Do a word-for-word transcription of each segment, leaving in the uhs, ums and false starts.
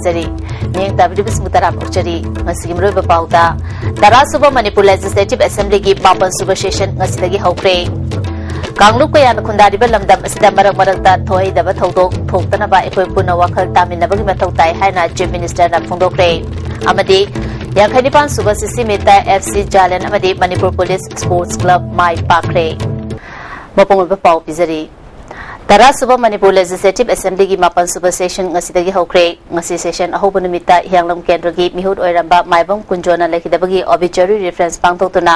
ꯄꯤꯖꯔꯤ꯫ ꯃꯤꯠꯌꯦꯡ ꯇꯥꯕꯤꯔꯤꯕꯁꯤꯡꯕꯨ ꯇꯔꯥꯝꯅ ꯑꯣꯛꯆꯔꯤ꯫ ꯉꯁꯤꯒꯤ ꯃꯔꯨꯑꯣꯏꯕ ꯄꯥꯎꯗ, ꯇꯔꯥ ꯁꯨꯕ ꯃꯅꯤꯄꯨꯔ ꯂꯦꯖꯤꯁꯂꯦꯇꯤꯚ ꯑꯦꯁꯦꯝꯕ꯭ꯂꯤꯒꯤ ꯃꯥꯄꯟ ꯁꯨꯕ ꯁꯦꯁꯟ ꯉꯁꯤꯗꯒꯤ ꯍꯧꯈ꯭ꯔꯦ꯫ ꯀꯥꯡꯂꯨꯞ ꯀꯌꯥꯅ ꯈꯨꯟꯗꯥꯔꯤꯕ ꯂꯝꯗꯝ ꯑꯁꯤꯗ ꯃꯔꯛ ꯃꯔꯛꯇ ꯊꯣꯛꯍꯩꯗꯕ ꯊꯧꯗꯣꯛ ꯊꯣꯛꯇꯅꯕ ꯑꯩꯈꯣꯏ ꯄꯨꯟꯅ ꯋꯥꯈꯜ ꯇꯥꯃꯤꯟꯅꯕꯒꯤ ꯃꯊꯧ ꯇꯥꯏ ꯍꯥꯏꯅ ꯆꯤꯐ ꯃꯤꯅꯤꯁꯇꯔꯅ ꯐꯣꯡꯗꯣꯛꯈ꯭ꯔꯦ꯫ ꯑꯃꯗꯤ ꯌꯥꯡꯈꯩ ꯅꯤꯄꯥꯟ ꯁꯨꯕ ꯁꯤꯁꯤ ꯃꯤꯠꯇ ꯑꯦꯐ ꯁꯤ ꯖꯥꯂꯦꯟ ꯑꯃꯗꯤ ꯃꯅꯤꯄꯨꯔ ꯄꯨꯂꯤꯁ ꯁ꯭ꯄꯣꯔꯠꯁ ꯀ꯭ꯂꯕ ꯃꯥꯏ ꯄꯥꯛꯈ꯭ꯔꯦ꯫ ꯃꯄꯨꯡ ꯑꯣꯏꯕ ꯄꯥꯎ ꯄꯤꯖꯔꯤ꯫ ꯇꯔꯥ ꯁꯨꯕ ꯃꯅꯤꯄꯨꯔ ꯂꯦꯖꯤꯁꯂꯦꯇꯤꯚ ꯑꯦꯁꯦꯝꯕ꯭ꯂꯤꯒꯤ ꯃꯥꯄꯟ ꯁꯨꯕ ꯁꯦꯁꯟ ꯉꯁꯤꯗꯒꯤ ꯍꯧꯈ꯭ꯔꯦ꯫ ꯉꯁꯤ ꯁꯦꯁꯟ ꯑꯍꯧꯕ ꯅꯨꯃꯤꯠꯇ ꯍꯤꯌꯥꯡꯂꯝ ꯀꯦꯟꯗ꯭ꯔꯒꯤ ꯃꯤꯍꯨꯠ ꯑꯣꯏꯔꯝꯕ ꯃꯥꯏꯕꯝ ꯀꯨꯟꯖꯣꯅ ꯂꯩꯈꯤꯗꯕꯒꯤ ꯑꯣꯕꯤꯆꯔꯤ ꯔꯤꯐꯔꯦꯟꯁ ꯄꯥꯡꯊꯣꯛꯇꯨꯅ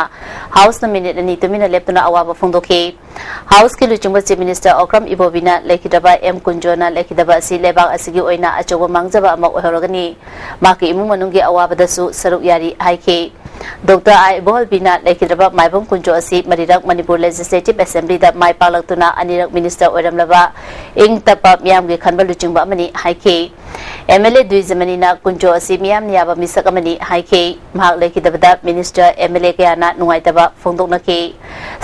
ꯍꯥꯎꯁꯅ ꯃꯤꯅꯤꯠ ꯑꯅꯤ ꯇꯨꯃꯤꯟꯅ ꯂꯦꯞꯇꯨꯅ ꯑꯋꯥꯕ ꯐꯣꯡꯗꯣꯛꯈꯤ꯫ ꯍꯥꯎꯁꯀꯤ ꯂꯨꯆꯤꯡꯕ ꯆꯤꯐ ꯃꯤꯅꯤꯁꯇꯔ ꯑꯣꯀ꯭ꯔꯝ ꯏꯕꯣꯕꯤꯅ ꯂꯩꯈꯤꯗ꯭ꯔꯕ ꯑꯦꯝ ꯀꯨꯟꯖꯣꯅ ꯂꯩꯈꯤꯗꯕ ꯑꯁꯤ ꯂꯩꯕꯥꯛ ꯑꯁꯤꯒꯤ ꯑꯣꯏꯅ ꯑꯆꯧꯕ ꯃꯥꯡꯖꯕ ꯑꯃ ꯑꯣꯏꯍꯧꯔꯒꯅꯤ꯫ ꯃꯍꯥꯛꯀꯤ ꯏꯃꯨꯡ ꯃꯅꯨꯡꯒꯤ ꯑꯋꯥꯕꯗꯁꯨ ꯁꯔꯨꯛ ꯌꯥꯔꯤ ꯍꯥꯏꯈꯤ꯫ ꯗꯣꯛꯇꯔ ꯑꯥꯏ ꯏꯕꯣꯍꯜꯕꯤꯅ ꯂꯩꯈꯤꯗ꯭ꯔꯕ ꯃꯥꯏꯕꯝ ꯀꯨꯟꯖꯣ ꯑꯁꯤ ꯃꯔꯤꯔꯛ ꯃꯅꯤꯄꯨꯔ ꯂꯦꯖꯤꯁꯂꯦꯇꯤꯚ ꯑꯦꯁꯦꯝꯕ꯭ꯂꯤꯗ ꯃꯥꯏ ꯄꯥꯛꯂꯛꯇꯨꯅ ꯑꯅꯤꯔꯛ ꯃꯤꯅꯤꯁꯇꯔ ꯑꯣꯏꯔꯝꯂꯕ ꯏꯪ ꯇꯞꯄ ꯃꯤꯌꯥꯝꯒꯤ ꯈꯟꯕ ꯂꯨꯆꯤꯡꯕ ꯑꯃꯅꯤ ꯍꯥꯏꯈꯤ꯫ ꯑꯦꯝ ꯑꯦꯜ ꯑꯦ ꯗꯨꯏꯖꯃꯅꯤꯅ ꯀꯨꯟꯖꯣ ꯑꯁꯤ ꯃꯤꯌꯥꯝꯅ ꯌꯥꯕ ꯃꯤꯁꯛ ꯑꯃꯅꯤ ꯍꯥꯏꯈꯤ꯫ ꯃꯍꯥꯛ ꯂꯩꯈꯤꯗꯕꯗ ꯃꯤꯅꯤꯁꯇꯔ, ꯑꯦꯝ ꯑꯦꯜ ꯑꯦ ꯀꯌꯥꯅ ꯅꯨꯡꯉꯥꯏꯇꯕ ꯐꯣꯡꯗꯣꯛꯅꯈꯤ꯫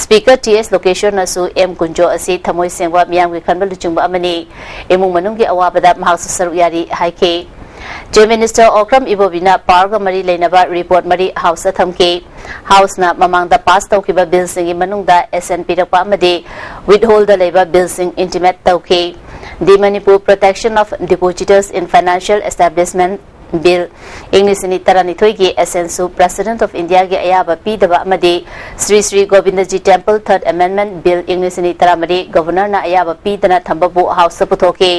ꯁ꯭ꯄꯤꯀꯔ ꯇꯤ ꯑꯦꯁ ꯂꯣꯀꯦꯁꯣꯔꯅꯁꯨ ꯑꯦꯝ ꯀꯨꯟꯖꯣ ꯑꯁꯤ ꯊꯃꯣꯏ ꯁꯦꯡꯕ ꯃꯤꯌꯥꯝꯒꯤ ꯈꯟꯕ ꯂꯨꯆꯤꯡꯕ ꯑꯃꯅꯤ, ꯏꯃꯨꯡ ꯃꯅꯨꯡꯒꯤ ꯑꯋꯥꯕꯗ ꯃꯍꯥꯛꯁꯨ ꯁꯔꯨꯛ ꯌꯥꯔꯤ ꯍꯥꯏꯈꯤ꯫ ꯆꯤꯐ ꯃꯤꯅꯤꯁꯇꯔ ꯑꯣꯀ꯭ꯔꯝ ꯏꯕꯣꯕꯤꯅ ꯄꯥꯋꯔꯒ ꯃꯔꯤ ꯂꯩꯅꯕ ꯔꯤꯄꯣꯔꯠ ꯃꯔꯤ ꯍꯥꯎꯁꯇ ꯊꯝꯈꯤ꯫ ꯍꯥꯎꯁꯅ ꯃꯃꯥꯡꯗ ꯄꯥꯁ ꯇꯧꯈꯤꯕ ꯕꯤꯜꯁꯤꯡꯒꯤ ꯃꯅꯨꯡꯗ ꯑꯦꯁꯦꯟ ꯄꯤꯔꯛꯄ ꯑꯃꯗꯤ ꯋꯤꯠꯍꯣꯜꯗ ꯂꯩꯕ ꯕꯤꯜꯁꯤꯡ ꯏꯟꯇꯤꯃꯦꯠ ꯇꯧꯈꯤ꯫ The Manipur Protection of Depositors in Financial Establishment bill ꯏꯪ ꯂꯤꯁꯤꯡ ꯑꯅꯤ ꯇꯔꯥꯅꯤꯊꯣꯏꯒꯤ ꯑꯦꯁꯦꯟꯁꯨ ꯄ꯭ꯔꯦꯁꯤꯗꯦꯟꯠ ꯑꯣꯐ ꯏꯟꯗꯤꯌꯥꯒꯤ ꯑꯌꯥꯕ ꯄꯤꯗꯕ ꯑꯃꯗꯤ Shri Shri Govindaji temple third amendment bill ꯏꯪ ꯂꯤꯁꯤꯡ ꯑꯅꯤ ꯇꯔꯥꯃꯔꯤ ꯒꯣꯕꯔꯅꯔꯅ ꯑꯌꯥꯕ ꯄꯤꯗꯅ ꯊꯝꯕꯕꯨ ꯍꯥꯎꯁꯇ ꯄꯨꯊꯣꯛꯈꯤ꯫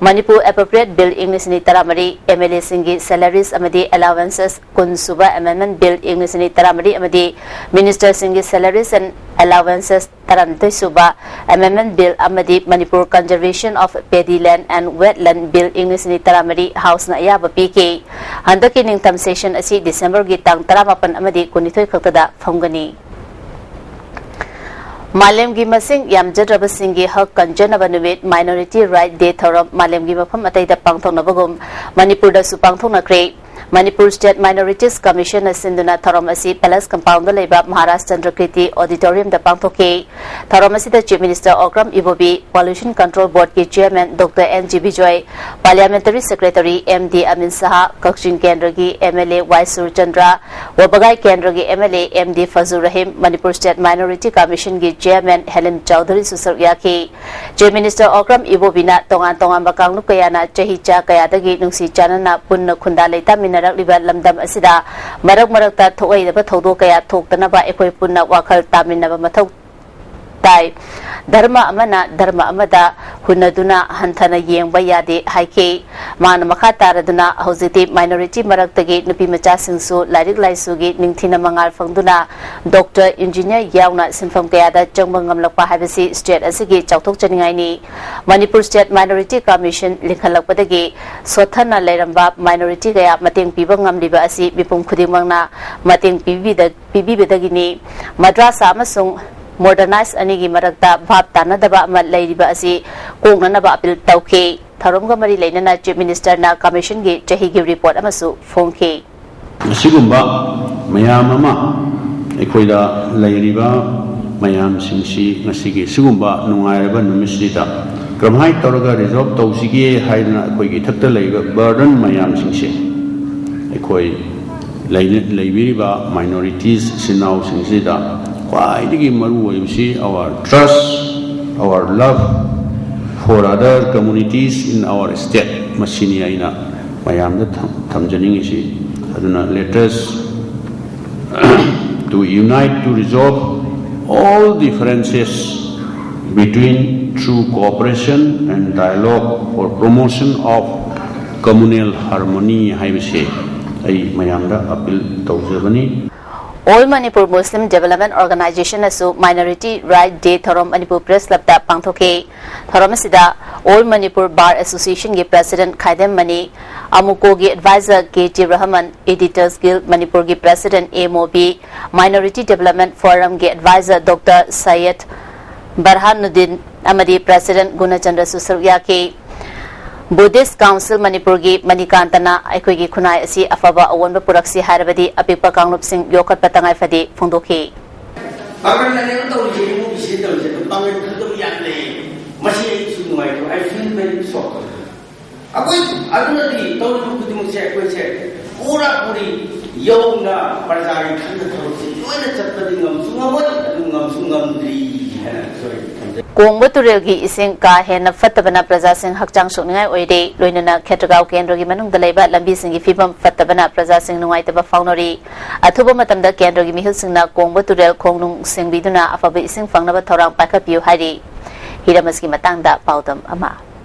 ꯃꯅꯤꯄꯨꯔ ꯑꯦꯄ꯭ꯔꯣꯄ꯭ꯔꯤꯌꯦꯠ ꯕꯤꯜ ꯏꯪ ꯂꯤꯁꯤꯡ ꯑꯅꯤ ꯇꯔꯥꯃꯔꯤ, ꯑꯦꯝ ꯑꯦꯜ ꯑꯦꯁꯤꯡꯒꯤ ꯁꯦꯂꯔꯤꯁ ꯑꯃꯗꯤ ꯑꯦꯂꯥꯋꯦꯟꯁꯦꯁ ꯀꯨꯟ ꯁꯨꯕ ꯑꯦꯃꯦꯟꯗꯃꯦꯟꯠ ꯕꯤꯜ ꯏꯪ ꯂꯤꯁꯤꯡ ꯑꯅꯤ ꯇꯔꯥꯃꯔꯤ ꯑꯃꯗꯤ ꯃꯤꯅꯤꯁꯇꯔꯁꯤꯡꯒꯤ ꯁꯦꯂꯔꯤꯁ ꯑꯦꯟ ꯑꯦꯂꯥꯋꯦꯟꯁꯦꯁ ꯇꯔꯥꯅꯤꯊꯣꯏ ꯁꯨꯕ ꯑꯦꯃꯦꯟꯗꯃꯦꯟꯠ ꯕꯤꯜ ꯑꯃꯗꯤ Manipur conservation of paddy land and wetland bill ꯏꯪ ꯂꯤꯁꯤꯡ ꯑꯅꯤ ꯇꯔꯥꯃꯔꯤ ꯍꯥꯎꯁꯅ ꯑꯌꯥꯕ ꯄꯤꯈꯤ꯫ ꯍꯟꯗꯛꯀꯤ ꯅꯤꯡꯊꯝ ꯁꯦꯁꯟ ꯑꯁꯤ ꯗꯤꯁꯦꯝꯕꯔꯒꯤ ꯇꯥꯡ ꯇꯔꯥꯃꯥꯄꯟ ꯑꯃꯗꯤ ꯀꯨꯟꯅꯤꯊꯣꯏ ꯈꯛꯇꯗ ꯐꯝꯒꯅꯤ꯫ ꯃꯥꯂꯦꯝꯒꯤ ꯃꯁꯤꯡ ꯌꯥꯝꯖꯗ꯭ꯔꯕꯁꯤꯡꯒꯤ ꯍꯛ ꯀꯟꯖꯅꯕ ꯅꯨꯃꯤꯠ, Minority Right Day ꯊꯧꯔꯝ ꯃꯥꯂꯦꯝꯒꯤ ꯃꯐꯝ ꯑꯇꯩꯗ ꯄꯥꯡꯊꯣꯛꯅꯕꯒꯨꯝ ꯃꯅꯤꯄꯨꯔꯗꯁꯨ ꯄꯥꯡꯊꯣꯛꯅꯈ꯭ꯔꯦ꯫ Manipur State Minorities Commission ꯅ ꯁꯤꯟꯗꯨꯅ ꯊꯧꯔꯝ ꯑꯁꯤ Palace Compound ꯗ ꯂꯩꯕ Maharaj Chandrakirti Auditorium ꯗ ꯄꯥꯡꯊꯣꯛꯈꯤ꯫ ꯊꯧꯔꯝ ꯑꯁꯤꯗ Chief Minister Okram Ibobi, Pollution Control Board ꯀꯤ Chairman Doctor N G Bijoy, Parliamentary Secretary M D Amin Saha, ꯀꯛꯆꯤꯡ ꯀꯦꯟꯗ꯭ꯔꯒꯤ M L A Y Surchandra, ꯋꯥꯕꯒꯥꯏ ꯀꯦꯟꯗ꯭ꯔꯒꯤ M L A M D Fazul Rahim, Manipur State Minority Commission ꯒꯤ Chairman Helen Chaudhary ꯁꯨ ꯁꯔꯨꯛ ꯌꯥꯈꯤ꯫ Chief Minister Okram Ibobi ꯅ ꯇꯣꯉꯥꯟ ꯇꯣꯉꯥꯟꯕ ꯀꯥꯡꯂꯨꯞ ꯀꯌꯥꯅ ꯆꯍꯤ ꯆꯥ ꯀꯌꯥꯗꯒꯤ ꯅꯨꯡꯁꯤ ꯆꯥꯟꯅꯅ ꯄꯨꯟꯅ ꯈꯨꯟꯗꯥ ꯂꯩꯇꯥꯃꯤꯟꯅꯔꯛꯂꯤꯕ ꯂꯝꯗꯝ ꯑꯁꯤꯗ ꯃꯔꯛ ꯃꯔꯛꯇ ꯊꯣꯛꯂꯣꯏꯗꯕ ꯊꯧꯗꯣꯛ ꯀꯌꯥ ꯊꯣꯛꯇꯅꯕ ꯑꯩꯈꯣꯏ ꯄꯨꯟꯅ ꯋꯥꯈꯜ ꯇꯥꯃꯤꯟꯅꯕ ꯃꯊꯧ ꯇꯥꯏ꯫ ꯙꯔꯃ ꯑꯃꯅ ꯙꯔꯃ ꯑꯃꯗ ꯍꯨꯟꯅꯗꯨꯅ ꯍꯟꯊꯅ ꯌꯦꯡꯕ ꯌꯥꯗꯦ ꯍꯥꯏꯈꯤ꯫ ꯃꯥꯅ ꯃꯈꯥ ꯇꯥꯔꯗꯨꯅ ꯍꯧꯖꯤꯛꯇꯤ minority ꯃꯔꯛꯇꯒꯤ ꯅꯨꯄꯤ ꯃꯆꯥꯁꯤꯡꯁꯨ ꯂꯥꯏꯔꯤꯛ ꯂꯥꯏꯁꯨꯒꯤ ꯅꯤꯡꯊꯤꯅ ꯃꯉꯥꯜ ꯐꯪꯗꯨꯅ doctor, engineer ꯌꯥꯎꯅ ꯁꯤꯟꯐꯝ ꯀꯌꯥꯗ ꯆꯪꯕ ꯉꯝꯂꯛꯄ ꯍꯥꯏꯕꯁꯤ state ꯑꯁꯤꯒꯤ ꯆꯥꯎꯊꯣꯛꯆꯅꯤꯡꯉꯥꯏꯅꯤ꯫ Manipur State Minority Commission ꯂꯤꯡꯈꯠꯂꯛꯄꯗꯒꯤ ꯁꯣꯠꯊꯅ ꯂꯩꯔꯝꯕ minority ꯀꯌꯥ ꯃꯇꯦꯡ ꯄꯤꯕ ꯉꯝꯂꯤꯕ ꯑꯁꯤ ꯃꯤꯄꯨꯝ ꯈꯨꯗꯤꯡꯃꯛꯅ ꯃꯇꯦꯡ ꯄꯤꯕꯤꯗ-, ꯄꯤꯕꯤꯕꯗꯒꯤꯅꯤ꯫ ꯃꯗ꯭ꯔꯥꯁꯥ ꯑꯃꯁꯨꯡ modernize ꯑꯅꯤꯒꯤ ꯃꯔꯛꯇ ꯚꯥꯞ ꯇꯥꯅꯗꯕ ꯑꯃ ꯂꯩꯔꯤꯕ ꯑꯁꯤ ꯀꯣꯛꯅꯅꯕ appeal ꯇꯧꯈꯤ꯫ ꯊꯧꯔꯝꯒ ꯃꯔꯤ ꯂꯩꯅꯅ Chief Minister ꯅ Commission ꯒꯤ ꯆꯍꯤꯒꯤ report ꯑꯃꯁꯨ ꯐꯣꯡꯈꯤ꯫ ꯑꯁꯤꯒꯨꯝꯕ ꯃꯌꯥꯝ ꯑꯃ ꯑꯩꯈꯣꯏꯗ ꯂꯩꯔꯤꯕ ꯃꯌꯥꯝꯁꯤꯡꯁꯤ ꯉꯁꯤꯒꯤ ꯁꯤꯒꯨꯝꯕ ꯅꯨꯡꯉꯥꯏꯔꯕ ꯅꯨꯃꯤꯠꯁꯤꯗ ꯀꯔꯝꯍꯥꯏꯅ ꯇꯧꯔꯒ resolve ꯇꯧꯁꯤꯒꯦ ꯍꯥꯏꯗꯅ ꯑꯩꯈꯣꯏꯒꯤ ꯏꯊꯛꯇ ꯂꯩꯕ burden ꯃꯌꯥꯝꯁꯤꯡꯁꯦ ꯑꯩꯈꯣꯏ ꯂꯩꯅ-, ꯂꯩꯕꯤꯔꯤꯕ minorities ꯏꯆꯤꯟ ꯏꯅꯥꯎꯁꯤꯡꯁꯤꯗ ꯈ꯭ꯋꯥꯏꯗꯒꯤ ꯃꯔꯨ ꯑꯣꯏꯕꯁꯤ our trust, our love for other communities in our state, ꯃꯁꯤꯅꯤ ꯑꯩꯅ ꯃꯌꯥꯝꯗ ꯊꯝ-, ꯊꯝꯖꯅꯤꯡꯉꯤꯁꯤ꯫ ꯑꯗꯨꯅ let us to unite to resolve all differences between through cooperation and dialogue for promotion of communal harmony ꯍꯥꯏꯕꯁꯦ ꯑꯩ ꯃꯌꯥꯝꯗ appeal ꯇꯧꯖꯕꯅꯤ꯫ All Manipur Muslim Development Organization ꯅꯁꯨ Minority Right Day ꯊꯧꯔꯝ ꯃꯅꯤꯄꯨꯔ Press Club ꯇ ꯄꯥꯡꯊꯣꯛꯈꯤ꯫ ꯊꯧꯔꯝ ꯑꯁꯤꯗ All Manipur Bar Association ꯒꯤ President ꯈꯥꯏꯗꯦꯝ ꯃꯅꯤ, ꯑꯃꯨꯀꯣꯒꯤ Advisor ꯀꯦ ꯇꯤ ꯔꯍꯃꯟ, Editors Guild ꯃꯅꯤꯄꯨꯔꯒꯤ President ꯑꯦ ꯃꯣꯕꯤ, Minority Development Forum ꯒꯤ Advisor Doctor ꯁꯩꯌꯗ ꯕꯔꯍꯥꯅꯨꯗꯤꯟ ꯑꯃꯗꯤ President ꯒꯨꯅꯆꯟꯗ꯭ꯔꯁꯨ ꯁꯔꯨꯛ ꯌꯥꯈꯤ꯫ Buddhist Council ꯃꯅꯤꯄꯨꯔꯒꯤ ꯃꯅꯤꯀꯥꯟꯇꯅ ꯑꯩꯈꯣꯏꯒꯤ ꯈꯨꯟꯅꯥꯏ ꯑꯁꯤ ꯑꯐꯕ ꯑꯑꯣꯟꯕ ꯄꯨꯔꯛꯁꯤ ꯍꯥꯏꯔꯕꯗꯤ ꯑꯄꯤꯛꯄ ꯀꯥꯡꯂꯨꯞꯁꯤꯡ ꯌꯣꯛꯈꯠꯄ ꯇꯉꯥꯏ ꯐꯗꯦ ꯐꯣꯡꯗꯣꯛꯈꯤ꯫ ꯄꯥꯡꯒꯜꯅꯅꯦꯕ ꯇꯧꯔꯤꯁꯦ, ꯏꯃꯨꯡꯒꯤ ꯁꯤꯗ ꯇꯧꯔꯤꯁꯦ, ꯑꯗꯨꯝ ꯄꯥꯡꯒꯜ ꯈꯪꯗꯕ ꯌꯥꯝ ꯂꯩꯌꯦ꯫ ꯃꯁꯤ ꯑꯩꯁꯨ ꯅꯨꯡꯉꯥꯏꯇꯦ, I feel very sorry꯫ ꯑꯩꯈꯣꯏ ꯑꯗꯨꯅꯗꯤ ꯇꯧꯔꯤꯕ ꯈꯨꯗꯤꯡꯃꯛꯁꯦ ꯑꯩꯈꯣꯏꯁꯦ ꯄꯨꯔꯥ ꯄꯨꯔꯤ ꯌꯧꯅ ꯄ꯭ꯔꯖꯥꯒꯤ ꯈꯟꯕ ꯊꯕꯛꯁꯤ ꯂꯣꯏꯅ ꯆꯠꯄꯗꯤ ꯉꯝꯁꯨ ꯉꯝꯃꯣꯏ, ꯑꯗꯨ ꯉꯝꯁꯨ ꯉꯝꯗ꯭ꯔꯤ ꯍꯥꯏꯅ ꯑꯩꯈꯣꯏ ꯈꯟꯖꯩ꯫ ꯀꯣꯡꯕ ꯇꯨꯔꯦꯜꯒꯤ ꯏꯁꯤꯡ ꯀꯥ ꯍꯦꯟꯅ ꯐꯠꯇꯕꯅ ꯄ꯭ꯔꯖꯥꯁꯤꯡ ꯍꯛꯆꯥꯡ ꯁꯣꯛꯅꯤꯡꯉꯥꯏ ꯑꯣꯏꯔꯦ꯫ ꯂꯣꯏꯅꯅ ꯈꯦꯇ꯭ꯔꯒꯥꯎ ꯀꯦꯟꯗ꯭ꯔꯒꯤ ꯃꯅꯨꯡꯗ ꯂꯩꯕ ꯂꯝꯕꯤꯁꯤꯡꯒꯤ ꯐꯤꯕꯝ ꯐꯠꯇꯕꯅ ꯄ꯭ꯔꯖꯥꯁꯤꯡ ꯅꯨꯡꯉꯥꯏꯇꯕ ꯐꯥꯎꯅꯔꯤ꯫ ꯑꯊꯨꯕ ꯃꯇꯝꯗ ꯀꯦꯟꯗ꯭ꯔꯒꯤ ꯃꯤꯍꯨꯠꯁꯤꯡꯅ ꯀꯣꯡꯕ ꯇꯨꯔꯦꯜ ꯈꯣꯡꯅꯨꯡ ꯁꯦꯡꯕꯤꯗꯨꯅ ꯑꯐꯕ ꯏꯁꯤꯡ ꯐꯪꯅꯕ ꯊꯧꯔꯥꯡ ꯄꯥꯏꯈꯠꯄꯤꯌꯨ ꯍꯥꯏꯔꯤ꯫ ꯍꯤꯔꯝ ꯑꯁꯤꯒꯤ ꯃꯇꯥꯡꯗ ꯄꯥꯎꯗꯝ ꯑꯃ꯫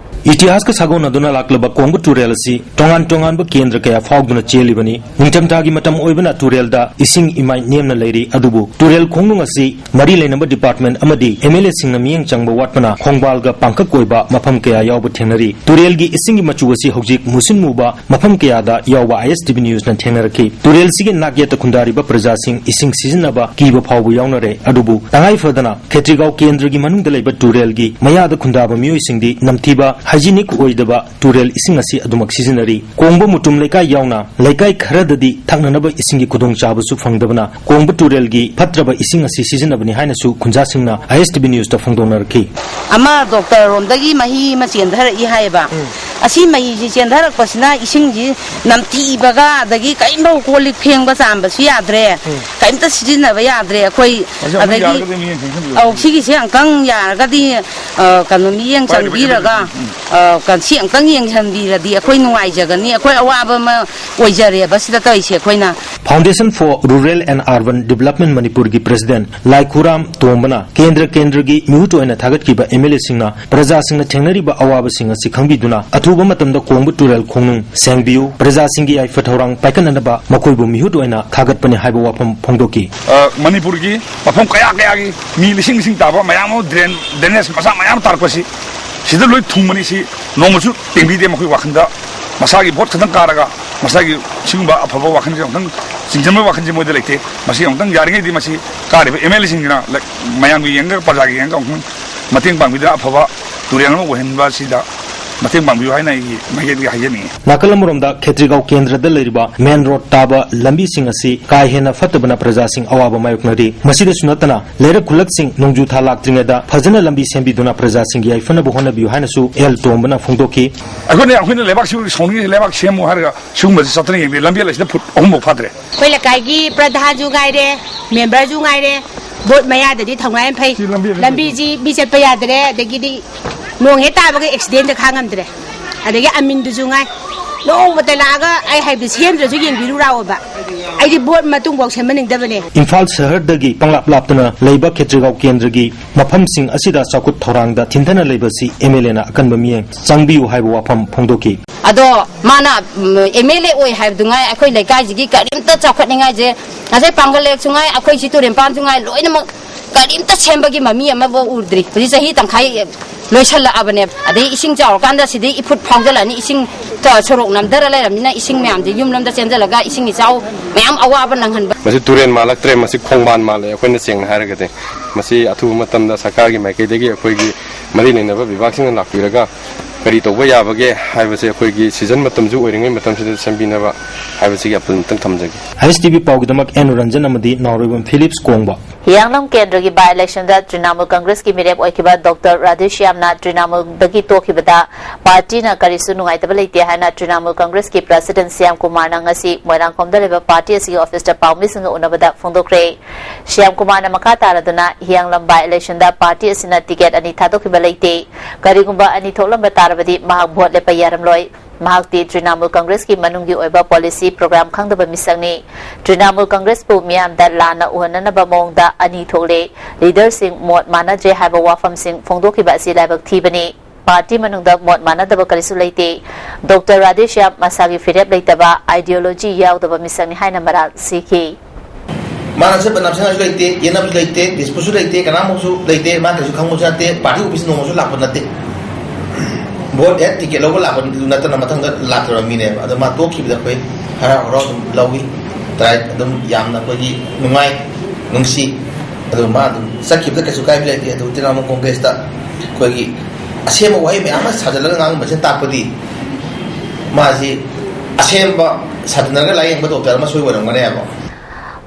ꯏꯇꯤꯍꯥꯁꯀ ꯁꯥꯒꯣꯟꯅꯗꯨꯅ ꯂꯥꯛꯂꯕ ꯀꯣꯡꯕ ꯇꯨꯔꯦꯜ ꯑꯁꯤ ꯇꯣꯉꯥꯟ ꯇꯣꯉꯥꯟꯕ ꯀꯦꯟꯗ꯭ꯔ ꯀꯌꯥ ꯐꯥꯎꯗꯨꯅ ꯆꯦꯜꯂꯤꯕꯅꯤ꯫ ꯅꯤꯡꯊꯝꯊꯥꯒꯤ ꯃꯇꯝ ꯑꯣꯏꯕꯅ ꯇꯨꯔꯦꯜꯗ ꯏꯁꯤꯡ ꯏꯃꯥꯏ ꯅꯦꯝꯅ ꯂꯩꯔꯤ꯫ ꯑꯗꯨꯕꯨ ꯇꯨꯔꯦꯜ ꯈꯣꯡꯅꯨꯡ ꯑꯁꯤ ꯃꯔꯤ ꯂꯩꯅꯕ department ꯑꯃꯗꯤ MLA ꯁꯤꯡꯅ ꯃꯤꯠꯌꯦꯡ ꯆꯪꯕ ꯋꯥꯠꯄꯅ ꯈꯣꯡꯕꯥꯜꯒ ꯄꯥꯡꯀꯛ ꯑꯣꯏꯕ ꯃꯐꯝ ꯀꯌꯥ ꯌꯥꯎꯕ ꯊꯦꯡꯅꯔꯤ꯫ ꯇꯨꯔꯦꯜꯒꯤ ꯏꯁꯤꯡꯒꯤ ꯃꯆꯨ ꯑꯁꯤ ꯍꯧꯖꯤꯛ ꯃꯨꯁꯤꯟ ꯃꯨꯕ ꯃꯐꯝ ꯀꯌꯥꯗ ꯌꯥꯎꯕ ISTV News ꯅ ꯊꯦꯡꯅꯔꯛꯈꯤ꯫ ꯇꯨꯔꯦꯜꯁꯤꯒꯤ ꯅꯥꯛꯌꯦꯠꯇ ꯈꯨꯟꯗꯥꯔꯤꯕ ꯄ꯭ꯔꯖꯥꯁꯤꯡ ꯏꯁꯤꯡ ꯁꯤꯖꯤꯟꯅꯕ ꯀꯤꯕ ꯐꯥꯎꯕ ꯌꯥꯎꯅꯔꯦ꯫ ꯑꯗꯨꯕꯨ ꯇꯉꯥꯏ ꯐꯗꯅ ꯈꯦꯇ꯭ꯔꯤꯒꯥꯎ ꯀꯦꯟꯗ꯭ꯔꯒꯤ ꯃꯅꯨꯡꯗ ꯂꯩꯕ ꯇꯨꯔꯦꯜꯒꯤ ꯃꯌꯥꯗ ꯈꯨꯟꯗꯥꯕ ꯃꯤꯑꯣꯏꯁꯤꯡꯗꯤ ꯅꯝꯊꯤꯕ, hygienic ꯑꯣꯏꯗꯕ ꯇꯨꯔꯦꯜ ꯏꯁꯤꯡ ꯑꯁꯤ ꯑꯗꯨꯃꯛ ꯁꯤꯖꯤꯟꯅꯔꯤ꯫ ꯀꯣꯡꯕ ꯃꯨꯇꯨꯝ ꯂꯩꯀꯥꯏ ꯌꯥꯎꯅ ꯂꯩꯀꯥꯏ ꯈꯔꯗꯗꯤ ꯊꯛꯅꯅꯕ ꯏꯁꯤꯡꯒꯤ ꯈꯨꯗꯣꯡꯆꯥꯕꯁꯨ ꯐꯪꯗꯕꯅ ꯀꯣꯡꯕ ꯇꯨꯔꯦꯜꯒꯤ ꯐꯠꯇ꯭ꯔꯕ ꯏꯁꯤꯡ ꯑꯁꯤ ꯁꯤꯖꯤꯟꯅꯕꯅꯤ ꯍꯥꯏꯅꯁꯨ ꯈꯨꯟꯖꯥꯁꯤꯡꯅ ISTV News ꯇ ꯐꯣꯡꯗꯣꯛꯅꯔꯛꯈꯤ꯫ ꯑꯃ ꯗꯣꯛꯇꯔ ꯔꯣꯝꯗꯒꯤ ꯃꯍꯤ ꯑꯃ ꯆꯦꯟꯊꯔꯛꯏ ꯍꯥꯏꯌꯦꯕ꯫ ꯎꯝ꯫ ꯑꯁꯤ ꯃꯍꯤꯁꯤ ꯆꯦꯟꯊꯔꯛꯄꯁꯤꯅ ꯏꯁꯤꯡꯁꯤ ꯅꯝꯊꯤꯕꯒ ꯑꯗꯒꯤ ꯀꯔꯤꯝꯐꯥꯎ ꯀꯣꯜ ꯂꯤꯛ ꯐꯦꯡꯕ ꯆꯥꯝꯕꯁꯨ ꯌꯥꯗ꯭ꯔꯦ꯫ ꯎꯝ꯫ ꯀꯔꯤꯝꯇ ꯁꯤꯖꯤꯟꯅꯕ ꯌꯥꯗ꯭ꯔꯦ ꯑꯩꯈꯣꯏ꯫ ꯑꯁꯤ ꯑꯃꯨꯛ ꯑꯗꯒꯤ ꯌꯥꯔꯒꯗꯤ ꯃꯤ ꯌꯦꯡꯁꯤꯟꯕꯤꯌꯨ꯫ ꯑꯧ, ꯁꯤꯒꯤꯁꯦ ꯑꯃꯨꯛꯇꯪ ꯌꯥꯔꯒꯗꯤ, ꯑ, ꯀꯩꯅꯣ, ꯃꯤꯠꯌꯦꯡ ꯄꯥꯏꯔꯤꯕ ꯆꯪꯕꯤꯔꯒ, ꯎꯝ꯫ ꯑ, ꯀ-, ꯁꯤ ꯑꯃꯨꯛꯇꯪ ꯌꯦꯡꯁꯤꯟꯕꯤꯔꯗꯤ ꯑꯩꯈꯣꯏ ꯅꯨꯡꯉꯥꯏꯖꯒꯅꯤ꯫ ꯑꯩꯈꯣꯏ ꯑꯋꯥꯕ ꯑꯃ ꯑꯣꯏꯖꯔꯦꯕ ꯁꯤꯗ ꯇꯧꯔꯤꯁꯦ ꯑꯩꯈꯣꯏꯅ꯫ Foundation for Rural and Urban Development ꯃꯅꯤꯄꯨꯔꯒꯤ president ꯂꯥꯏꯈꯨꯔꯥꯝ ꯇꯣꯝꯕꯅ ꯀꯦꯟꯗ꯭ꯔ ꯀꯦꯟꯗ꯭ꯔꯒꯤ ꯃꯤꯍꯨꯠ ꯑꯣꯏꯅ ꯊꯥꯒꯠꯈꯤꯕ MLA ꯁꯤꯡꯅ ꯄ꯭ꯔꯖꯥꯁꯤꯡꯅ ꯊꯦꯡꯅꯔꯤꯕ ꯑꯋꯥꯕꯁꯤꯡ ꯑꯁꯤ ꯈꯪꯕꯤꯗꯨꯅ ꯑꯊꯨꯕ ꯃꯇꯝꯗ ꯀꯣꯡꯕ ꯇꯨꯔꯦꯜ ꯈꯣꯡꯅꯨꯡ ꯁꯦꯡꯕꯤꯌꯨ, ꯄ꯭ꯔꯖꯥꯁꯤꯡꯒꯤ ꯌꯥꯏꯐ ꯊꯧꯔꯥꯡ ꯄꯥꯏꯈꯠꯅꯅꯕ ꯃꯈꯣꯏꯕꯨ ꯃꯤꯍꯨꯠ ꯑꯣꯏꯅ ꯊꯥꯒꯠꯄꯅꯤ ꯍꯥꯏꯕ ꯋꯥꯐꯝ ꯐꯣꯡꯗꯣꯛꯈꯤ꯫ ꯑ, ꯃꯅꯤꯄꯨꯔꯒꯤ ꯃꯐꯝ ꯀꯌꯥ ꯀꯌꯥꯒꯤ ꯃꯤ ꯂꯤꯁꯤꯡ ꯂꯤꯁꯤꯡ ꯇꯥꯕ ꯃꯌꯥꯝ ꯑꯃ drain, drainage ꯃꯆꯥ ꯃꯌꯥꯝ ꯇꯥꯔꯛꯄꯁꯤ ꯁꯤꯗ ꯂꯣꯏ ꯊꯨꯡꯕꯅꯤ꯫ ꯁꯤ ꯅꯣꯡꯃꯁꯨ ꯇꯦꯡꯕꯤꯗꯦ ꯃꯈꯣꯏ ꯋꯥꯈꯜꯗ꯫ ꯃꯁꯥꯒꯤ vote ꯈꯛꯇꯪ ꯀꯥꯔꯒ ꯃꯁꯥꯒꯤ ꯁꯤꯒꯨꯝꯕ ꯑꯐꯕ ꯋꯥꯈꯜꯁꯦ ꯑꯃꯨꯛꯇꯪ ꯆꯤꯡꯁꯤꯟꯕꯒꯤ ꯋꯥꯈꯜꯁꯦ ꯃꯣꯏꯗ ꯂꯩꯇꯦ꯫ ꯃꯁꯤ ꯑꯃꯨꯛꯇꯪ ꯌꯥꯔꯤꯉꯩꯗꯤ ꯃꯁꯤ ꯀꯥꯔꯤꯕ MLA ꯁꯤꯡꯁꯤꯅ ꯂ-, ꯃꯌꯥꯝꯒꯤ ꯌꯦꯡꯉꯒ ꯄ꯭ꯔꯖꯥꯒꯤ ꯌꯦꯡꯉꯒ ꯑꯃꯨꯛꯇꯪ ꯃꯇꯦꯡ ꯄꯥꯡꯕꯤꯗꯨꯅ ꯑꯐꯕ ꯇꯨꯔꯦꯜ ꯑꯃ ꯑꯣꯏꯍꯟꯕ ꯑꯁꯤꯗ ꯃꯇꯦꯡ ꯄꯥꯡꯕꯤꯌꯨ ꯍꯥꯏꯅ ꯑꯩꯒꯤ ꯃꯥꯏꯀꯩꯗꯒꯤ ꯍꯥꯏꯖꯅꯤꯡꯉꯤ꯫ ꯅꯥꯀꯜ ꯑꯃꯔꯣꯝꯗ ꯈꯦꯇ꯭ꯔꯤꯒꯥꯎ ꯀꯦꯟꯗ꯭ꯔꯗ ꯂꯩꯔꯤꯕ ꯃꯦꯟ ꯔꯣꯗ ꯇꯥꯕ ꯂꯝꯕꯤꯁꯤꯡ ꯑꯁꯤ ꯀꯥ ꯍꯦꯟꯅ ꯐꯠꯇꯕꯅ ꯄ꯭ꯔꯖꯥꯁꯤꯡ ꯑꯋꯥꯕ ꯃꯥꯌꯣꯛꯅꯔꯤ꯫ ꯃꯁꯤꯗꯁꯨ ꯅꯠꯇꯅ ꯂꯩꯔꯛ ꯈꯨꯜꯂꯛꯁꯤꯡ ꯅꯣꯡꯖꯨ ꯊꯥ ꯂꯥꯛꯇ꯭ꯔꯤꯉꯩꯗ ꯐꯖꯅ ꯂꯝꯕꯤ ꯁꯦꯝꯕꯤꯗꯨꯅ ꯄ꯭ꯔꯖꯥꯁꯤꯡꯒꯤ ꯌꯥꯏꯐꯅꯕ ꯍꯣꯠꯅꯕꯤꯌꯨ ꯍꯥꯏꯅꯁꯨ ꯑꯦꯜ ꯇꯣꯝꯕꯅ ꯐꯣꯡꯗꯣꯛꯈꯤ꯫ ꯑꯩꯈꯣꯏꯅ ꯑꯩꯈꯣꯏꯅ ꯂꯩꯕꯥꯛꯁꯤ ꯁꯥꯎꯅꯤꯡꯉꯤꯁꯦ, ꯂꯩꯕꯥꯛ ꯁꯦꯝꯃꯨ ꯍꯥꯏꯔꯒ ꯁꯤꯒꯨꯝꯕꯁꯤ ꯆꯠꯇꯅ ꯌꯦꯡꯗꯦ꯫ ꯂꯝꯕꯤ ꯑꯁꯤꯗ ꯐꯨꯠ ꯑꯍꯨꯝꯐꯥꯎ ꯐꯥꯗ꯭ꯔꯦ꯫ ꯑꯩꯈꯣꯏ ꯂꯩꯀꯥꯏꯒꯤ ꯄ꯭ꯔꯙꯥꯟꯁꯨ ꯉꯥꯏꯔꯦ, ꯃꯦꯝꯕꯔꯁꯨ ꯉꯥꯏꯔꯦ, ꯕꯣꯠ ꯃꯌꯥꯗꯗꯤ ꯊꯧꯅꯥ ꯌꯥꯝ ꯐꯩ꯫ ꯁꯤ ꯂꯝꯕꯤ ꯑꯗꯨꯝ ꯂꯝꯕꯤꯁꯤ ꯃꯤ ꯆꯠꯄ ꯌꯥꯗ꯭ꯔꯦ, ꯑꯗꯒꯤꯗꯤ ꯅꯣꯡ ꯍꯦꯛ ꯇꯥꯕꯒ ꯑꯦꯛꯁꯤꯗꯦꯟꯗ ꯈꯥꯡꯉꯝꯗ꯭ꯔꯦ꯫ ꯑꯗꯒꯤ ꯑꯃꯤꯟꯗꯨꯁꯨ ꯉꯥꯏ, ꯅꯣꯡꯃꯇ ꯂꯥꯛꯑꯒ ꯑꯩ ꯍꯥꯏꯕꯗꯤ ꯁꯦꯝꯗ꯭ꯔꯁꯨ ꯌꯦꯡꯕꯤꯔꯨ ꯂꯥꯛꯑꯣꯕ꯫ ꯑꯩꯗꯤ ꯕꯣꯠ ꯃꯇꯨꯡꯐꯥꯎ ꯁꯦꯝꯍꯟꯅꯤꯡꯗꯕꯅꯦ꯫ ꯏꯝꯐꯥꯜ ꯁꯍꯔꯗꯒꯤ ꯄꯪꯂꯥꯞ ꯂꯥꯞꯇꯅ ꯂꯩꯕ ꯈꯦꯇ꯭ꯔꯤꯒꯥꯎ ꯀꯦꯟꯗ꯭ꯔꯒꯤ ꯃꯐꯝꯁꯤꯡ ꯑꯁꯤꯗ ꯆꯥꯎꯈꯠ ꯊꯧꯔꯥꯡꯗ ꯊꯤꯟꯊꯅ ꯂꯩꯕꯁꯤ ꯑꯦꯝ ꯑꯦꯜ ꯑꯦꯅ ꯑꯀꯟꯕ ꯃꯤꯠꯌꯦꯡ ꯆꯪꯕꯤꯌꯨ ꯍꯥꯏꯕ ꯋꯥꯐꯝ ꯐꯣꯡꯗꯣꯛꯈꯤ꯫ ꯑꯗꯣ ꯃꯥꯅ, ꯎꯝ, ꯑꯦꯝ ꯑꯦꯜ ꯑꯦ ꯑꯣꯏ ꯍꯥꯏꯕꯗꯨꯉꯥꯏ ꯑꯩꯈꯣꯏ ꯂꯩꯀꯥꯏꯁꯤꯒꯤ ꯀꯔꯤꯝꯇ ꯆꯥꯎꯈꯠꯅꯤꯡꯉꯥꯏꯁꯦ, ꯉꯁꯥꯏ ꯄꯥꯡꯒꯜ ꯂꯩꯔꯛꯁꯨ ꯉꯥꯏ, ꯑꯩꯈꯣꯏ ꯁꯤ ꯇꯨꯔꯦꯟ ꯄꯥꯟꯁꯨ ꯉꯥꯏ, ꯂꯣꯏꯅꯃꯛ ꯀꯔꯤꯝꯇ ꯁꯦꯝꯕꯒꯤ ꯃꯃꯤ ꯑꯃꯐꯥꯎ ꯎꯗ꯭ꯔꯤ꯫ ꯍꯧꯖꯤꯛ ꯆꯍꯤ ꯇꯪꯈꯥꯏ ꯂꯣꯏꯁꯜꯂꯛꯑꯕꯅꯦꯕ꯫ ꯑꯗꯩ ꯏꯁꯤꯡ ꯆꯥꯎꯔꯀꯥꯟꯗ ꯁꯤꯗꯩ ꯏꯐꯨꯠ ꯐꯥꯎꯖꯜꯂꯛꯑꯅꯤ꯫ ꯏꯁꯤꯡ ꯇ-, ꯁꯣꯔꯣꯛ ꯅꯝꯊꯔ ꯂꯩꯔꯕꯅꯤꯅ ꯏꯁꯤꯡ ꯃꯌꯥꯝꯁꯦ ꯌꯨꯝꯂꯣꯝꯗ ꯆꯦꯟꯖꯜꯂꯒ ꯏꯁꯤꯡ ꯏꯆꯥꯎ ꯃꯌꯥꯝ ꯑꯋꯥꯕ ꯅꯪꯍꯟꯕ꯫ ꯃꯁꯤ ꯇꯨꯔꯦꯟ ꯃꯥꯜꯂꯛꯇ꯭ꯔꯦ, ꯃꯁꯤ ꯈꯣꯡꯕꯥꯟ ꯃꯥꯜꯂꯦ꯫ ꯑꯩꯈꯣꯏꯅ ꯁꯦꯡꯅ ꯍꯥꯏꯔꯒꯗꯤ ꯃꯁꯤ ꯑꯊꯨꯕ ꯃꯇꯝꯗ ꯁꯔꯀꯥꯔꯒꯤ ꯃꯥꯏꯀꯩꯗꯒꯤ ꯑꯩꯈꯣꯏꯒꯤ ꯃꯔꯤ ꯂꯩꯅꯕ ꯕꯤꯚꯥꯒꯁꯤꯡꯅ ꯂꯥꯛꯄꯤꯔꯒ ꯀꯔꯤ ꯇꯧꯕ ꯌꯥꯕꯒꯦ ꯍꯥꯏꯕꯁꯦ ꯑꯩꯈꯣꯏꯒꯤ ꯁꯤꯖꯟ ꯃꯇꯝꯁꯨ ꯑꯣꯏꯔꯤꯉꯩ ꯃꯇꯝꯁꯤꯗ ꯁꯦꯝꯕꯤꯅꯕ ꯍꯥꯏꯕꯁꯤꯒꯤ ꯑꯄꯤꯜ ꯑꯃꯇꯪ ꯊꯝꯖꯒꯦ꯫ ꯑꯩꯆ ꯇꯤ ꯚꯤ ꯄꯥꯎꯒꯤꯗꯃꯛ ꯑꯦꯟ ꯔꯟꯖꯟ ꯑꯃꯗꯤ ꯅꯥꯎꯔꯦꯝꯕꯝ ꯐꯤꯂꯤꯞꯁ ꯀꯣꯡꯕ꯫ ꯍꯤꯌꯥꯡꯂꯝ ꯀꯦꯟꯗ꯭ꯔꯒꯤ by election ꯗ ꯇ꯭ꯔꯤꯅꯥꯃꯨꯜ ꯀꯪꯒ꯭ꯔꯦꯁꯀꯤ ꯃꯤꯔꯦꯞ ꯑꯣꯏꯈꯤꯕ ꯗꯣꯛꯇꯔ ꯔꯥꯙꯦꯁ꯭ꯌꯥꯝꯅ ꯇ꯭ꯔꯤꯅꯥꯃꯨꯜꯗꯒꯤ ꯇꯣꯛꯈꯤꯕꯗ ꯄꯥꯔꯇꯤꯅ ꯀꯔꯤꯁꯨ ꯅꯨꯡꯉꯥꯏꯇꯕ ꯂꯩꯇꯦ ꯍꯥꯏꯅ ꯇ꯭ꯔꯤꯅꯥꯃꯨꯜ ꯀꯪꯒ꯭ꯔꯦꯁꯀꯤ ꯄ꯭ꯔꯁꯤꯗꯦꯟꯠ ꯁ꯭ꯌꯥꯝ ꯀꯨꯃꯥꯔꯅ ꯉꯁꯤ ꯃꯣꯏꯔꯥꯡꯈꯣꯝꯗ ꯂꯩꯕ ꯄꯥꯔꯇꯤ ꯑꯁꯤꯒꯤ ꯑꯣꯐꯤꯁꯇ ꯄꯥꯎꯃꯤꯁꯤꯡꯒ ꯎꯅꯕꯗ ꯐꯣꯡꯗꯣꯛꯈ꯭ꯔꯦ꯫ ꯁ꯭ꯌꯥꯝ ꯀꯨꯃꯥꯔꯅ ꯃꯈꯥ ꯇꯥꯔꯗꯨꯅ ꯍꯤꯌꯥꯡꯂꯝ by election ꯗ ꯄꯥꯔꯇꯤ ꯑꯁꯤꯅ ꯇꯤꯀꯦꯠ ꯑꯅꯤ ꯊꯥꯗꯣꯛꯈꯤꯕ ꯂꯩꯇꯦ꯫ ꯀꯔꯤꯒꯨꯝꯕ ꯑꯅꯤ ꯊꯣꯛꯂꯝꯕ ꯇꯥꯔꯕꯗꯤ ꯃꯍꯥꯛ ꯚꯣꯠ ꯂꯦꯞꯄ ꯌꯥꯔꯝꯂꯣꯏ꯫ ꯃꯍꯥꯛꯇꯤ ꯇ꯭ꯔꯤꯅꯥꯃꯨꯜ ꯀꯪꯒ꯭ꯔꯦꯁꯀꯤ ꯃꯅꯨꯡꯒꯤ ꯑꯣꯏꯕ ꯄꯣꯂꯤꯁꯤ ꯄ꯭ꯔꯣꯒ꯭ꯔꯥꯝ ꯈꯪꯗꯕ ꯃꯤꯁꯛꯅꯤ꯫ ꯇ꯭ꯔꯤꯅꯥꯃꯨꯜ ꯀꯪꯒ꯭ꯔꯦꯁꯄꯨ ꯃꯤꯌꯥꯝꯗ ꯂꯥꯟꯅ ꯎꯍꯟꯅꯅꯕ ꯃꯑꯣꯡꯗ ꯑꯅꯤ ꯊꯣꯛꯂꯦ꯫ ꯂꯤꯗꯔꯁꯤꯡ ꯃꯣꯠ ꯃꯥꯟꯅꯗ꯭ꯔꯦ ꯍꯥꯏꯕ ꯋꯥꯐꯝꯁꯤꯡ ꯐꯣꯡꯗꯣꯛꯈꯤꯕ ꯑꯁꯤ ꯂꯥꯏꯕꯛ ꯊꯤꯕꯅꯤ꯫ ꯄꯥꯔꯇꯤ ꯃꯅꯨꯡꯗ ꯃꯣꯠ ꯃꯥꯟꯅꯗꯕ ꯀꯔꯤꯁꯨ ꯂꯩꯇꯦ꯫ ꯗꯣꯛꯇꯔ ꯔꯥꯙꯦꯁ꯭ꯌꯥꯝ ꯃꯁꯥꯒꯤ ꯐꯤꯔꯦꯞ ꯂꯩꯇꯕ, ideology ꯌꯥꯎꯗꯕ ꯃꯤꯁꯛꯅꯤ ꯍꯥꯏꯅ ꯃꯔꯥꯜ ꯁꯤꯈꯤ꯫ ꯃꯥꯅ ꯁꯦꯠꯄ ꯅꯞꯁꯤꯟꯅꯁꯨ ꯂꯩꯇꯦ, ꯌꯦꯠꯅꯕꯁꯨ ꯂꯩꯇꯦ, ꯗꯤꯁꯄꯨꯠꯁꯨ ꯂꯩꯇꯦ, ꯀꯅꯥꯃꯨꯛꯁꯨ ꯂꯩꯇꯦ, ꯃꯥ ꯀꯩꯁꯨ ꯈꯪꯕꯁꯨ ꯅꯠꯇꯦ, ꯄꯥꯔꯇꯤ ꯑꯣꯐꯤꯁ ꯅꯣꯡꯃꯁꯨ ꯂꯥꯛꯄ ꯅꯠꯇꯦ꯫ ꯚꯣꯠ ꯍꯦꯛ ꯇꯤꯀꯦꯠ ꯂꯧꯕ ꯂꯥꯛꯄ ꯅꯠꯇꯅ ꯃꯊꯪꯗ ꯂꯥꯛꯇ꯭ꯔꯕ ꯃꯤꯅꯦꯕ꯫ ꯑꯗꯣ ꯃꯥ ꯇꯣꯛꯈꯤꯕꯗ ꯑꯩꯈꯣꯏ ꯍꯔꯥꯎ ꯍꯔꯥꯎ ꯑꯗꯨꯝ ꯂꯧꯏ, ꯇ꯭ꯔꯥꯏ ꯑꯗꯨꯝ ꯌꯥꯝꯅ ꯑꯩꯈꯣꯏꯒꯤ ꯅꯨꯡꯉꯥꯏ, ꯅꯨꯡꯁꯤ꯫ ꯑꯗꯨ ꯃꯥ ꯑꯗꯨꯝ ꯆꯠꯈꯤꯕꯗ ꯀꯩꯁꯨ ꯀꯥꯏꯕ ꯂꯩꯇꯦ꯫ ꯑꯗꯨ ꯇ꯭ꯔꯤꯅꯥꯃꯨꯜ ꯀꯣꯡꯒ꯭ꯔꯦꯁꯇ ꯑꯩꯈꯣꯏꯒꯤ ꯑꯁꯦꯡꯕ ꯋꯥꯍꯩ ꯃꯌꯥꯝ ꯑꯃ ꯁꯥꯖꯤꯜꯂꯒ ꯉꯥꯡꯕꯁꯤꯅ ꯇꯥꯛꯄꯗꯤ ꯃꯥꯁꯤ ꯑꯁꯦꯡꯕ ꯁꯥꯖꯤꯟꯅꯔꯒ ꯂꯥꯏꯌꯦꯡꯕ ꯗꯣꯛꯇꯔ ꯑꯃ ꯁꯣꯏ ꯑꯣꯏꯔꯝꯒꯅꯦꯕ꯫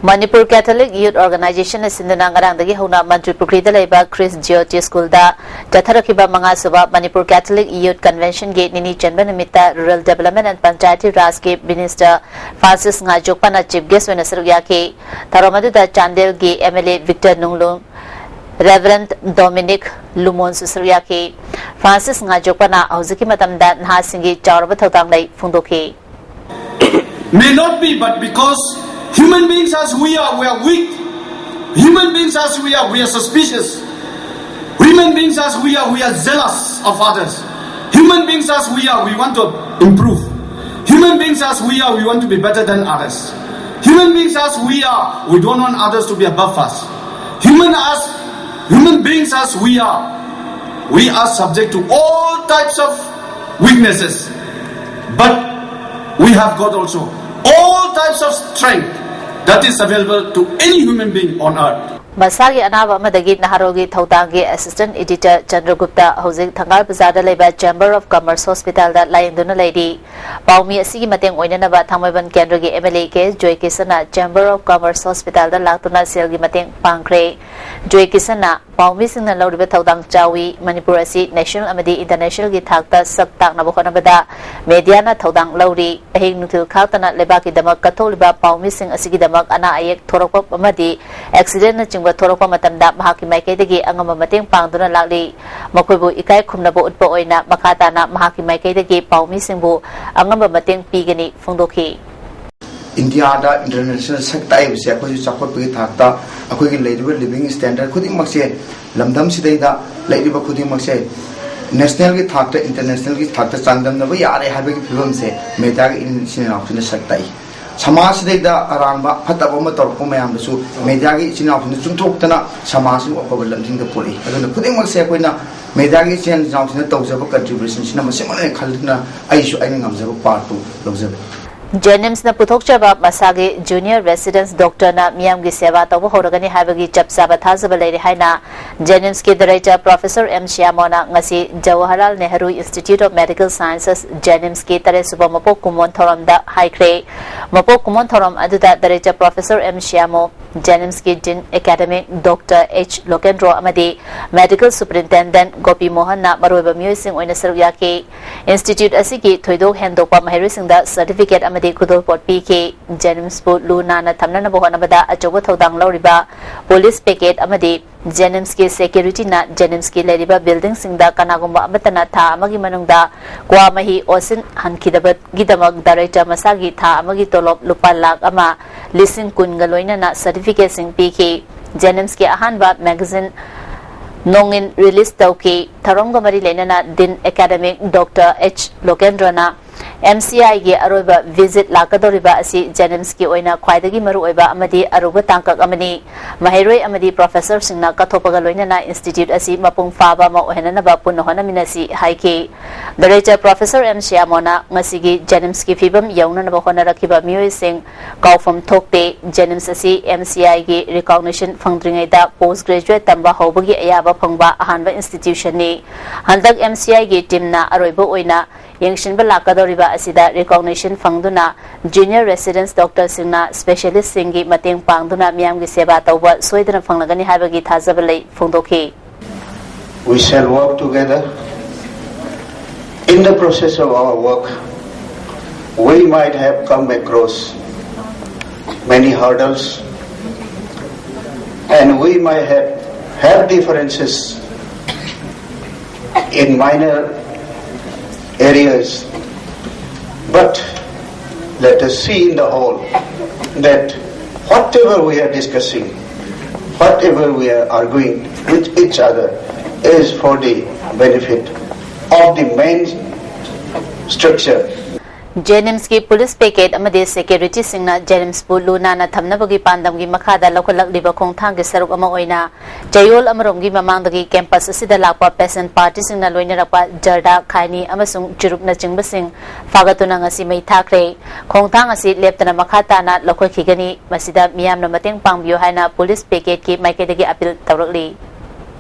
ꯃꯅꯤꯄꯨꯔ ꯀꯦꯊꯣꯂꯤꯛ ꯌꯨꯠ ꯑꯣꯔꯒꯅꯥꯏꯖꯦꯁꯟꯅ ꯁꯤꯟꯗꯨꯅ ꯉꯔꯥꯡꯗꯒꯤ ꯍꯧꯅ ꯃꯟꯇ꯭ꯔꯤ ꯄꯨꯈ꯭ꯔꯤꯗ ꯂꯩꯕ ꯈ꯭ꯔꯤꯁ ꯖꯤꯑꯣꯇꯤ ꯁ꯭ꯀꯨꯜꯗ ꯆꯠꯊꯔꯛꯈꯤꯕ ꯃꯉꯥ ꯁꯨꯕ ꯃꯅꯤꯄꯨꯔ ꯀꯦꯊꯣꯂꯤꯛ ꯌꯨꯠ ꯀꯟꯚꯦꯟꯁꯟꯒꯤ ꯅꯤꯅꯤ ꯆꯟꯕ ꯅꯨꯃꯤꯠꯇ ꯔꯨꯔꯦꯜ ꯗꯦꯕꯂꯞꯃꯦꯟ ꯑꯦꯟ ꯄꯟꯆꯥꯌꯇꯤ ꯔꯥꯖꯀꯤ ꯃꯤꯅꯤꯁꯇꯔ ꯐ꯭ꯔꯥꯟꯁꯤꯁ ꯉꯥꯖꯣꯛꯄꯅ ꯆꯤꯐ ꯒꯦꯁ ꯑꯣꯏꯅ ꯁꯔꯨꯛ ꯌꯥꯈꯤ꯫ ꯊꯧꯔꯝ ꯑꯗꯨꯗ ꯆꯥꯟꯗꯦꯜꯒꯤ ꯑꯦꯝ ꯑꯦꯜ ꯑꯦ ꯚꯤꯛꯇꯔ ꯅꯨꯡꯂꯨꯡ, ꯔꯦꯚꯔꯦꯟ ꯗꯣꯃꯤꯅꯤꯛ ꯂꯨꯃꯣꯟꯁꯨ ꯁꯔꯨꯛ ꯌꯥꯈꯤ꯫ ꯐ꯭ꯔꯥꯟꯁꯤꯁ ꯉꯥꯖꯣꯛꯄꯅ ꯍꯧꯖꯤꯛꯀꯤ ꯃꯇꯝꯗ ꯅꯍꯥꯁꯤꯡꯒꯤ ꯆꯥꯎꯔꯕ ꯊꯧꯗꯥꯡ ꯂꯩ ꯐꯣꯡꯗꯣꯛꯈꯤ꯫ May not be, but because human beings as we are, we are weak. Human beings as we are, we are suspicious. Human beings as we are, we are jealous of others. Human beings as we are, we want to improve. Human beings as we are, we want to be better than others. Human beings as we are, we don't want others to be above us. Human as human beings as we are, we are subject to all types of weaknesses. But we have got also all types of strength that is available to any human being on earth. ꯃꯁꯥꯒꯤ ꯑꯅꯥꯕ ꯑꯃꯗꯒꯤ ꯅꯍꯥꯔꯣꯜꯒꯤ ꯊꯧꯗꯥꯡꯒꯤ assistant editor Chandragupta ꯍꯧꯖꯤꯛ ꯊꯪꯒꯥꯜ ꯕꯖꯥꯔꯗ ꯂꯩꯕ chamber of commerce ꯍꯣꯁꯄꯤꯇꯥꯜꯗ ꯂꯥꯌꯦꯡꯗꯨꯅ ꯂꯩꯔꯤ꯫ ꯄꯥꯎꯃꯤ ꯑꯁꯤꯒꯤ ꯃꯇꯦꯡ ꯑꯣꯏꯅꯅꯕ ꯊꯥꯡꯃꯩꯕꯟ ꯀꯦꯟꯗ꯭ꯔꯒꯤ ꯑꯦꯝ ꯑꯦꯜ ꯑꯦ ꯀꯦ ꯖꯣꯏꯀꯤꯁꯟꯅ ꯆꯦꯝꯕꯔ ꯑꯣꯐ ꯀꯃꯔꯁ ꯍꯣꯁꯄꯤꯇꯥꯜꯗ ꯂꯥꯛꯇꯨꯅ ꯁꯦꯜꯒꯤ ꯃꯇꯦꯡ ꯄꯥꯡꯈ꯭ꯔꯦ꯫ ꯖꯣꯏꯀꯤꯁꯟꯅ ꯄꯥꯎꯃꯤꯁꯤꯡꯅ ꯂꯧꯔꯤꯕ ꯊꯧꯗꯥꯡ ꯆꯥꯎꯏ꯫ ꯃꯅꯤꯄꯨꯔ ꯑꯁꯤ ꯅꯦꯁꯅꯦꯜ ꯑꯃꯗꯤ ꯏꯟꯇꯔꯅꯦꯁꯅꯦꯜꯒꯤ ꯊꯥꯛꯇ ꯁꯛ ꯇꯥꯛꯅꯕ ꯍꯣꯠꯅꯕꯗ ꯃꯦꯗꯤꯌꯥꯅ ꯊꯧꯗꯥꯡ ꯂꯧꯔꯤ꯫ ꯑꯍꯤꯡ ꯅꯨꯡꯊꯤꯜ ꯈꯥꯛꯇꯅ ꯂꯩꯕꯥꯛꯀꯤꯗꯃꯛ ꯀꯠꯊꯣꯛꯂꯤꯕ ꯄꯥꯎꯃꯤꯁꯤꯡ ꯑꯁꯤꯒꯤꯗꯃꯛ ꯑꯅꯥ ꯑꯌꯦꯛ ꯊꯣꯔꯛꯄ ꯑꯃꯗꯤ ꯑꯦꯛꯁꯤꯗꯦꯟꯅꯆꯤꯡꯕ ꯊꯣꯔꯛꯄ ꯃꯇꯝꯗ ꯃꯍꯥꯛꯀꯤ ꯃꯥꯏꯀꯩꯗꯒꯤ ꯑꯉꯝꯕ ꯃꯇꯦꯡ ꯄꯥꯡꯗꯨꯅ ꯂꯥꯛꯂꯤ꯫ ꯃꯈꯣꯏꯕꯨ ꯏꯀꯥꯏ ꯈꯨꯝꯅꯕ ꯎꯠꯄ ꯑꯣꯏꯅ ꯃꯈꯥ ꯇꯥꯅ ꯃꯍꯥꯛꯀꯤ ꯃꯥꯏꯀꯩꯗꯒꯤ ꯄꯥꯎꯃꯤꯁꯤꯡꯕꯨ ꯑꯉꯝꯕ ꯃꯇꯦꯡ ꯄꯤꯒꯅꯤ ꯐꯣꯡꯗꯣꯛꯈꯤ꯫ ꯏꯟꯗꯤꯌꯥꯗ ꯏꯟꯇꯔꯅꯦꯁꯅꯦꯜ ꯁꯛ ꯇꯥꯛꯏꯕꯁꯦ ꯑꯩꯈꯣꯏꯁꯨ ꯆꯥꯎꯈꯠꯄꯒꯤ ꯊꯥꯛꯇ ꯑꯩꯈꯣꯏꯒꯤ ꯂꯩꯔꯤꯕ ꯂꯤꯕꯤꯡ ꯁ꯭ꯇꯦꯟꯗꯔꯗ ꯈꯨꯗꯤꯡꯃꯛꯁꯦ, ꯂꯝꯗꯝꯁꯤꯗꯩꯗ ꯂꯩꯔꯤꯕ ꯈꯨꯗꯤꯡꯃꯛꯁꯦ ꯅꯦꯁꯅꯦꯜꯒꯤ ꯊꯥꯛꯇ, ꯏꯟꯇꯔꯅꯦꯁꯅꯦꯜꯒꯤ ꯊꯥꯛꯇ ꯆꯥꯡꯗꯝꯅꯕ ꯌꯥꯔꯦ ꯍꯥꯏꯕꯒꯤ ꯐꯤꯕꯝꯁꯦ ꯃꯦꯗꯤꯌꯥꯒꯤ ꯏꯆꯤꯟ ꯏꯅꯥꯎꯁꯤꯡꯅ ꯁꯛ ꯇꯥꯛꯏ꯫ ꯁꯃꯥꯖꯁꯤꯗꯩꯗ ꯑꯔꯥꯟꯕ ꯐꯠꯇꯕ ꯑꯃ ꯇꯧꯔꯛꯄ ꯃꯌꯥꯝꯗꯁꯨ ꯃꯦꯗꯤꯌꯥꯒꯤ ꯏꯆꯤꯟ ꯏꯅꯥꯎꯁꯤꯡꯅ ꯆꯨꯝꯊꯣꯛꯇꯅ ꯁꯃꯥꯖꯁꯤꯕꯨ ꯑꯐꯕ ꯂꯝꯖꯤꯡꯗ ꯄꯨꯔꯛꯏ꯫ ꯑꯗꯨꯅ ꯈꯨꯗꯤꯡꯃꯛꯁꯦ ꯑꯩꯈꯣꯏꯅ ꯃꯦꯗꯤꯌꯥꯒꯤ ꯏꯆꯤꯟ ꯏꯅꯥꯎꯁꯤꯡꯅ ꯇꯧꯖꯕ ꯀꯟꯇ꯭ꯔꯤꯕ꯭ꯌꯨꯁꯟꯁꯤꯅ ꯃꯁꯤꯃꯛ ꯂꯣꯏꯅ ꯈꯜꯗꯨꯅ ꯑꯩꯁꯨ ꯑꯩꯅ ꯉꯝꯖꯕ ꯄꯥꯔꯠꯇꯨ ꯂꯧꯖꯕꯅꯤ꯫ ꯖꯦꯅꯤꯝꯁꯅ ꯄꯨꯊꯣꯛꯆꯕ ꯃꯁꯥꯒꯤ ꯖꯨꯅꯤꯌꯔ ꯔꯦꯁꯤꯗꯦꯟꯁ ꯗꯣꯛꯇꯔꯅ ꯃꯤꯌꯥꯝꯒꯤ ꯁꯦꯕꯥ ꯇꯧꯕ ꯍꯧꯔꯒꯅꯤ ꯍꯥꯏꯕꯒꯤ ꯆꯞ ꯆꯥꯕ ꯊꯥꯖꯕ ꯂꯩꯔꯦ ꯍꯥꯏꯅ ꯖꯦꯅꯤꯝꯁꯀꯤ ꯗꯥꯏꯔꯦꯛꯇꯔ ꯄ꯭ꯔꯣꯐꯦꯁꯔ ꯑꯦꯝ ꯁ꯭ꯌꯥꯃꯣꯅ ꯉꯁꯤ Jawaharlal Nehru institute of medical sciences, ꯖꯦꯅꯤꯝꯁꯀꯤ ꯇꯔꯦꯠ ꯁꯨꯕ ꯃꯄꯣꯛ ꯀꯨꯝꯑꯣꯟ ꯊꯧꯔꯝꯗ ꯍꯥꯏꯈ꯭ꯔꯦ꯫ ꯃꯄꯣꯛ ꯀꯨꯝꯑꯣꯟ ꯊꯧꯔꯝ ꯑꯗꯨꯗ ꯗꯥꯏꯔꯦꯛꯇꯔ ꯄ꯭ꯔꯣꯐꯦꯁꯔ ꯑꯦꯝ ꯁ꯭ꯌꯥꯃꯣ, ꯖꯦꯅꯤꯝꯁꯀꯤ ꯗꯤꯟ ꯑꯦꯀꯥꯗꯦꯃꯤꯛ ꯗꯣꯛꯇꯔ ꯑꯩꯆ ꯂꯣꯀꯦꯟꯗ꯭ꯔꯣ ꯑꯃꯗꯤ ꯃꯦꯗꯤꯀꯦꯜ ꯁꯨꯄꯔꯤꯟꯇꯦꯟꯗꯦꯟꯠ ꯒꯣꯄꯤ ꯃꯣꯍꯟꯅ ꯃꯔꯨꯑꯣꯏꯕ ꯃꯤꯑꯣꯏꯁꯤꯡ ꯑꯣꯏꯅ ꯁꯔꯨꯛ ꯌꯥꯈꯤ꯫ ꯏꯟꯁꯇꯤꯇ꯭ꯌꯨꯠ ꯑꯁꯤꯒꯤ ꯊꯣꯏꯗꯣꯛ ꯍꯦꯟꯗꯣꯛꯄ ꯃꯍꯩꯔꯣꯏꯁꯤꯡꯗ ꯁꯔꯇꯤꯐꯤꯀꯦꯠ ꯑꯃꯗꯤ ꯈꯨꯗꯣꯜꯄꯣꯠ ꯄꯤꯈꯤ꯫ ꯖꯦꯅꯤꯝꯁꯄꯨ ꯂꯨ ꯅꯥꯟꯅ ꯊꯝꯅꯅꯕ ꯍꯣꯠꯅꯕꯗ ꯑꯆꯧꯕ ꯊꯧꯗꯥꯡ ꯂꯧꯔꯤꯕ ꯄꯨꯂꯤꯁ ꯄꯤꯀꯦꯠ ꯑꯃꯗꯤ ꯖꯦꯅꯤꯝꯁꯀꯤ ꯁꯦꯀ꯭ꯌꯨꯔꯤꯇꯤꯅ ꯖꯦꯅꯤꯝꯁꯀꯤ ꯂꯩꯔꯤꯕ ꯕꯤꯜꯗꯤꯡꯁꯤꯡꯗ ꯀꯅꯥꯒꯨꯝꯕ ꯑꯃꯠꯇꯅ ꯊꯥ ꯑꯃꯒꯤ ꯃꯅꯨꯡꯗ ꯀ꯭ꯋꯥ ꯃꯍꯤ ꯑꯣꯠꯁꯤꯟꯍꯟꯈꯤꯗꯕꯒꯤꯗꯃꯛ ꯗꯥꯏꯔꯦꯛꯇꯔ ꯃꯁꯥꯒꯤ ꯊꯥ ꯑꯃꯒꯤ ꯇꯣꯂꯣꯞ ꯂꯨꯄꯥ ꯂꯥꯈ ꯑꯃ ꯂꯤꯁꯤꯡ ꯀꯨꯟꯒ ꯂꯣꯏꯅꯅ ꯁꯔꯇꯤꯐꯤꯀꯦꯠꯁꯤꯡ ꯄꯤꯈꯤ꯫ ꯖꯦꯅꯤꯝꯁꯀꯤ ꯑꯍꯥꯟꯕ ꯃꯦꯒꯥꯖꯤꯟ ꯅꯣꯡꯏꯟ ꯔꯤꯂꯤꯖ ꯇꯧꯈꯤ꯫ ꯊꯧꯔꯝꯒ ꯃꯔꯤ ꯂꯩꯅꯅ ꯗꯤꯟ ꯑꯦꯀꯥꯗꯦꯃꯤꯛ ꯗꯣꯛꯇꯔ ꯑꯩꯆ ꯂꯣꯀꯦꯟꯗ꯭ꯔꯣꯅ ꯑꯦꯝ ꯁꯤ ꯑꯥꯏꯒꯤ ꯑꯔꯣꯏꯕ ꯚꯤꯖꯤꯠ ꯂꯥꯛꯀꯗꯧꯔꯤꯕ ꯑꯁꯤ ꯖꯦꯅꯤꯝꯁꯀꯤ ꯑꯣꯏꯅ ꯈ꯭ꯋꯥꯏꯗꯒꯤ ꯃꯔꯨꯑꯣꯏꯕ ꯑꯃꯗꯤ ꯑꯔꯨꯕ ꯇꯥꯡꯀꯛ ꯑꯃꯅꯤ꯫ ꯃꯍꯩꯔꯣꯏ ꯑꯃꯗꯤ ꯄ꯭ꯔꯣꯐꯦꯁꯔꯁꯤꯡꯅ ꯀꯠꯊꯣꯛꯄꯒ ꯂꯣꯏꯅꯅ ꯏꯟꯁꯇꯤꯇ꯭ꯌꯨꯠ ꯑꯁꯤ ꯃꯄꯨꯡ ꯐꯥꯕ ꯑꯃ ꯑꯣꯏꯍꯟꯅꯅꯕ ꯄꯨꯟꯅ ꯍꯣꯠꯅꯃꯤꯟꯅꯁꯤ ꯍꯥꯏꯈꯤ꯫ ꯗꯥꯏꯔꯦꯛꯇꯔ ꯄ꯭ꯔꯣꯐꯦꯁꯔ ꯑꯦꯝ ꯁ꯭ꯌꯥꯃꯣꯅ ꯉꯁꯤꯒꯤ ꯖꯦꯅꯤꯝꯁꯀꯤ ꯐꯤꯕꯝ ꯌꯧꯅꯅꯕ ꯍꯣꯠꯅꯔꯛꯈꯤꯕ ꯃꯤꯑꯣꯏꯁꯤꯡ ꯀꯥꯎꯐꯝ ꯊꯣꯛꯇꯦ꯫ ꯖꯦꯅꯤꯝꯁ ꯑꯁꯤ ꯑꯦꯝ ꯁꯤ ꯑꯥꯏꯒꯤ ꯔꯤꯀꯣꯒꯅꯤꯁꯟ ꯐꯪꯗ꯭ꯔꯤꯉꯩꯗ ꯄꯣꯁ ꯒ꯭ꯔꯦꯖꯨꯑꯦꯠ ꯇꯝꯕ ꯍꯧꯕꯒꯤ ꯑꯌꯥꯕ ꯐꯪꯕ ꯑꯍꯥꯟꯕ ꯏꯟꯁꯇꯤꯇ꯭ꯌꯨꯁꯟꯅꯤ꯫ ꯍꯟꯗꯛ ꯑꯦꯝ ꯁꯤ ꯑꯥꯏꯒꯤ ꯇꯤꯝꯅ ꯑꯔꯣꯏꯕ ꯑꯣꯏꯅ ꯌꯦꯡꯁꯤꯟꯕ ꯂꯥꯛꯀꯗꯧꯔꯤꯕ ꯑꯁꯤꯗ ꯔꯤꯀꯣꯒꯅꯤꯁꯟ ꯐꯪꯗꯨꯅ ꯖꯨꯅꯤꯌꯔ ꯔꯦꯁꯤꯗꯦꯟꯁ ꯗꯣꯛꯇꯔꯁꯤꯡꯅ ꯁ꯭ꯄꯦꯁꯤꯌꯦꯂꯤꯁꯁꯤꯡꯒꯤ ꯃꯇꯦꯡ ꯄꯥꯡꯗꯨꯅ ꯃꯤꯌꯥꯝꯒꯤ ꯁꯦꯕꯥ ꯇꯧꯕ ꯁꯣꯏꯗꯅ ꯐꯪꯂꯒꯅꯤ ꯍꯥꯏꯕꯒꯤ ꯊꯥꯖꯕ ꯂꯩ ꯐꯣꯡꯗꯣꯛꯈꯤ꯫ We shall work together. In the process of our work, we might have come across many hurdles, and we might have had differences in minor areas, but let us see in the whole that whatever we are discussing, whatever we are arguing with each other is for the benefit of the main structure. ꯖꯦꯅꯤꯝꯁꯀꯤ police picket ꯑꯃꯗꯤ ꯁꯦꯀ꯭ꯌꯨꯔꯤꯇꯤꯁꯤꯡꯅ ꯖꯦꯅꯤꯝꯁꯄꯨ ꯂꯨ ꯅꯥꯟꯅ ꯊꯝꯅꯕꯒꯤ ꯄꯥꯟꯗꯝꯒꯤ ꯃꯈꯥꯗ ꯂꯧꯈꯠꯂꯛꯂꯤꯕ ꯈꯣꯡꯊꯥꯡꯒꯤ ꯁꯔꯨꯛ ꯑꯃ ꯑꯣꯏꯅ ꯆꯌꯣꯜ ꯑꯃꯔꯣꯝꯒꯤ ꯃꯃꯥꯡꯗꯒꯤ ꯀꯦꯝꯄꯁ ꯑꯁꯤꯗ ꯂꯥꯛꯄ ꯄꯦꯁꯦꯟ ꯄꯥꯔꯇꯤꯁꯤꯡꯅ ꯂꯣꯏꯅꯔꯛꯄ ꯖꯔꯗꯥ, ꯈꯥꯏꯅꯤ ꯑꯃꯁꯨꯡ ꯆꯨꯔꯨꯞꯅꯆꯤꯡꯕꯁꯤꯡ ꯐꯥꯒꯠꯇꯨꯅ ꯉꯁꯤ ꯃꯩ ꯊꯥꯈ꯭ꯔꯦ꯫ ꯈꯣꯡꯊꯥꯡ ꯑꯁꯤ ꯂꯦꯞꯇꯅ ꯃꯈꯥ ꯇꯥꯅ ꯂꯧꯈꯠꯈꯤꯒꯅꯤ꯫ ꯃꯁꯤꯗ ꯃꯤꯌꯥꯝꯅ ꯃꯇꯦꯡ ꯄꯥꯡꯕꯤꯌꯨ ꯍꯥꯏꯅ ꯄꯨꯂꯤꯁ ꯄꯦꯀꯦꯠꯀꯤ ꯃꯥꯏꯀꯩꯗꯒꯤ ꯑꯄꯤꯜ ꯇꯧꯔꯛꯂꯤ꯫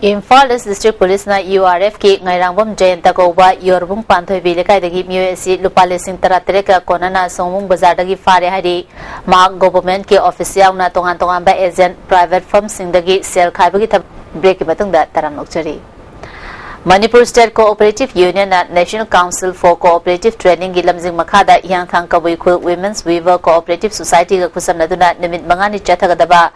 ꯏꯝꯐꯥꯜ ꯏꯁ ꯗꯤꯁꯇ꯭ꯔꯤꯛ ꯄꯨꯂꯤꯁꯅ ꯌꯨ ꯑꯥꯔ ꯑꯦꯐꯀꯤ ꯉꯥꯏꯔꯥꯡꯕꯝ ꯖꯌꯟꯇ ꯀꯧꯕ ꯌꯣꯔꯕꯨꯡ ꯄꯥꯟꯊꯣꯏꯕꯤ ꯂꯩꯀꯥꯏꯗꯒꯤ ꯃꯤꯑꯣꯏ ꯑꯁꯤ ꯂꯨꯄꯥ ꯂꯤꯁꯤꯡ ꯇꯔꯥ ꯇꯔꯦꯠꯀ ꯀꯣꯟꯅꯅ ꯁꯣꯡꯕꯨꯡ ꯕꯖꯥꯔꯗꯒꯤ ꯐꯥꯔꯦ ꯍꯥꯏꯔꯤ꯫ ꯃꯍꯥꯛ ꯒꯣꯚꯔꯟꯃꯦꯟꯠꯀꯤ ꯑꯣꯐꯤꯁ ꯌꯥꯎꯅ ꯇꯣꯉꯥꯟ ꯇꯣꯉꯥꯟꯕ ꯑꯦꯖꯦꯟꯠ, ꯄ꯭ꯔꯥꯏꯚꯦꯠ ꯐꯔꯝꯁꯤꯡꯗꯒꯤ ꯁꯦꯜ ꯈꯥꯏꯕꯒꯤ ꯊꯕꯛ꯫ ꯕ꯭ꯔꯦꯛꯀꯤ ꯃꯇꯨꯡꯗ ꯇꯔꯥꯝꯅ ꯑꯣꯛꯆꯔꯤ꯫ ꯃꯅꯤꯄꯨꯔ ꯁ꯭ꯇꯦꯠ ꯀꯣꯑꯣꯄꯔꯦꯇꯤꯚ ꯌꯨꯅꯤꯌꯟꯅ National Council for Cooperative Trainingꯒꯤ ꯂꯝꯖꯤꯡ ꯃꯈꯥꯗ ꯍꯤꯌꯥꯡꯊꯥꯡ ꯀꯕꯨꯏ ꯈꯨꯜ Women's Weaver Cooperative Societyꯒ ꯈꯨꯠꯁꯝꯅꯗꯨꯅ ꯅꯨꯃꯤꯠ ꯃꯉꯥꯅꯤ ꯆꯠꯊꯒꯗꯕ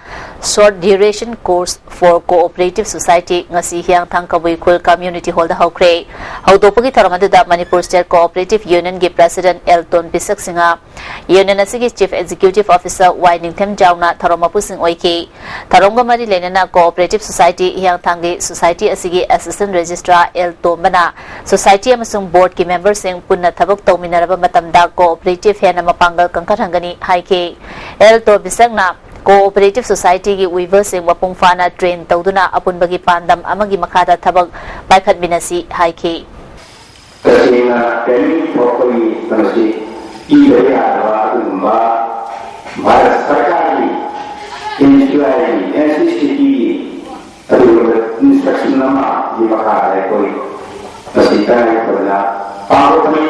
Short Duration Course for Cooperative Society ꯉꯁꯤ ꯍꯤꯌꯥꯡꯊꯥꯡ ꯀꯕꯨꯏ ꯈꯨꯜ Community Hallꯗ ꯍꯧꯈ꯭ꯔꯦ꯫ ꯍꯧꯗꯣꯛꯄꯒꯤ ꯊꯧꯔꯝ ꯑꯗꯨꯗ ꯃꯅꯤꯄꯨꯔ ꯁ꯭ꯇꯦꯠ ꯀꯣꯑꯣꯄꯔꯦꯇꯤꯚ ꯌꯨꯅꯤꯌꯟꯒꯤ president L Tonpishak Singh, union ꯑꯁꯤꯒꯤ chief executive officer Y Ningthem ꯖꯥꯎꯅ ꯊꯧꯔꯝ ꯃꯄꯨꯁꯤꯡ ꯑꯣꯏꯈꯤ꯫ ꯊꯧꯔꯝꯒ ꯃꯔꯤ ꯂꯩꯅꯅ ꯀꯣꯑꯣꯄꯔꯦꯇꯤꯚ ꯁꯣꯁꯥꯏꯇꯤ ꯍꯤꯌꯥꯡꯊꯥꯡꯒꯤ ꯁꯣꯁꯥꯏꯇꯤ ꯑꯁꯤꯒꯤ ꯑꯦꯁꯤꯁꯇꯦꯟꯠ ꯔꯦꯖꯤꯁꯇ꯭ꯔꯥꯔ ꯑꯦꯜ ꯇꯣꯝꯕꯅ ꯁꯣꯁꯥꯏꯇꯤ ꯑꯃꯁꯨꯡ ꯕꯣꯔꯗꯀꯤ ꯃꯦꯝꯕꯔꯁꯤꯡ ꯄꯨꯟꯅ ꯊꯕꯛ ꯇꯧꯃꯤꯟꯅꯔꯕ ꯃꯇꯝꯗ ꯀꯣꯑꯣꯄꯔꯦꯇꯤꯚ ꯍꯦꯟꯅ ꯃꯄꯥꯡꯒꯜ ꯀꯟꯈꯠꯍꯟꯒꯅꯤ ꯍꯥꯏꯈꯤ꯫ ꯑꯦꯜ ꯇꯣꯝꯕꯤꯁꯛꯅ ꯀꯣꯑꯣꯄꯔꯦꯇꯤꯚ ꯁꯣꯁꯥꯏꯇꯤꯒꯤ ꯋꯤꯚꯔꯁꯤꯡ ꯃꯄꯨꯡ ꯐꯥꯅ ꯇ꯭ꯔꯦꯟ ꯇꯧꯗꯨꯅ ꯑꯄꯨꯟꯕꯒꯤ ꯄꯥꯟꯗꯝ ꯑꯃꯒꯤ ꯃꯈꯥꯗ ꯊꯕꯛ ꯄꯥꯏꯈꯠꯃꯤꯟꯅꯁꯤ ꯍꯥꯏꯈꯤ꯫ ꯇꯁꯦꯡꯅ ꯇ꯭ꯔꯦꯅꯤꯡ ꯊꯣꯛꯄꯒꯤ ꯃꯁꯤ ꯄꯤꯗꯕ ꯌꯥꯗꯕ ꯑꯗꯨꯒꯨꯝꯕ ꯚꯥꯔꯠ ꯁꯔꯀꯥꯔꯒꯤ, ꯑꯦꯟ ꯁꯤ ꯑꯥꯏꯒꯤ, ꯑꯦꯟ ꯁꯤ ꯁꯤ ꯇꯤꯒꯤ ꯑꯗꯨꯒꯨꯝꯕ ꯏꯟꯁꯇ꯭ꯔꯛꯁꯟ ꯑꯃꯒꯤ ꯃꯈꯥꯗ ꯑꯩꯈꯣꯏ ꯃꯁꯤ ꯇꯉꯥꯏ ꯐꯗꯅ ꯄꯥꯡꯊꯣꯛꯄꯅꯤ꯫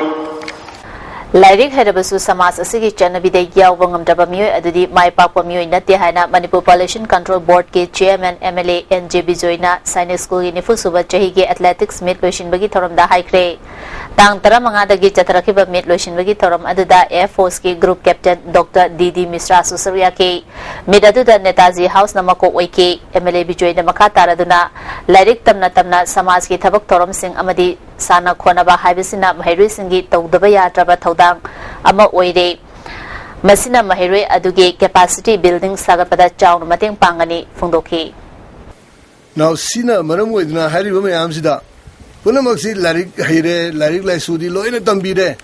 ꯂꯥꯏꯔꯤꯛ ꯍꯩꯔꯕꯁꯨ ꯁꯃꯥꯖ ꯑꯁꯤꯒꯤ ꯆꯠꯅꯕꯤꯗ ꯌꯥꯎꯕ ꯉꯝꯗ꯭ꯔꯕ ꯃꯤꯑꯣꯏ ꯑꯗꯨꯗꯤ ꯃꯥꯏ ꯄꯥꯛꯄ ꯃꯤꯑꯣꯏ ꯅꯠꯇꯦ ꯍꯥꯏꯅ ꯃꯅꯤꯄꯨꯔ ꯄꯣꯄꯨꯂꯦꯁꯟ ꯀꯟꯇ꯭ꯔꯣꯜ ꯕꯣꯔꯗꯀꯤ chairman M L A N J ꯕꯤꯖꯣꯏꯅ ꯁꯥꯏꯅꯤꯛ ꯁ꯭ꯀꯨꯜꯒꯤ ꯅꯤꯐꯨ ꯁꯨꯕ ꯆꯍꯤꯒꯤ ꯑꯦꯊꯂꯦꯇꯤꯛꯁ ꯃꯤꯠ ꯂꯣꯏꯁꯤꯟꯕꯒꯤ ꯊꯧꯔꯝꯗ ꯍꯥꯏꯈ꯭ꯔꯦ꯫ ꯇꯥꯡ ꯇꯔꯥꯃꯉꯥꯗꯒꯤ ꯆꯠꯊꯔꯛꯈꯤꯕ ꯃꯤꯠ ꯂꯣꯏꯁꯤꯟꯕꯒꯤ ꯊꯧꯔꯝ ꯑꯗꯨꯗ ꯑꯦꯌꯔ ꯐꯣꯔꯁꯀꯤ ꯒ꯭ꯔꯨꯞ ꯀꯦꯞꯇꯦꯟ ꯗꯣꯛꯇꯔ ꯗꯤ ꯗꯤ ꯃꯤꯁ꯭ꯔꯥꯁꯨ ꯁꯔꯨꯛ ꯌꯥꯈꯤ꯫ ꯃꯤꯠ ꯑꯗꯨꯗ ꯅꯦꯇꯥꯖꯤ ꯍꯥꯎꯁꯅ ꯃꯀꯣꯛ ꯑꯣꯏꯈꯤ꯫ ꯑꯦꯝ ꯑꯦꯜ ꯑꯦ ꯕꯤꯖꯣꯏꯅ ꯃꯈꯥ ꯇꯥꯔꯗꯨꯅ ꯂꯥꯏꯔꯤꯛ ꯇꯝꯅ ꯇꯝꯅ ꯁꯃꯥꯖꯀꯤ ꯊꯕꯛ ꯊꯧꯔꯝꯁꯤꯡ ꯑꯃꯗꯤ ꯁꯥꯟꯅ ꯈꯣꯠꯅꯕ ꯍꯥꯏꯕꯁꯤꯅ ꯃꯍꯩꯔꯣꯏꯁꯤꯡꯒꯤ ꯇꯧꯗꯕ ꯌꯥꯗ꯭ꯔꯕ ꯊꯧꯗꯥꯡ ꯑꯃ ꯑꯣꯏꯔꯦ꯫ ꯃꯁꯤꯅ ꯃꯍꯩꯔꯣꯏ ꯑꯗꯨꯒꯤ ꯀꯦꯄꯥꯁꯤꯇꯤ ꯕꯤꯜꯗꯤꯡ ꯁꯥꯒꯠꯄꯗ ꯆꯥꯎꯅ ꯃꯇꯦꯡ ꯄꯥꯡꯒꯅꯤ ꯐꯣꯡꯗꯣꯛꯈꯤ꯫ ꯅꯥꯎ, ꯁꯤꯅ ꯃꯔꯝ ꯑꯣꯏꯗꯨꯅ ꯍꯥꯏꯔꯤꯕ ꯃꯌꯥꯝꯁꯤꯗ ꯄꯨꯝꯅꯃꯛꯁꯤ ꯂꯥꯏꯔꯤꯛ ꯍꯩꯔꯦ, ꯂꯥꯏꯔꯤꯛ ꯂꯥꯏꯁꯨꯗꯤ ꯂꯣꯏꯅ ꯇꯝꯕꯤꯔꯦ,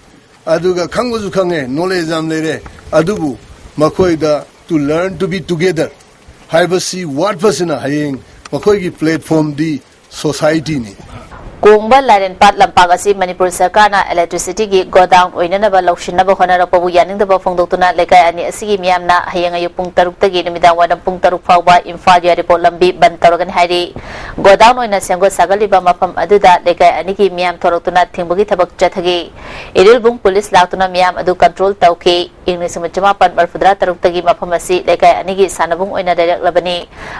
ꯑꯗꯨꯒ ꯈꯪꯕꯁꯨ ꯈꯪꯉꯦ, ꯅꯣꯂꯦꯖ ꯌꯥꯝ ꯂꯩꯔꯦ꯫ ꯑꯗꯨꯕꯨ ꯃꯈꯣꯏꯗ to learn to be together ꯍꯥꯏꯕꯁꯤ ꯋꯥꯠꯄꯁꯤꯅ ꯍꯌꯦꯡ ꯃꯈꯣꯏꯒꯤ ꯄ꯭ꯂꯦꯠꯐꯣꯝꯗꯤ ꯁꯣꯁꯥꯏꯇꯤꯅꯤ꯫ ꯀꯣꯡꯕ ꯂꯥꯏꯔꯦꯟꯄꯥꯠ ꯂꯝꯄꯥꯛ ꯑꯁꯤ ꯃꯅꯤꯄꯨꯔ ꯁꯔꯀꯥꯔꯅ ꯏꯂꯦꯛꯇ꯭ꯔꯤꯁꯤꯇꯤꯒꯤ ꯒꯣꯗꯥꯎꯟ ꯑꯣꯏꯅꯅꯕ ꯂꯧꯁꯤꯟꯅꯕ ꯍꯣꯠꯅꯔꯛꯄꯕꯨ ꯌꯥꯅꯤꯡꯗꯕ ꯐꯣꯡꯗꯣꯛꯇꯨꯅ ꯂꯩꯀꯥꯏ ꯑꯅꯤ ꯑꯁꯤꯒꯤ ꯃꯤꯌꯥꯝꯅ ꯍꯌꯦꯡ ꯑꯌꯨꯛ ꯄꯨꯡ ꯇꯔꯨꯛꯇꯒꯤ ꯅꯨꯃꯤꯗꯥꯡ ꯋꯥꯏꯔꯝ ꯄꯨꯡ ꯇꯔꯨꯛ ꯐꯥꯎꯕ ꯏꯝꯐꯥꯜ ꯌꯥꯏꯔꯤꯄꯣꯛ ꯂꯝꯕꯤ ꯕꯟ ꯇꯧꯔꯒꯅꯤ ꯍꯥꯏꯔꯤ꯫ ꯒꯣꯗꯥꯎꯟ ꯑꯣꯏꯅ ꯁꯦꯝꯒꯠ ꯁꯥꯒꯠꯂꯤꯕ ꯃꯐꯝ ꯑꯗꯨꯗ ꯂꯩꯀꯥꯏ ꯑꯅꯤꯒꯤ ꯃꯤꯌꯥꯝ ꯊꯣꯔꯛꯇꯨꯅ ꯊꯤꯡꯕꯒꯤ ꯊꯕꯛ ꯆꯠꯊꯈꯤ꯫ ꯏꯔꯤꯜꯕꯨꯡ ꯄꯨꯂꯤꯁ ꯂꯥꯛꯇꯨꯅ ꯃꯤꯌꯥꯝ ꯑꯗꯨ ꯀꯟꯇ꯭ꯔꯣꯜ ꯇꯧꯈꯤ꯫ ꯏꯪ ꯂꯤꯁꯤꯡ ꯑꯃ ꯆꯃꯥꯄꯟ ꯃꯔꯤꯐꯨꯇꯔꯥ ꯇꯔꯨꯛꯇꯒꯤ ꯃꯐꯝ ꯑꯁꯤ ꯂꯩꯀꯥꯏ ꯑꯅꯤꯒꯤ ꯁꯥꯟꯅꯕꯨꯡ ꯑꯣꯏꯅ ꯂꯩꯔꯛꯂꯕꯅꯤ꯫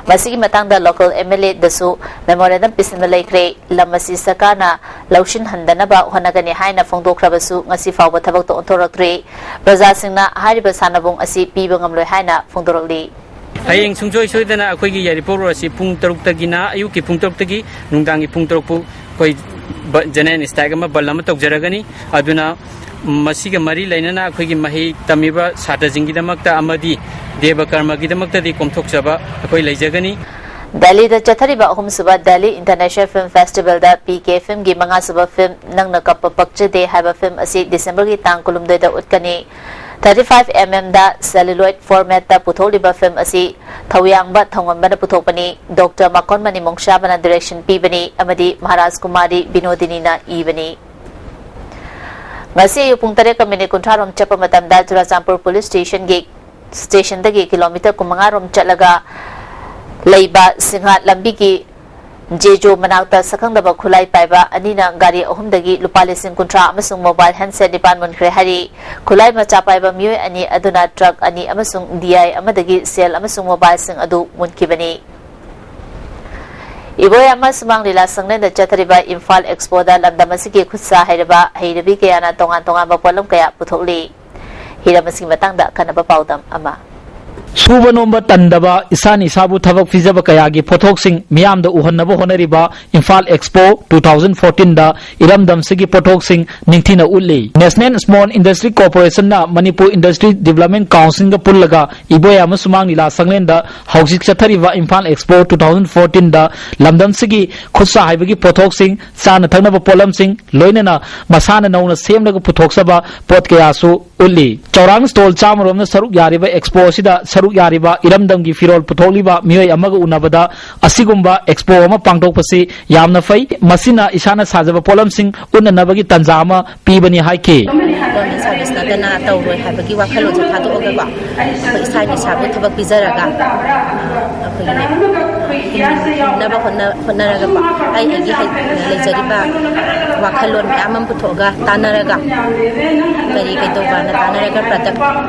ꯃꯁꯤꯒꯤ ꯃꯇꯥꯡꯗ ꯂꯣꯀꯦꯜ ꯑꯦꯝ ꯑꯦꯜ ꯑꯦꯗꯁꯨ ꯃꯦꯃꯣꯔꯦꯟꯗꯝ ꯄꯤꯁꯤꯟꯕ ꯂꯩꯈ꯭ꯔꯦ꯫ ꯂꯝ ꯑꯁꯤ ꯁꯔꯀꯥꯔꯅ ꯂꯧꯁꯤꯟꯍꯟꯗꯅꯕ ꯍꯣꯠꯅꯒꯅꯤ ꯍꯥꯏꯅ ꯐꯣꯡꯗꯣꯛꯈ꯭ꯔꯕꯁꯨ ꯉꯁꯤ ꯐꯥꯎꯕ ꯊꯕꯛꯇ ꯑꯣꯟꯊꯣꯔꯛꯇ꯭ꯔꯤ꯫ ꯄ꯭ꯔꯖꯥꯁꯤꯡꯅ ꯍꯥꯏꯔꯤꯕ ꯁꯥꯟꯅꯕꯨꯡ ꯑꯁꯤ ꯄꯤꯕ ꯉꯝꯂꯣꯏ ꯍꯥꯏꯅ ꯐꯣꯡꯗꯣꯔꯛꯂꯤ꯫ ꯍꯌꯦꯡ ꯁꯨꯡꯁꯣꯏ ꯁꯣꯏꯗꯅ ꯑꯩꯈꯣꯏꯒꯤ ꯌꯥꯏꯔꯤꯄꯣꯛ ꯔꯣꯗ ꯑꯁꯤ ꯄꯨꯡ ꯇꯔꯨꯛꯇꯒꯤꯅ, ꯑꯌꯨꯛꯀꯤ ꯄꯨꯡ ꯇꯔꯨꯛꯇꯒꯤ ꯅꯨꯡꯗꯥꯡꯒꯤ ꯄꯨꯡ ꯇꯔꯨꯛ ꯐꯥꯎ ꯑꯩꯈꯣꯏ ꯕ-, ꯖꯦꯅꯦꯔꯦꯜ ꯁ꯭ꯇ꯭ꯔꯥꯏꯛ ꯑꯃ, ꯕꯟ ꯑꯃ ꯇꯧꯖꯔꯒꯅꯤ꯫ ꯑꯗꯨꯅ ꯃꯁꯤꯒ ꯃꯔꯤ ꯂꯩꯅꯅ ꯑꯩꯈꯣꯏꯒꯤ ꯃꯍꯩ ꯇꯝꯃꯤꯕ ꯁꯥꯇ꯭ꯔꯁꯤꯡꯒꯤꯗꯃꯛꯇ ꯑꯃꯗꯤ ꯗꯦꯕ ꯀꯔꯃꯒꯤꯗꯃꯛꯇꯗꯤ ꯀꯣꯝꯊꯣꯛꯆꯕ ꯑꯩꯈꯣꯏ ꯂꯩꯖꯒꯅꯤ꯫ ꯗꯦꯜꯂꯤꯗ ꯆꯠꯊꯔꯤꯕ ꯑꯍꯨꯝꯁꯨꯕ ꯗꯦꯜꯂꯤ ꯏꯟꯇꯔꯅꯦꯁꯅꯦꯜ ꯐꯤꯜꯝ ꯐꯦꯁꯇꯤꯚꯦꯜꯗ ꯄꯤ ꯀꯦ ꯐꯤꯜꯝꯒꯤ ꯃꯉꯥꯁꯨꯕ ꯐꯤꯜꯝ ꯅꯪꯅ ꯀꯞꯄ ꯄꯛꯆꯗꯦ ꯍꯥꯏꯕ ꯐꯤꯜꯝ ꯑꯁꯤ ꯗꯤꯁꯦꯝꯕꯔꯒꯤ ꯇꯥꯡ ꯀꯨꯟꯍꯨꯝꯗꯣꯏꯗ ꯎꯠꯀꯅꯤ꯫ ꯊꯥꯔꯇꯤ ꯐꯥꯏꯚ ꯑꯦꯝ ꯑꯦꯝꯗ ꯁꯦꯂꯨꯂꯣꯏꯗ ꯐꯣꯔꯃꯦꯠꯇ ꯄꯨꯊꯣꯛꯂꯤꯕ ꯐꯤꯜꯝ ꯑꯁꯤ ꯊꯧꯌꯥꯡꯕ ꯊꯧꯉꯝꯕꯅ ꯄꯨꯊꯣꯛꯄꯅꯤ꯫ ꯗꯣꯛꯇꯔ ꯃꯀꯣꯟꯃꯅꯤ ꯃꯣꯡꯁꯥꯕꯅ ꯗꯤꯔꯦꯛꯁꯟ ꯄꯤꯕꯅꯤ ꯑꯃꯗꯤ ꯃꯍꯥꯔꯥꯖ ꯀꯨꯃꯥꯔꯤ ꯕꯤꯅꯣꯗꯤꯅꯤꯅ ꯏꯕꯅꯤ꯫ ꯉꯁꯤ ꯑꯌꯨꯛ ꯄꯨꯡ ꯇꯔꯦꯠꯀ ꯃꯤꯅꯤꯠ ꯀꯨꯟꯊ꯭ꯔꯥ ꯔꯣꯝ ꯆꯠꯄ ꯃꯇꯝꯗ ꯆꯨꯔꯥꯆꯥꯟꯄꯨꯔ ꯄꯨꯂꯤꯁ ꯁ꯭ꯇꯦꯁꯟꯒꯤ, ꯁ꯭ꯇꯦꯁꯟꯗꯒꯤ ꯀꯤꯂꯣꯃꯤꯇꯔ ꯀꯨꯟꯃꯉꯥ ꯔꯣꯝ ꯆꯠꯂꯒ ꯂꯩꯕ ꯁꯤꯡꯍꯥꯠ ꯂꯝꯕꯤꯒꯤ ꯖꯦꯖꯣ ꯃꯅꯥꯛꯇ ꯁꯛꯈꯪꯗꯕ ꯈꯨꯠꯂꯥꯏ ꯄꯥꯏꯕ ꯑꯅꯤꯅ ꯒꯥꯔꯤ ꯑꯍꯨꯝꯗꯒꯤ ꯂꯨꯄꯥ ꯂꯤꯁꯤꯡ ꯀꯨꯟꯊ꯭ꯔꯥ ꯑꯃꯁꯨꯡ ꯃꯣꯕꯥꯏꯜ ꯍꯦꯟꯁꯦꯠ ꯅꯤꯄꯥꯟ ꯃꯨꯟꯈ꯭ꯔꯦ ꯍꯥꯏꯔꯤ꯫ ꯈꯨꯠꯂꯥꯏ ꯃꯆꯥ ꯄꯥꯏꯕ ꯃꯤꯑꯣꯏ ꯑꯅꯤ ꯑꯗꯨꯅ ꯇ꯭ꯔꯛ ꯑꯅꯤ ꯑꯃꯁꯨꯡ ꯗꯤ ꯑꯥꯏ ꯑꯃꯗꯒꯤ ꯁꯦꯜ ꯑꯃꯁꯨꯡ ꯃꯣꯕꯥꯏꯜꯁꯤꯡ ꯑꯗꯨ ꯃꯨꯟꯈꯤꯕꯅꯤ꯫ ꯏꯕꯣꯌꯥꯃ ꯁꯨꯃꯥꯡ ꯂꯤꯂꯥ ꯁꯪꯂꯦꯟꯗ ꯆꯠꯊꯔꯤꯕ ꯏꯝꯐꯥꯜ ꯑꯦꯛꯁꯄꯣꯗ ꯂꯝꯗꯝ ꯑꯁꯤꯒꯤ ꯈꯨꯠꯁꯥ ꯍꯩꯔꯕ ꯍꯩꯔꯕꯤ ꯀꯌꯥꯅ ꯇꯣꯉꯥꯟ ꯇꯣꯉꯥꯟꯕ ꯄꯣꯠꯂꯝ ꯀꯌꯥ ꯄꯨꯊꯣꯛꯂꯤ꯫ ꯍꯤꯔꯝ ꯑꯁꯤꯒꯤ ꯃꯇꯥꯡꯗ ꯑꯈꯟꯅꯕ ꯄꯥꯎꯗꯝ ꯑꯃ꯫ ꯁꯨꯕ ꯅꯣꯝꯕ ꯇꯟꯗꯕ, ꯏꯁꯥꯅ ꯏꯁꯥꯕꯨ ꯊꯕꯛ ꯄꯤꯖꯕ ꯀꯌꯥꯒꯤ ꯄꯣꯠꯊꯣꯛꯁꯤꯡ ꯃꯤꯌꯥꯝꯗ ꯎꯍꯟꯅꯕ ꯍꯣꯠꯅꯔꯤꯕ Imphal expo two thousand fourteen ꯗ ꯏꯔꯝꯗꯝꯁꯤꯒꯤ ꯄꯣꯠꯊꯣꯛꯁꯤꯡ ꯅꯤꯡꯊꯤꯅ ꯎꯠꯂꯤ꯫ National Small Industry Corporation ꯅ ꯃꯅꯤꯄꯨꯔ Industry Development Council ꯒ ꯄꯨꯜꯂꯒ ꯏꯕꯣꯌꯥ ꯑꯃꯁꯨꯡ ꯃꯥꯡ ꯂꯤꯂꯥ ꯁꯪꯂꯦꯟꯗ ꯍꯧꯖꯤꯛ ꯆꯠꯊꯔꯤꯕ Imphal expo two thousand fourteen ꯗ ꯂꯝꯗꯝꯁꯤꯒꯤ ꯈꯨꯠꯁꯥ ꯍꯩꯕꯒꯤ ꯄꯣꯠꯊꯣꯛꯁꯤꯡ, ꯆꯥꯅ ꯊꯛꯅꯕ ꯄꯣꯠꯂꯝꯁꯤꯡ, ꯂꯣꯏꯅꯅ ꯃꯁꯥꯅ ꯅꯧꯅ ꯁꯦꯝꯂꯒ ꯄꯨꯊꯣꯛꯆꯕ ꯄꯣꯠ ꯀꯌꯥꯁꯨ ꯎꯠꯂꯤ꯫ ꯆꯧꯔꯥꯡ stall ꯆꯥꯝꯃꯔꯣꯝꯅ ꯁꯔꯨꯛ ꯌꯥꯔꯤꯕ ꯑꯦꯛꯁꯄꯣ ꯑꯁꯤꯗ ꯁꯔꯨꯛ ꯌꯥꯔꯤꯕ ꯏꯔꯝꯗꯝꯒꯤ ꯐꯤꯔꯣꯜ ꯄꯨꯊꯣꯛꯂꯤꯕ ꯃꯤꯑꯣꯏ ꯑꯃꯒ ꯎꯅꯕꯗ ꯑꯁꯤꯒꯨꯝꯕ ꯑꯦꯛꯁꯄꯣ ꯑꯃ ꯄꯥꯡꯊꯣꯛꯄꯁꯤ ꯌꯥꯝꯅ ꯐꯩ꯫ ꯃꯁꯤꯅ ꯏꯁꯥꯅ ꯁꯥꯖꯕ ꯄꯣꯠꯂꯝꯁꯤꯡ ꯎꯠꯅꯅꯕꯒꯤ ꯇꯥꯟꯖꯥ ꯑꯃ ꯄꯤꯕꯅꯤ ꯍꯥꯏꯈꯤ꯫ Government service ꯅꯠꯇꯅ ꯇꯧꯔꯣꯏ ꯍꯥꯏꯕꯒꯤ ꯋꯥꯈꯜꯂꯣꯟꯁꯦ ꯊꯥꯗꯣꯛꯑꯒꯀꯣ, ꯑꯩꯈꯣꯏ ꯏꯁꯥꯒꯤ ꯏꯁꯥꯕꯨ ꯊꯕꯛ ꯄꯤꯖꯔꯒ, ꯑꯩꯈꯣꯏꯒꯤ ꯍꯤꯡꯅꯕ ꯍꯣꯠꯅ-, ꯍꯣꯠꯅꯔꯒꯀꯣ, ꯑꯩ ꯑꯩꯒꯤ ꯍꯩ-, ꯂꯩꯖꯔꯤꯕ ꯋꯥꯈꯜꯂꯣꯟ ꯃꯌꯥꯝ ꯑꯃ ꯄꯨꯊꯣꯛꯑꯒ, ꯇꯥꯟꯅꯔꯒ, ꯀꯔꯤ ꯀꯩꯗꯧꯕꯅ ꯇꯥꯟꯅꯔꯒ product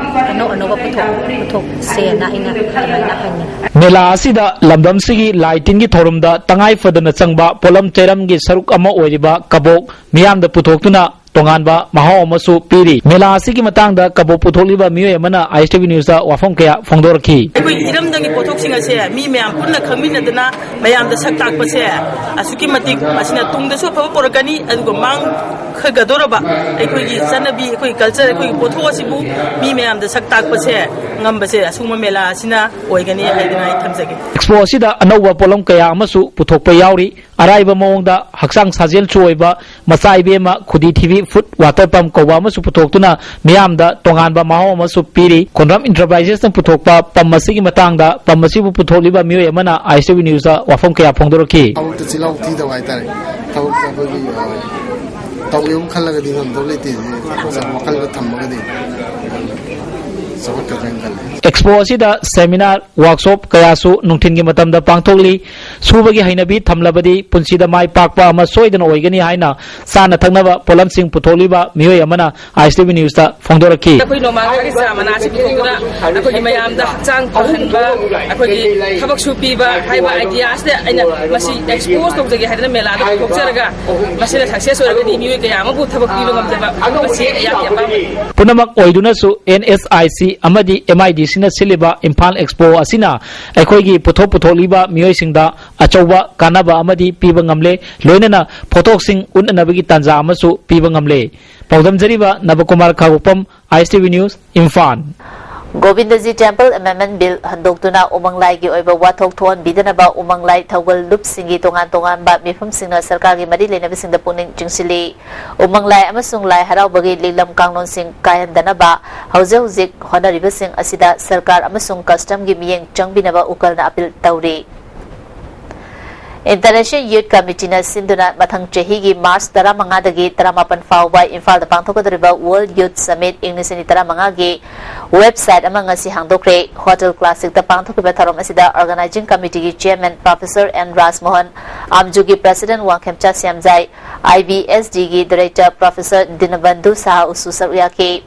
ꯑꯅꯧ ꯑꯅꯧꯕ ꯄꯨꯊꯣꯛ-, ꯄꯨꯊꯣꯛꯁꯦꯅ ꯑꯩꯅ ꯑꯗꯨꯃꯥꯏꯅ ꯍꯥꯏꯅꯤꯡꯉꯤ꯫ ꯃꯦꯂꯥ ꯑꯁꯤꯗ ꯂꯝꯗꯝꯁꯤꯒꯤ ꯂꯥꯏ ꯇꯤꯟꯒꯤ ꯊꯧꯔꯝꯗ ꯇꯉꯥꯏ ꯐꯗꯅ ꯆꯪꯕ ꯄꯣꯠꯂꯝ ꯆꯩꯔꯝꯒꯤ ꯁꯔꯨꯛ ꯑꯃ ꯑꯣꯏꯔꯤꯕ ꯀꯕꯣꯛ ꯃꯤꯌꯥꯝꯗ ꯄꯨꯊꯣꯛꯇꯨꯅ ꯇꯣꯉꯥꯟꯕ ꯃꯍꯥꯎ ꯑꯃꯁꯨ ꯄꯤꯔꯤ꯫ ꯃꯦꯂꯥ ꯑꯁꯤꯒꯤ ꯃꯇꯥꯡꯗ ꯀꯕꯣꯛ ꯄꯨꯊꯣꯛꯂꯤꯕ ꯃꯤꯑꯣꯏ ꯑꯃꯅ ꯑꯥꯏ ꯑꯦꯁ ꯇꯤ ꯚꯤ ꯅ꯭ꯌꯨꯁꯇ ꯋꯥꯐꯝ ꯀꯌꯥ ꯐꯣꯡꯗꯣꯔꯛꯈꯤ꯫ ꯑꯩꯈꯣꯏꯒꯤ ꯏꯔꯝꯗꯝꯒꯤ ꯄꯣꯠꯊꯣꯛꯁꯤꯡ ꯑꯁꯦ ꯃꯤ ꯃꯌꯥꯝ ꯄꯨꯟꯅ ꯈꯪꯃꯤꯟꯅꯗꯅ ꯃꯌꯥꯝꯗ ꯁꯛ ꯇꯥꯛꯄꯁꯦ ꯑꯁꯨꯛꯀꯤ ꯃꯇꯤꯛ ꯃꯁꯤꯅ ꯇꯨꯡꯗꯁꯨ ꯑꯐꯕ ꯄꯨꯔꯛꯀꯅꯤ, ꯑꯗꯨꯒ ꯃꯥꯡꯈꯒꯗꯧꯔꯕ ꯑꯩꯈꯣꯏꯒꯤ ꯆꯠꯅꯕꯤ, ꯑꯩꯈꯣꯏꯒꯤ culture, ꯑꯩꯈꯣꯏꯒꯤ ꯄꯣꯠꯊꯣꯛ ꯑꯁꯤꯕꯨ ꯃꯤ ꯃꯌꯥꯝꯗ ꯁꯛ ꯇꯥꯛꯄꯁꯦ ꯉꯝꯕꯁꯦ ꯑꯁꯨꯒꯨꯝꯕ ꯃꯦꯂꯥ ꯑꯁꯤꯅ ꯑꯣꯏꯒꯅꯤ ꯍꯥꯏꯗꯅ ꯑꯩ ꯊꯝꯖꯒꯦ꯫ ꯑꯦꯛꯁꯄꯣ ꯑꯁꯤꯗ ꯑꯅꯧꯕ ꯄꯣꯠꯂꯝ ꯀꯌꯥ ꯑꯃꯁꯨ ꯄꯨꯊꯣꯛꯄ ꯌꯥꯎꯔꯤ꯫ ꯑꯔꯥꯏꯕ ꯃꯑꯣꯡꯗ ꯍꯛꯆꯥꯡ ꯁꯥꯖꯦꯜꯁꯨ ꯑꯣꯏꯕ ꯃꯆꯥ ꯏꯕꯦꯝꯃ ꯈꯨꯗꯤ ꯊꯤꯕꯤ ꯐꯨꯗ ꯋꯥꯇꯔ ꯄꯝ ꯀꯧꯕ ꯑꯃꯁꯨ ꯄꯨꯊꯣꯛꯇꯨꯅ ꯃꯤꯌꯥꯝꯗ ꯇꯣꯉꯥꯟꯕ ꯃꯍꯥꯎ ꯑꯃꯁꯨ ꯄꯤꯔꯤ꯫ ꯈꯣꯟꯗ꯭ꯔꯝ ꯏꯟꯇꯔꯄ꯭ꯔꯥꯏꯖꯦꯁꯅ ꯄꯨꯊꯣꯛꯄ ꯄꯝ ꯑꯁꯤꯒꯤ ꯃꯇꯥꯡꯗ ꯄꯝ ꯑꯁꯤꯕꯨ ꯄꯨꯊꯣꯛꯂꯤꯕ ꯃꯤꯑꯣꯏ ꯑꯃꯅ ꯑꯥꯏ ꯑꯦꯁ ꯇꯤ ꯚꯤ ꯅ꯭ꯌꯨꯁꯇ ꯋꯥꯐꯝ ꯀꯌꯥ ꯐꯣꯡꯗꯣꯔꯛꯈꯤ꯫ ꯊꯕꯛꯇ ꯆꯤꯜꯍꯥꯎ ꯊꯤꯗꯕ ꯍꯥꯏꯇꯥꯔꯦ꯫ ꯊꯕꯛꯇ ꯑꯩꯈꯣꯏꯒꯤ, ꯑ, ꯇꯧꯒꯦꯕꯨ ꯈꯜꯂꯒꯗꯤ ꯉꯝꯗꯕ ꯂꯩꯇꯦ꯫ ꯋꯥꯈꯜꯗ ꯊꯝꯃꯒꯗꯤ ꯆꯥꯎꯈꯠꯀꯗ꯭ꯔꯥ ꯍꯥꯏꯅ ꯈꯜꯂꯤ꯫ ꯑꯦꯛꯁꯄꯣ ꯑꯁꯤꯗ ꯁꯦꯃꯤꯅꯥꯔ, ꯋꯥꯔꯛꯁꯣꯞ ꯀꯌꯥꯁꯨ ꯅꯨꯡꯊꯤꯜꯒꯤ ꯃꯇꯝꯗ ꯄꯥꯡꯊꯣꯛꯂꯤ꯫ ꯁꯨꯕꯒꯤ ꯍꯩꯅꯕꯤ ꯊꯝꯂꯕꯗꯤ ꯄꯨꯟꯁꯤꯗ ꯃꯥꯏ ꯄꯥꯛꯄ ꯑꯃ ꯁꯣꯏꯗꯅ ꯑꯣꯏꯒꯅꯤ ꯍꯥꯏꯅ ꯆꯥꯅ ꯊꯛꯅꯕ ꯄꯣꯠꯂꯝꯁꯤꯡ ꯄꯨꯊꯣꯛꯂꯤꯕ ꯃꯤꯑꯣꯏ ꯑꯃꯅ ꯑꯥꯏ ꯑꯦꯁ ꯇꯤ ꯚꯤ ꯅ꯭ꯌꯨꯁꯇ ꯐꯣꯡꯗꯣꯔꯛꯈꯤ꯫ ꯑꯩꯈꯣꯏ ꯅꯣꯡꯃꯥꯡꯈꯥꯒꯤ ꯆꯥ ꯃꯅꯥ ꯑꯁꯤ ꯄꯨꯊꯣꯛꯇꯨꯅ ꯑꯩꯈꯣꯏꯒꯤ ꯃꯌꯥꯝꯗ ꯍꯛꯆꯥꯡ ꯐꯍꯟꯕ, ꯑꯩꯈꯣꯏꯒꯤ ꯊꯕꯛꯁꯨ ꯄꯤꯕ ꯍꯥꯏꯕ idea ꯑꯁꯤꯗ ꯑꯩꯅ ꯃꯁꯤ expose ꯇꯧꯖꯒꯦ ꯍꯥꯏꯗꯅ ꯃꯦꯂꯥꯗ ꯄꯨꯊꯣꯛꯆꯔꯒ ꯃꯁꯤꯅ success ꯑꯣꯏꯔꯒꯗꯤ ꯃꯤꯑꯣꯏ ꯀꯌꯥ ꯑꯃꯕꯨ ꯊꯕꯛ ꯄꯤꯕ ꯉꯝꯖꯕ ꯃꯁꯤ ꯑꯩꯍꯥꯛꯀꯤ ꯑꯄꯥꯝꯕꯅꯤ꯫ ꯄꯨꯝꯅꯃꯛ ꯑꯣꯏꯗꯨꯅꯁꯨ ꯑꯦꯟ ꯑꯦꯁ ꯑꯥꯏ ꯁꯤ ꯑꯃꯗꯤ ꯑꯦꯝ ꯑꯥꯏ ꯗꯤ ꯁꯤꯅ ꯁꯤꯜꯂꯤꯕ ꯏꯝꯐꯥꯜ ꯑꯦꯛꯁꯄꯣ ꯑꯁꯤꯅ ꯑꯩꯈꯣꯏꯒꯤ ꯄꯨꯊꯣꯛ ꯄꯨꯊꯣꯛꯂꯤꯕ ꯃꯤꯑꯣꯏꯁꯤꯡꯗ ꯑꯆꯧꯕ ꯀꯥꯟꯅꯕ ꯑꯃꯗꯤ ꯄꯤꯕ ꯉꯝꯂꯦ꯫ ꯂꯣꯏꯅꯅ ꯄꯣꯠꯊꯣꯛꯁꯤꯡ ꯎꯠꯅꯅꯕꯒꯤ ꯇꯥꯟꯖꯥ ꯑꯃꯁꯨ ꯄꯤꯕ ꯉꯝꯂꯦ꯫ ꯄꯥꯎꯗꯝꯖꯔꯤꯕ Nabakumar Khangupam, I S T V news, Imphal. Govindaji temple ꯑꯦꯃꯦꯟꯃꯦꯟ ꯕꯤꯜ ꯍꯟꯗꯣꯛꯇꯨꯅ ꯎꯃꯪ ꯂꯥꯏꯒꯤ ꯑꯣꯏꯕ ꯋꯥꯊꯣꯛ ꯊꯣꯛꯍꯟꯕꯤꯗꯅꯕ ꯎꯃꯪ ꯂꯥꯏ ꯊꯧꯒꯜ ꯂꯨꯞꯁꯤꯡꯒꯤ ꯇꯣꯉꯥꯟ ꯇꯣꯉꯥꯟꯕ ꯃꯤꯐꯝꯁꯤꯡꯅ ꯁꯔꯀꯥꯔꯒꯤ ꯃꯔꯤ ꯂꯩꯅꯕꯁꯤꯡꯗ ꯄꯨꯛꯅꯤꯡ ꯆꯤꯡꯁꯤꯜꯂꯤ꯫ ꯎꯃꯪ ꯂꯥꯏ ꯑꯃꯁꯨꯡ ꯂꯥꯏ ꯍꯔꯥꯎꯕꯒꯤ ꯂꯤꯛꯂꯝ ꯀꯥꯡꯂꯣꯟꯁꯤꯡ ꯀꯥꯏꯍꯟꯗꯅꯕ ꯍꯧꯖꯤꯛ ꯍꯧꯖꯤꯛ ꯍꯣꯠꯅꯔꯤꯕꯁꯤꯡ ꯑꯁꯤꯗ ꯁꯔꯀꯥꯔ ꯑꯃꯁꯨꯡ ꯀꯁꯇꯝꯒꯤ ꯃꯤꯠꯌꯦꯡ ꯆꯪꯕꯤꯅꯕ ꯎꯀꯜꯅ ꯑꯄꯤꯜ ꯇꯧꯔꯤ꯫ ꯏꯟꯇꯔꯅꯦꯁꯅꯦꯜ ꯌꯨꯠ ꯀꯃꯤꯇꯤꯅ ꯁꯤꯟꯗꯨꯅ ꯃꯊꯪ ꯆꯍꯤꯒꯤ ꯃꯥꯔꯆ ꯇꯔꯥꯃꯉꯥꯗꯒꯤ ꯇꯔꯥꯃꯥꯄꯟ ꯐꯥꯎꯕ ꯏꯝꯐꯥꯜꯗ ꯄꯥꯡꯊꯣꯛꯀꯗꯧꯔꯤꯕ ꯋꯥꯔꯜꯗ ꯌꯨꯠ ꯁꯃꯤꯠ ꯏꯪ ꯂꯤꯁꯤꯡ ꯑꯅꯤ ꯇꯔꯥꯃꯉꯥꯒꯤ ꯋꯦꯕꯁꯥꯏꯠ ꯑꯃ ꯉꯁꯤ ꯍꯥꯡꯗꯣꯛꯈ꯭ꯔꯦ꯫ ꯍꯣꯇꯦꯜ ꯀ꯭ꯂꯥꯁꯤꯛꯇ ꯄꯥꯡꯊꯣꯛꯈꯤꯕ ꯊꯧꯔꯝ ꯑꯁꯤꯗ ꯑꯣꯔꯒꯅꯥꯏꯖꯤꯡ ꯀꯃꯤꯇꯤꯒꯤ ꯆꯤꯌꯔꯃꯦꯟ ꯄ꯭ꯔꯣꯐꯦꯁꯔ ꯑꯦꯟ ꯔꯥꯖꯃꯣꯍꯟ, ꯑꯥꯝꯖꯨꯒꯤ president Wangkhemcha Shyamjai, I B S ꯗꯤꯒꯤ ꯗꯥꯏꯔꯦꯛꯇꯔ ꯄ꯭ꯔꯣꯐꯦꯁꯔ ꯗꯤꯅꯕꯟꯙꯨ ꯁꯥꯍꯥꯁꯨ ꯁꯔꯨꯛ ꯌꯥꯈꯤ꯫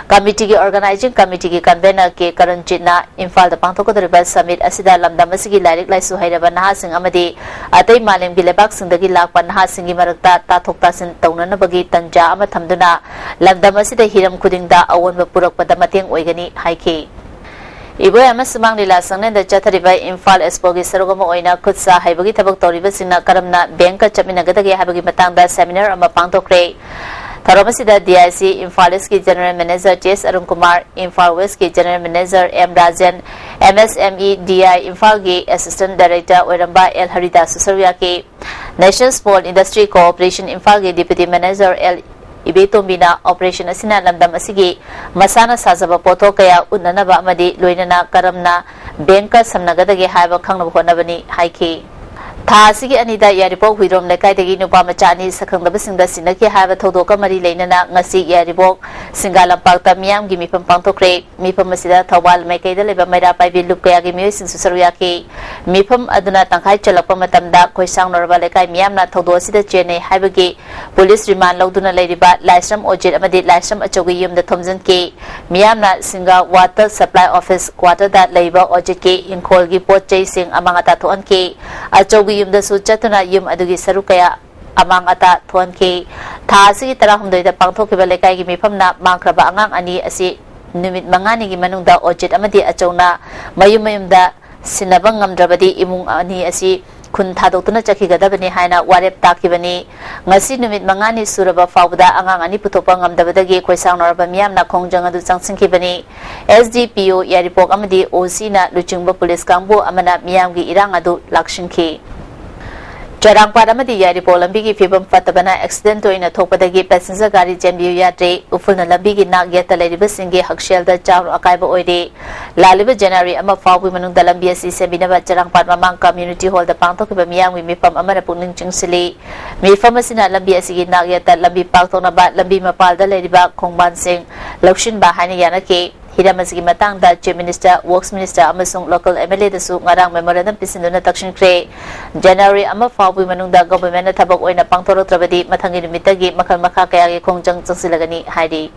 ꯀꯃꯤꯇꯤꯒꯤ ꯑꯣꯔꯒꯅꯥꯏꯖꯤꯡ ꯀꯃꯤꯇꯤꯒꯤ ꯀꯟꯚꯦꯅꯔ ꯀꯦ ꯀꯔꯟꯖꯤꯠꯅ ꯏꯝꯐꯥꯜꯗ ꯄꯥꯡꯊꯣꯛꯀꯗꯧꯔꯤꯕ ꯁꯃꯤꯠ ꯑꯁꯤꯗ ꯂꯝꯗꯝ ꯑꯁꯤꯒꯤ ꯂꯥꯏꯔꯤꯛ ꯂꯥꯏꯁꯨ ꯍꯩꯔꯕ ꯅꯍꯥꯁꯤꯡ ꯑꯃꯗꯤ ꯑꯇꯩ ꯃꯥꯂꯦꯝꯒꯤ ꯂꯩꯕꯥꯛꯁꯤꯡꯗꯒꯤ ꯂꯥꯛꯄ ꯅꯍꯥꯁꯤꯡꯒꯤ ꯃꯔꯛꯇ ꯇꯥꯊꯣꯛ ꯇꯥꯁꯤꯟ ꯇꯧꯅꯅꯕꯒꯤ ꯇꯟꯖꯥ ꯑꯃ ꯊꯝꯗꯨꯅ ꯂꯝꯗꯝ ꯑꯁꯤꯗ ꯍꯤꯔꯝ ꯈꯨꯗꯤꯡꯗ ꯑꯑꯣꯟꯕ ꯄꯨꯔꯛꯄꯗ ꯃꯇꯦꯡ ꯑꯣꯏꯒꯅꯤ ꯍꯥꯏꯈꯤ꯫ ꯏꯕꯣꯌꯥꯏꯃ ꯁꯨꯃꯥꯡ ꯂꯤꯂꯥ ꯁꯪꯂꯦꯟꯗ ꯆꯠꯊꯔꯤꯕ ꯏꯝꯐꯥꯜ ꯑꯦꯛꯁꯄꯣꯒꯤ ꯁꯔꯨꯛ ꯑꯃ ꯑꯣꯏꯅ ꯈꯨꯠ ꯁꯥ ꯍꯩꯕꯒꯤ ꯊꯕꯛ ꯇꯧꯔꯤꯕꯁꯤꯡꯅ ꯀꯔꯝꯅ ꯕꯦꯡꯀ ꯆꯠꯃꯤꯟꯅꯒꯗꯒꯦ ꯍꯥꯏꯕꯒꯤ ꯃꯇꯥꯡꯗ ꯁꯦꯃꯤꯅꯥꯔ ꯑꯃ ꯄꯥꯡꯊꯣꯛꯈ꯭ꯔꯦ꯫ ꯊꯧꯔꯝ ꯑꯁꯤꯗ ꯗꯤ ꯑꯥꯏ ꯁꯤ ꯏꯝꯐꯥꯜ ꯏꯁꯀꯤ ꯖꯦꯅꯔꯦꯜ ꯃꯦꯅꯦꯖꯔ ꯇꯤ ꯑꯦꯁ ꯑꯔꯨꯟ ꯀꯨꯃꯥꯔ, ꯏꯝꯐꯥꯜ ꯋꯦꯁꯀꯤ general manager M Rajen, M S M E D I ꯏꯝꯐꯥꯜꯒꯤ ꯑꯦꯁꯤꯁꯇꯦꯟ ꯗꯥꯏꯔꯦꯛꯇꯔ ꯑꯣꯏꯔꯝꯕ ꯑꯦꯜ ꯍꯔꯤꯗꯥꯁꯁꯨ ꯁꯔꯨꯛ ꯌꯥꯈꯤ꯫ ꯅꯦꯁꯅꯦꯜ ꯁ꯭ꯃꯣꯜ ꯏꯟꯗꯁꯇ꯭ꯔꯤ ꯀꯣꯑꯣꯄꯔꯦꯁꯟ ꯏꯝꯐꯥꯜꯒꯤ ꯗꯤꯄ꯭ꯌꯨꯇꯤ ꯃꯦꯅꯦꯖꯔ ꯑꯦꯜ ꯏꯕꯦꯇꯣꯝꯕꯤꯅ ꯑꯣꯄꯔꯦꯁꯟ ꯑꯁꯤꯅ ꯂꯝꯗꯝ ꯑꯁꯤꯒꯤ ꯃꯁꯥꯅ ꯁꯥꯖꯕ ꯄꯣꯠꯊꯣꯛ ꯀꯌꯥ ꯎꯠꯅꯅꯕ ꯑꯃꯗꯤ ꯂꯣꯏꯅꯅ ꯀꯔꯝꯅ ꯕꯦꯡꯀ ꯁꯝꯅꯒꯗꯒꯦ ꯍꯥꯏꯕ ꯈꯪꯅꯕ ꯍꯣꯠꯅꯕꯅꯤ ꯍꯥꯏꯈꯤ꯫ ꯊꯥ ꯑꯁꯤꯒꯤ ꯑꯅꯤꯗ ꯌꯥꯏꯔꯤꯄꯣꯛ ꯍꯨꯏꯗ꯭ꯔꯣꯝ ꯂꯩꯀꯥꯏꯗꯒꯤ ꯅꯨꯄꯥ ꯃꯆꯥ ꯑꯅꯤ ꯁꯛꯈꯪꯗꯕꯁꯤꯡꯗ ꯁꯤꯟꯅꯈꯤ ꯍꯥꯏꯕ ꯊꯧꯗꯣꯛꯀ ꯃꯔꯤ ꯂꯩꯅꯅ ꯉꯁꯤ ꯌꯥꯏꯔꯤꯄꯣꯛ ꯁꯤꯡꯒꯥ ꯂꯝꯄꯥꯛꯇ ꯃꯤꯌꯥꯝꯒꯤ ꯃꯤꯐꯝ ꯄꯥꯡꯊꯣꯛꯈ꯭ꯔꯦ꯫ ꯃꯤꯐꯝ ꯑꯁꯤꯗ ꯊꯧꯕꯥꯜ ꯃꯥꯏꯀꯩꯗ ꯂꯩꯕ ꯃꯩꯔꯥ ꯄꯥꯏꯕꯤ ꯂꯨꯞ ꯀꯌꯥꯒꯤ ꯃꯤꯑꯣꯏꯁꯤꯡꯁꯨ ꯁꯔꯨꯛ ꯌꯥꯈꯤ꯫ ꯃꯤꯐꯝ ꯑꯗꯨꯅ ꯇꯪꯈꯥꯏ ꯆꯜꯂꯛꯄ ꯃꯇꯝꯗ ꯈꯣꯏꯁꯥꯡꯅꯧꯔꯕ ꯂꯩꯀꯥꯏ ꯃꯤꯌꯥꯝꯅ ꯊꯧꯗꯣꯛ ꯑꯁꯤꯗ ꯆꯦꯟꯅꯩ ꯍꯥꯏꯕꯒꯤ ꯄꯨꯂꯤꯁ ꯔꯤꯃꯥꯟ ꯂꯧꯗꯨꯅ ꯂꯩꯔꯤꯕ ꯂꯥꯏꯁ꯭ꯔꯝ ꯑꯣꯖꯤꯠ ꯑꯃꯗꯤ ꯂꯥꯏꯁ꯭ꯔꯝ ꯑꯆꯧꯒꯤ ꯌꯨꯝꯗ ꯊꯣꯝꯖꯤꯟꯈꯤ꯫ ꯃꯤꯌꯥꯝꯅ ꯁꯤꯡꯒꯥ ꯋꯥꯇꯔ ꯁꯄ꯭ꯂꯥꯏ ꯑꯣꯐꯤꯁ ꯀ꯭ꯋꯥꯇꯔꯗ ꯂꯩꯕ ꯑꯣꯖꯤꯠꯀꯤ ꯏꯪꯈꯣꯜꯒꯤ ꯄꯣꯠ ꯆꯩꯁꯤꯡ ꯑꯃꯥꯡ ꯑꯇꯥ ꯊꯣꯛꯍꯟꯈꯤ꯫ ꯑꯆꯧꯒꯤ ꯌꯨꯝꯗꯁꯨ ꯆꯠꯇꯨꯅ ꯌꯨꯝ ꯑꯗꯨꯒꯤ ꯁꯔꯨꯛ ꯀꯌꯥ ꯑꯃꯥꯡ ꯑꯇꯥ ꯊꯣꯛꯍꯟꯈꯤ꯫ ꯊꯥ ꯑꯁꯤꯒꯤ ꯇꯔꯥꯍꯨꯝꯗꯣꯏꯗ ꯄꯥꯡꯊꯣꯛꯈꯤꯕ ꯂꯩꯀꯥꯏꯒꯤ ꯃꯤꯐꯝꯅ ꯃꯥꯡꯈ꯭ꯔꯕ ꯑꯉꯥꯡ ꯑꯅꯤ ꯑꯁꯤ ꯅꯨꯃꯤꯠ ꯃꯉꯥꯅꯤꯒꯤ ꯃꯅꯨꯡꯗ ꯑꯣꯖꯤꯠ ꯑꯃꯗꯤ ꯑꯆꯧꯅ ꯃꯌꯨꯝ ꯃꯌꯨꯝꯗ ꯁꯤꯟꯅꯕ ꯉꯝꯗ꯭ꯔꯕꯗꯤ ꯏꯃꯨꯡ ꯑꯅꯤ ꯑꯁꯤ ꯈꯨꯟ ꯊꯥꯗꯣꯛꯇꯨꯅ ꯆꯠꯈꯤꯒꯗꯕꯅꯤ ꯍꯥꯏꯅ ꯋꯥꯔꯦꯞ ꯇꯥꯈꯤꯕꯅꯤ꯫ ꯉꯁꯤ ꯅꯨꯃꯤꯠ ꯃꯉꯥꯅꯤ ꯁꯨꯔꯕ ꯐꯥꯎꯕꯗ ꯑꯉꯥꯡ ꯑꯅꯤ ꯄꯨꯊꯣꯛꯄ ꯉꯝꯗꯕꯗꯒꯤ ꯈꯣꯏꯁꯥꯎꯅꯔꯕ ꯃꯤꯌꯥꯝꯅ ꯈꯣꯡꯖꯪ ꯑꯗꯨ ꯆꯪꯁꯤꯟꯈꯤꯕꯅꯤ꯫ ꯑꯦꯁ ꯗꯤ ꯄꯤ ꯑꯣ ꯌꯥꯏꯔꯤꯄꯣꯛ ꯑꯃꯗꯤ ꯑꯣ ꯁꯤꯅ ꯂꯨꯆꯤꯡꯕ ꯄꯨꯂꯤꯁ ꯀꯥꯡꯕꯨ ꯑꯃꯅ ꯃꯤꯌꯥꯝꯒꯤ ꯏꯔꯥꯡ ꯑꯗꯨ ꯂꯥꯛꯁꯤꯟꯈꯤ꯫ ꯆꯔꯥꯡꯄꯥꯠ ꯑꯃꯗꯤ ꯌꯥꯏꯔꯤꯄꯣꯛ ꯂꯝꯕꯤꯒꯤ ꯐꯤꯕꯝ ꯐꯠꯇꯕꯅ ꯑꯦꯛꯁꯤꯗꯦꯟ ꯇꯣꯏꯅ ꯊꯣꯛꯄꯗꯒꯤ ꯄꯦꯁꯦꯟꯖꯔ ꯒꯥꯔꯤ ꯆꯦꯟꯕꯤꯌꯨ ꯌꯥꯗ꯭ꯔꯦ꯫ ꯎꯐꯨꯜꯅ ꯂꯝꯕꯤꯒꯤ ꯅꯥꯛ ꯌꯦꯠꯇ ꯂꯩꯔꯤꯕꯁꯤꯡꯒꯤ ꯍꯛꯁꯦꯜꯗ ꯆꯥꯎꯅ ꯑꯀꯥꯏꯕ ꯑꯣꯏꯔꯦ꯫ ꯂꯥꯛꯂꯤꯕ ꯖꯅꯋꯥꯔꯤ ꯑꯃ ꯐꯥꯎꯕꯒꯤ ꯃꯅꯨꯡꯗ ꯂꯝꯕꯤ ꯑꯁꯤ ꯁꯦꯝꯕꯤꯅꯕ ꯆꯔꯥꯡꯄꯥꯠ ꯃꯃꯥꯡ ꯀꯝꯃ꯭ꯌꯨꯅꯤꯇꯤ ꯍꯣꯜꯗ ꯄꯥꯡꯊꯣꯛꯈꯤꯕ ꯃꯤꯌꯥꯝꯒꯤ ꯃꯤꯐꯝ ꯑꯃꯅ ꯄꯨꯛꯅꯤꯡ ꯆꯤꯡꯁꯤꯜꯂꯤ꯫ ꯃꯤꯐꯝ ꯑꯁꯤꯅ ꯂꯝꯕꯤ ꯑꯁꯤꯒꯤ ꯅꯥꯛ ꯌꯦꯠꯇ ꯂꯝꯕꯤ ꯄꯥꯛꯊꯣꯛꯅꯕ ꯂꯝꯕꯤ ꯃꯄꯥꯜꯗ ꯂꯩꯔꯤꯕ ꯈꯣꯡꯕꯥꯟꯁꯤꯡ ꯂꯧꯁꯤꯟꯕ ꯍꯥꯏꯅ ꯌꯥꯅꯈꯤ꯫ ꯍꯤꯔꯝ ꯑꯁꯤꯒꯤ ꯃꯇꯥꯡꯗ Chief Minister, Works Minister ꯑꯃꯁꯨꯡ local M L A ꯗꯁꯨ ꯉꯔꯥꯡ memorandum ꯄꯤꯁꯤꯟꯗꯨꯅ ꯇꯛꯁꯤꯟꯈ꯭ꯔꯦ꯫ ꯖꯅꯋꯥꯔꯤ ꯑꯃ ꯐꯥꯎꯕꯒꯤ ꯃꯅꯨꯡꯗ government ꯅ ꯊꯕꯛ ꯑꯣꯏꯅ ꯄꯥꯡꯊꯣꯔꯛꯇ꯭ꯔꯕꯗꯤ ꯃꯊꯪꯒꯤ ꯅꯨꯃꯤꯠꯇꯒꯤ ꯃꯈꯜ ꯃꯈꯥ ꯀꯌꯥꯒꯤ ꯈꯣꯡꯖꯪ ꯆꯪꯁꯤꯜꯂꯒꯅꯤ ꯍꯥꯏꯔꯤ꯫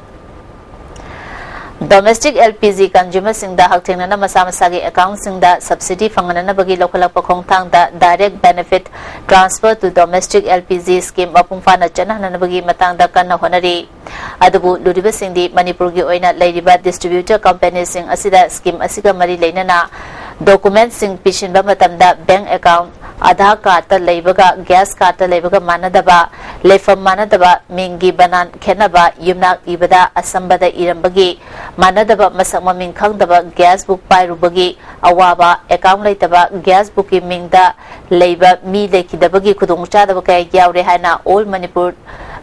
Domestic L P G consumer ꯁꯤꯡꯗ ꯍꯛꯊꯦꯡꯅꯅ ꯃꯁꯥ ꯃꯁꯥꯒꯤ account ꯁꯤꯡꯗ subsidy ꯐꯪꯍꯟꯅꯕꯒꯤ ꯂꯧꯈꯠꯂꯛꯄ ꯈꯣꯡꯊꯥꯡꯗ Direct Benefit Transfer to Domestic L P G scheme ꯃꯄꯨꯡ ꯐꯥꯅ ꯆꯠꯅꯍꯟꯅꯕꯒꯤ ꯃꯇꯥꯡꯗ ꯀꯟꯅ ꯍꯣꯠꯅꯔꯤ꯫ ꯑꯗꯨꯕꯨ ꯂꯨꯔꯤꯕꯁꯤꯡꯗꯤ ꯃꯅꯤꯄꯨꯔꯒꯤ ꯑꯣꯏꯅ ꯂꯩꯔꯤꯕ distributor company ꯁꯤꯡ ꯑꯁꯤꯗ scheme ꯑꯁꯤꯒ ꯃꯔꯤ ꯂꯩꯅꯅ document ꯁꯤꯡ ꯄꯤꯁꯤꯟꯕ ꯃꯇꯝꯗ bank account, Aadhaar card ꯇ ꯂꯩꯕꯒ gas card ꯇ ꯂꯩꯕꯒ ꯃꯥꯟꯅꯗꯕ, ꯂꯩꯐꯝ ꯃꯥꯟꯅꯗꯕ, ꯃꯤꯡꯒꯤ ꯕꯅꯥꯟ ꯈꯦꯠꯅꯕ, ꯌꯨꯝꯅꯥꯛ ꯏꯕꯗ ꯑꯁꯝꯕꯗ ꯏꯔꯝꯕꯒꯤ ꯃꯥꯟꯅꯗꯕ, ꯃꯁꯛ ꯃꯃꯤꯡ ꯈꯪꯗꯕ gas book ꯄꯥꯏꯔꯨꯕꯒꯤ ꯑꯋꯥꯕ, account ꯂꯩꯇꯕ, gas book ꯀꯤ ꯃꯤꯡꯗ ꯂꯩꯕ ꯃꯤ ꯂꯩꯈꯤꯗꯕꯒꯤ ꯈꯨꯗꯣꯡꯆꯥꯗꯕ ꯀꯌꯥ ꯌꯥꯎꯔꯦ ꯍꯥꯏꯅ All Manipur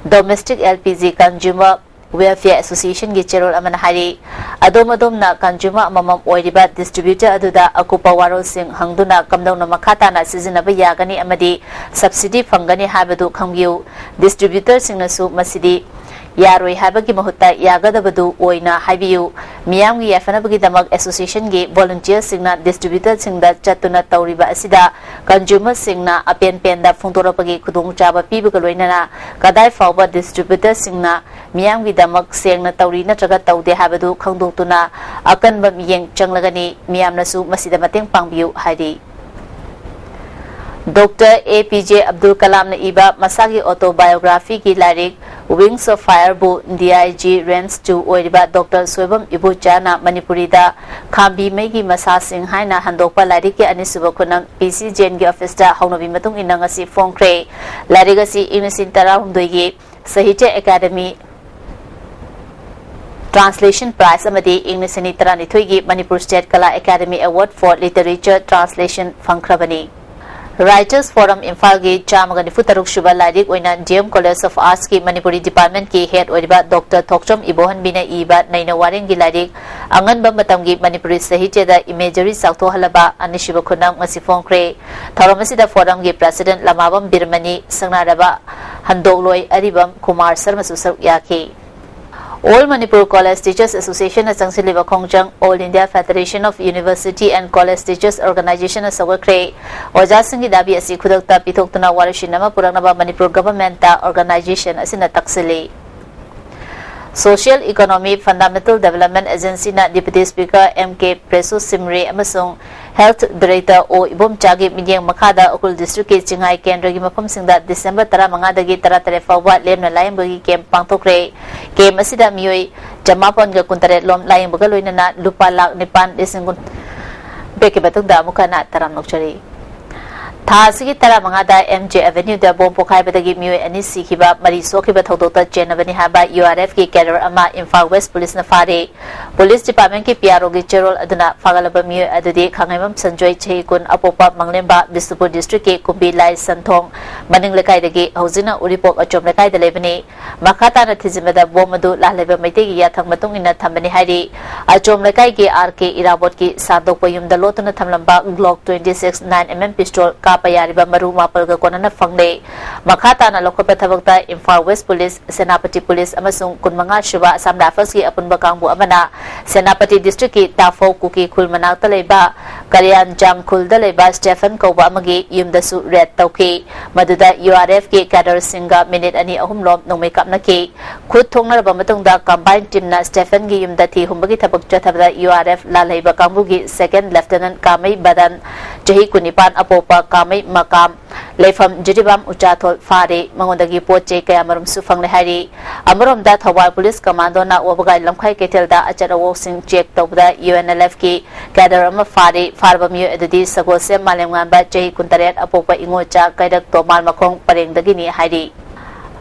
Domestic L P G Consumer Welfare Association ꯒꯤ ꯆꯦꯔꯣꯜ ꯑꯃꯅ ꯍꯥꯏꯔꯤ꯫ ꯑꯗꯣꯝ ꯑꯗꯣꯝꯅ consumer ꯑꯃꯃꯝ ꯑꯣꯏꯔꯤꯕ distributor ꯑꯗꯨꯗ ꯑꯀꯨꯞꯄ ꯋꯥꯔꯣꯜꯁꯤꯡ ꯍꯪꯗꯨꯅ ꯀꯝꯗꯧꯅ ꯃꯈꯥ ꯇꯥꯅ ꯁꯤꯖꯤꯟꯅꯕ ꯌꯥꯒꯅꯤ ꯑꯃꯗꯤ subsidy ꯐꯪꯒꯅꯤ ꯍꯥꯏꯕꯗꯨ ꯈꯪꯕꯤꯌꯨ꯫ Distributor ꯁꯤꯡꯅꯁꯨ ꯃꯁꯤꯗꯤ ꯌꯥꯔꯣꯏ ꯍꯥꯏꯕꯒꯤ ꯃꯍꯨꯠꯇ ꯌꯥꯒꯗꯕꯗꯨ ꯑꯣꯏꯅ ꯍꯥꯏꯕꯤꯌꯨ꯫ ꯃꯤꯌꯥꯝꯒꯤ ꯌꯥꯏꯐꯅꯕꯒꯤꯗꯃꯛ association ꯒꯤ volunteer ꯁꯤꯡꯅ distributor ꯁꯤꯡꯗ ꯆꯠꯇꯨꯅ ꯇꯧꯔꯤꯕ ꯑꯁꯤꯗ consumer ꯁꯤꯡꯅ ꯑꯄꯦꯟ ꯄꯦꯟꯗ ꯐꯣꯡꯗꯣꯔꯛꯄꯒꯤ ꯈꯨꯗꯣꯡꯆꯥꯕ ꯄꯤꯕꯒ ꯂꯣꯏꯅꯅ ꯀꯗꯥꯏ ꯐꯥꯎꯕ distributor ꯁꯤꯡꯅ ꯃꯤꯌꯥꯝꯒꯤꯗꯃꯛ ꯁꯦꯡꯅ ꯇꯧꯔꯤ ꯅꯠꯇ꯭ꯔꯒ ꯇꯧꯗꯦ ꯍꯥꯏꯕꯗꯨ ꯈꯪꯗꯣꯛꯇꯨꯅ ꯑꯀꯟꯕ ꯃꯤꯠꯌꯦꯡ ꯆꯪꯂꯒꯅꯤ꯫ ꯃꯤꯌꯥꯝꯅꯁꯨ ꯃꯁꯤꯗ ꯃꯇꯦꯡ ꯄꯥꯡꯕꯤꯌꯨ ꯍꯥꯏꯔꯤ꯫ ꯗꯣꯛꯇꯔ ꯑꯦ ꯄꯤ ꯖꯦ ꯑꯕꯗꯨꯜ ꯀꯂꯥꯝꯅ ꯏꯕ ꯃꯁꯥꯒꯤ autobiographyꯒꯤ ꯂꯥꯏꯔꯤꯛ Wings of Fireꯕꯨ D I G Range two ꯑꯣꯏꯔꯤꯕ ꯗꯣꯛꯇꯔ ꯁꯣꯏꯕꯝ ꯏꯕꯣꯆꯥꯅ ꯃꯅꯤꯄꯨꯔꯤꯗ ꯈꯥꯝꯕꯤ ꯃꯩꯒꯤ ꯃꯁꯥꯁꯤꯡ ꯍꯥꯏꯅ ꯍꯟꯗꯣꯛꯄ ꯂꯥꯏꯔꯤꯛꯀꯤ ꯑꯅꯤꯁꯨꯕ ꯈꯨꯅꯝ P C Jainꯒꯤ officeꯇ ꯍꯧꯅꯕꯤ ꯃꯇꯨꯡ ꯏꯟꯅ ꯉꯁꯤ ꯐꯣꯡꯈ꯭ꯔꯦ꯫ ꯂꯥꯏꯔꯤꯛ ꯑꯁꯤ ꯏꯪ ꯂꯤꯁꯤꯡ ꯇꯔꯥꯍꯨꯝꯗꯣꯏꯒꯤ Sahitya Academy Translation Prize ꯑꯃꯗꯤ ꯏꯪ ꯂꯤꯁꯤꯡ ꯑꯅꯤ ꯇꯔꯥꯅꯤꯊꯣꯏꯒꯤ Manipur State Kala Academy Award for Literature Translation ꯐꯪꯈ꯭ꯔꯕꯅꯤ꯫ Writers Forum ꯏꯝꯐꯥꯜꯒꯤ ꯆꯥꯝꯃꯒ ꯅꯤꯐꯨ ꯇꯔꯨꯛ ꯁꯨꯕ ꯂꯥꯏꯔꯤꯛ ꯑꯣꯏꯅ D M College of Artsꯀꯤ ꯃꯅꯤꯄꯨꯔꯤ departmentꯀꯤ head ꯑꯣꯏꯔꯤꯕ ꯗꯣꯛꯇꯔ ꯊꯣꯛꯆꯝ ꯏꯕꯣꯍꯟꯕꯤꯅ ꯏꯕ ꯅꯩꯅ ꯋꯥꯔꯦꯡꯒꯤ ꯂꯥꯏꯔꯤꯛ ꯑꯉꯟꯕ ꯃꯇꯝꯒꯤ ꯃꯅꯤꯄꯨꯔꯤ ꯁꯥꯍꯤꯇ꯭ꯌꯗ ꯏꯃꯦꯖꯔꯤ ꯆꯥꯎꯊꯣꯛꯍꯜꯂꯕ ꯑꯅꯤꯁꯨꯕ ꯈꯨꯅꯝ ꯉꯁꯤ ꯐꯣꯡꯈ꯭ꯔꯦ꯫ ꯊꯧꯔꯝ ꯑꯁꯤꯗ forumꯒꯤ president ꯂꯃꯥꯕꯝ ꯕꯤꯔꯃꯅꯤ, ꯁꯪꯅꯥꯔꯕ ꯍꯟꯗꯣꯛꯂꯣꯏ ꯑꯔꯤꯕꯝ ꯀꯨꯃꯥꯔ ꯁꯔꯃꯁꯨ ꯁꯔꯨꯛ ꯌꯥꯈꯤ꯫ All Manipur College Teachers Associationꯅ ꯆꯪꯁꯤꯜꯂꯤꯕ ꯈꯣꯡꯖꯪ All India Federation of University and College Teachers Organizationꯅ ꯁꯧꯒꯠꯈ꯭ꯔꯦ꯫ ꯑꯣꯖꯥꯁꯤꯡꯒꯤ ꯗꯥꯕꯤ ꯑꯁꯤ ꯈꯨꯗꯛꯇ ꯄꯤꯊꯣꯛꯇꯨꯅ ꯋꯥꯔꯣꯏꯁꯤꯟ ꯑꯃ ꯄꯨꯔꯛꯅꯕ ꯃꯅꯤꯄꯨꯔ governmentꯇ organization ꯑꯁꯤꯅ ꯇꯛꯁꯤꯜꯂꯤ꯫ Social Economy Fundamental Development Agencyꯅ Deputy Speaker M K ꯄ꯭ꯔꯦꯁꯨ ꯁꯤꯝꯔꯦ ꯑꯃꯁꯨꯡ Health Director ꯑꯣ ꯏꯕꯣꯝꯆꯥꯒꯤ ꯃꯤꯠꯌꯦꯡ ꯃꯈꯥꯗ ꯎꯈ꯭ꯔꯨꯜ districtꯀꯤ ꯆꯤꯡꯉꯥꯏ ꯀꯦꯟꯗ꯭ꯔꯒꯤ ꯃꯐꯝꯁꯤꯡꯗ December ꯇꯔꯥꯃꯉꯥꯗꯒꯤ ꯇꯔꯥꯇꯔꯦꯠ ꯐꯥꯎꯕ ꯂꯦꯝꯅ ꯂꯥꯌꯦꯡꯕꯒꯤ camp ꯄꯥꯡꯊꯣꯛꯈ꯭ꯔꯦ꯫ Camp ꯑꯁꯤꯗ ꯃꯤꯑꯣꯏ ꯆꯃꯥꯄꯟꯒ ꯀꯨꯟꯇꯔꯦꯠ ꯂꯣꯝ ꯂꯥꯌꯦꯡꯕꯒ ꯂꯣꯏꯅꯅ ꯂꯨꯄꯥ ꯂꯥꯈ ꯅꯤꯄꯥꯟ ꯂꯤꯁꯤꯡ ꯀꯨꯟ ꯕ꯭ꯔꯦꯛꯀꯤ ꯃꯇꯨꯡꯗ ꯑꯃꯨꯛ ꯍꯟꯅ ꯇꯔꯥꯝ ꯂꯧꯖꯔꯤ꯫ ꯊꯥ ꯑꯁꯤꯒꯤ ꯇꯔꯥꯃꯉꯥꯗ M J Avenueꯗ bomb ꯄꯣꯈꯥꯏꯕꯗꯒꯤ ꯃꯤꯑꯣꯏ ꯑꯅꯤ ꯁꯤꯈꯤꯕ, ꯃꯔꯤ ꯁꯣꯛꯈꯤꯕ ꯊꯧꯗꯣꯛꯇ ꯆꯦꯟꯅꯕꯅꯤ ꯍꯥꯏꯕ U R Fꯀꯤ cadre ꯑꯃ ꯏꯝꯐꯥꯜ West Policeꯅ ꯐꯥꯔꯦ꯫ Police Departmentꯀꯤ P R Oꯒꯤ ꯆꯦꯔꯣꯜ ꯑꯗꯨꯅ ꯐꯥꯒꯠꯂꯕ ꯃꯤꯑꯣꯏ ꯑꯗꯨꯗꯤ ꯈꯥꯡꯉꯩꯕꯝ ꯁꯟꯖꯣꯏ, ꯆꯍꯤ ꯀꯨꯟ, ꯑꯄꯣꯛꯄ ꯃꯪꯂꯦꯝꯕ, ꯕꯤꯁꯅꯨꯄꯨꯔ districtꯀꯤ ꯀꯨꯝꯕꯤ ꯂꯥꯏ ꯁꯟꯊꯣꯡ ꯃꯅꯤꯡ ꯂꯩꯀꯥꯏꯗꯒꯤ, ꯍꯧꯖꯤꯛꯅ ꯎꯔꯤꯄꯣꯛ ꯑꯆꯣꯝ ꯂꯩꯀꯥꯏꯗ ꯂꯩꯕꯅꯤ꯫ ꯃꯈꯥ ꯇꯥꯅ ꯊꯤꯖꯤꯟꯕꯗ bomb ꯑꯗꯨ ꯂꯥꯜꯍꯩꯕ ꯃꯩꯇꯩꯒꯤ ꯌꯥꯊꯪ ꯃꯇꯨꯡ ꯏꯟꯅ ꯊꯝꯕꯅꯤ ꯍꯥꯏꯔꯤ꯫ ꯑꯆꯣꯝ ꯂꯩꯀꯥꯏꯒꯤ R K ꯏꯔꯥꯕꯣꯠꯀꯤ ꯁꯥꯟꯗꯣꯛꯄ ꯌꯨꯝꯗ ꯂꯣꯠꯇꯨꯅ ꯊꯝꯂꯝꯕ Glock twenty six nine M M pistol ꯀꯥꯞꯄ ꯌꯥꯔꯤꯕ ꯃꯔꯨ ꯃꯥꯄꯜꯒ ꯀꯣꯟꯅꯅ ꯐꯪꯂꯦ꯫ ꯃꯈꯥ ꯇꯥꯅ ꯂꯧꯈꯠꯄ ꯊꯕꯛꯇ Imphal West Police, Senapati Police ꯑꯃꯁꯨꯡ ꯀꯨꯟꯃꯉꯥ ꯁꯨꯕ Assam Riflesꯀꯤ ꯑꯄꯨꯟꯕ ꯀꯥꯡꯕꯨ ꯑꯃꯅ ꯁꯦꯅꯥꯄꯇꯤ districtꯀꯤ ꯇꯥꯐꯧ ꯀꯨꯀꯤ ꯈꯨꯜ ꯃꯅꯥꯛꯇ ꯂꯩꯕ ꯀꯔꯤꯌꯥꯟꯖꯥꯡ ꯈꯨꯜꯗ ꯂꯩꯕ Stephen ꯀꯧꯕ ꯑꯃꯒꯤ ꯌꯨꯝꯗꯁꯨ raid ꯇꯧꯈꯤ꯫ ꯃꯗꯨꯗ U R Fꯀꯤ cadreꯁꯤꯡꯒ minute ꯑꯅꯤ ꯑꯍꯨꯝ ꯂꯣꯝ ꯅꯣꯡꯃꯩ ꯀꯥꯞꯅꯈꯤ꯫ ꯈꯨꯠ ꯊꯣꯛꯅꯔꯕ ꯃꯇꯨꯡꯗ combined teamꯅ Stephenꯒꯤ ꯌꯨꯝꯗ ꯊꯤ ꯍꯨꯝꯕꯒꯤ ꯊꯕꯛ ꯆꯠꯊꯕꯗ U R F ꯂꯥꯜꯍꯩꯕ ꯀꯥꯡꯕꯨꯒꯤ second lieutenant ꯀꯥꯃꯩ ꯕꯗꯟ, ꯆꯍꯤ ꯀꯨꯟꯅꯤꯄꯥꯟ, ꯑꯄꯣꯛꯄ ꯀꯥ ꯃꯩ ꯃꯀꯥꯝ, ꯂꯩꯐꯝ ꯖꯤꯔꯤꯕꯥꯝ ꯎꯆꯥꯊꯣꯜ ꯐꯥꯔꯦ꯫ ꯃꯉꯣꯟꯗꯒꯤ ꯄꯣꯠ ꯆꯩ ꯀꯌꯥꯃꯔꯨꯝꯁꯨ ꯐꯪꯂꯦ ꯍꯥꯏꯔꯤ꯫ ꯑꯃꯔꯣꯝꯗ ꯊꯧꯕꯥꯜ ꯄꯨꯂꯤꯁ ꯀꯃꯥꯟꯗꯣꯅ ꯋꯥꯕꯒꯥꯏ ꯂꯝꯈꯥꯏ ꯀꯩꯊꯦꯜꯗ ꯑꯆꯠ ꯑꯋꯣꯛꯁꯤꯡ ꯆꯦꯛ ꯇꯧꯕꯗ ꯌꯨ ꯑꯦꯟ ꯑꯦꯜ ꯑꯦꯐꯀꯤ ꯀꯦꯗꯔ ꯑꯃ ꯐꯥꯔꯦ꯫ ꯐꯥꯔꯕ ꯃꯤꯑꯣꯏ ꯑꯗꯨꯗꯤ ꯁꯒꯣꯜꯁꯦꯝ ꯃꯥꯂꯦꯝꯉꯥꯟꯕ, ꯆꯍꯤ ꯀꯨꯟꯇꯔꯦꯠ, ꯑꯄꯣꯛꯄ ꯏꯉꯣꯆꯥ ꯀꯩꯔꯛ ꯇꯣꯃꯥꯜ ꯃꯈꯣꯡ ꯄꯔꯦꯡꯗꯒꯤꯅꯤ ꯍꯥꯏꯔꯤ꯫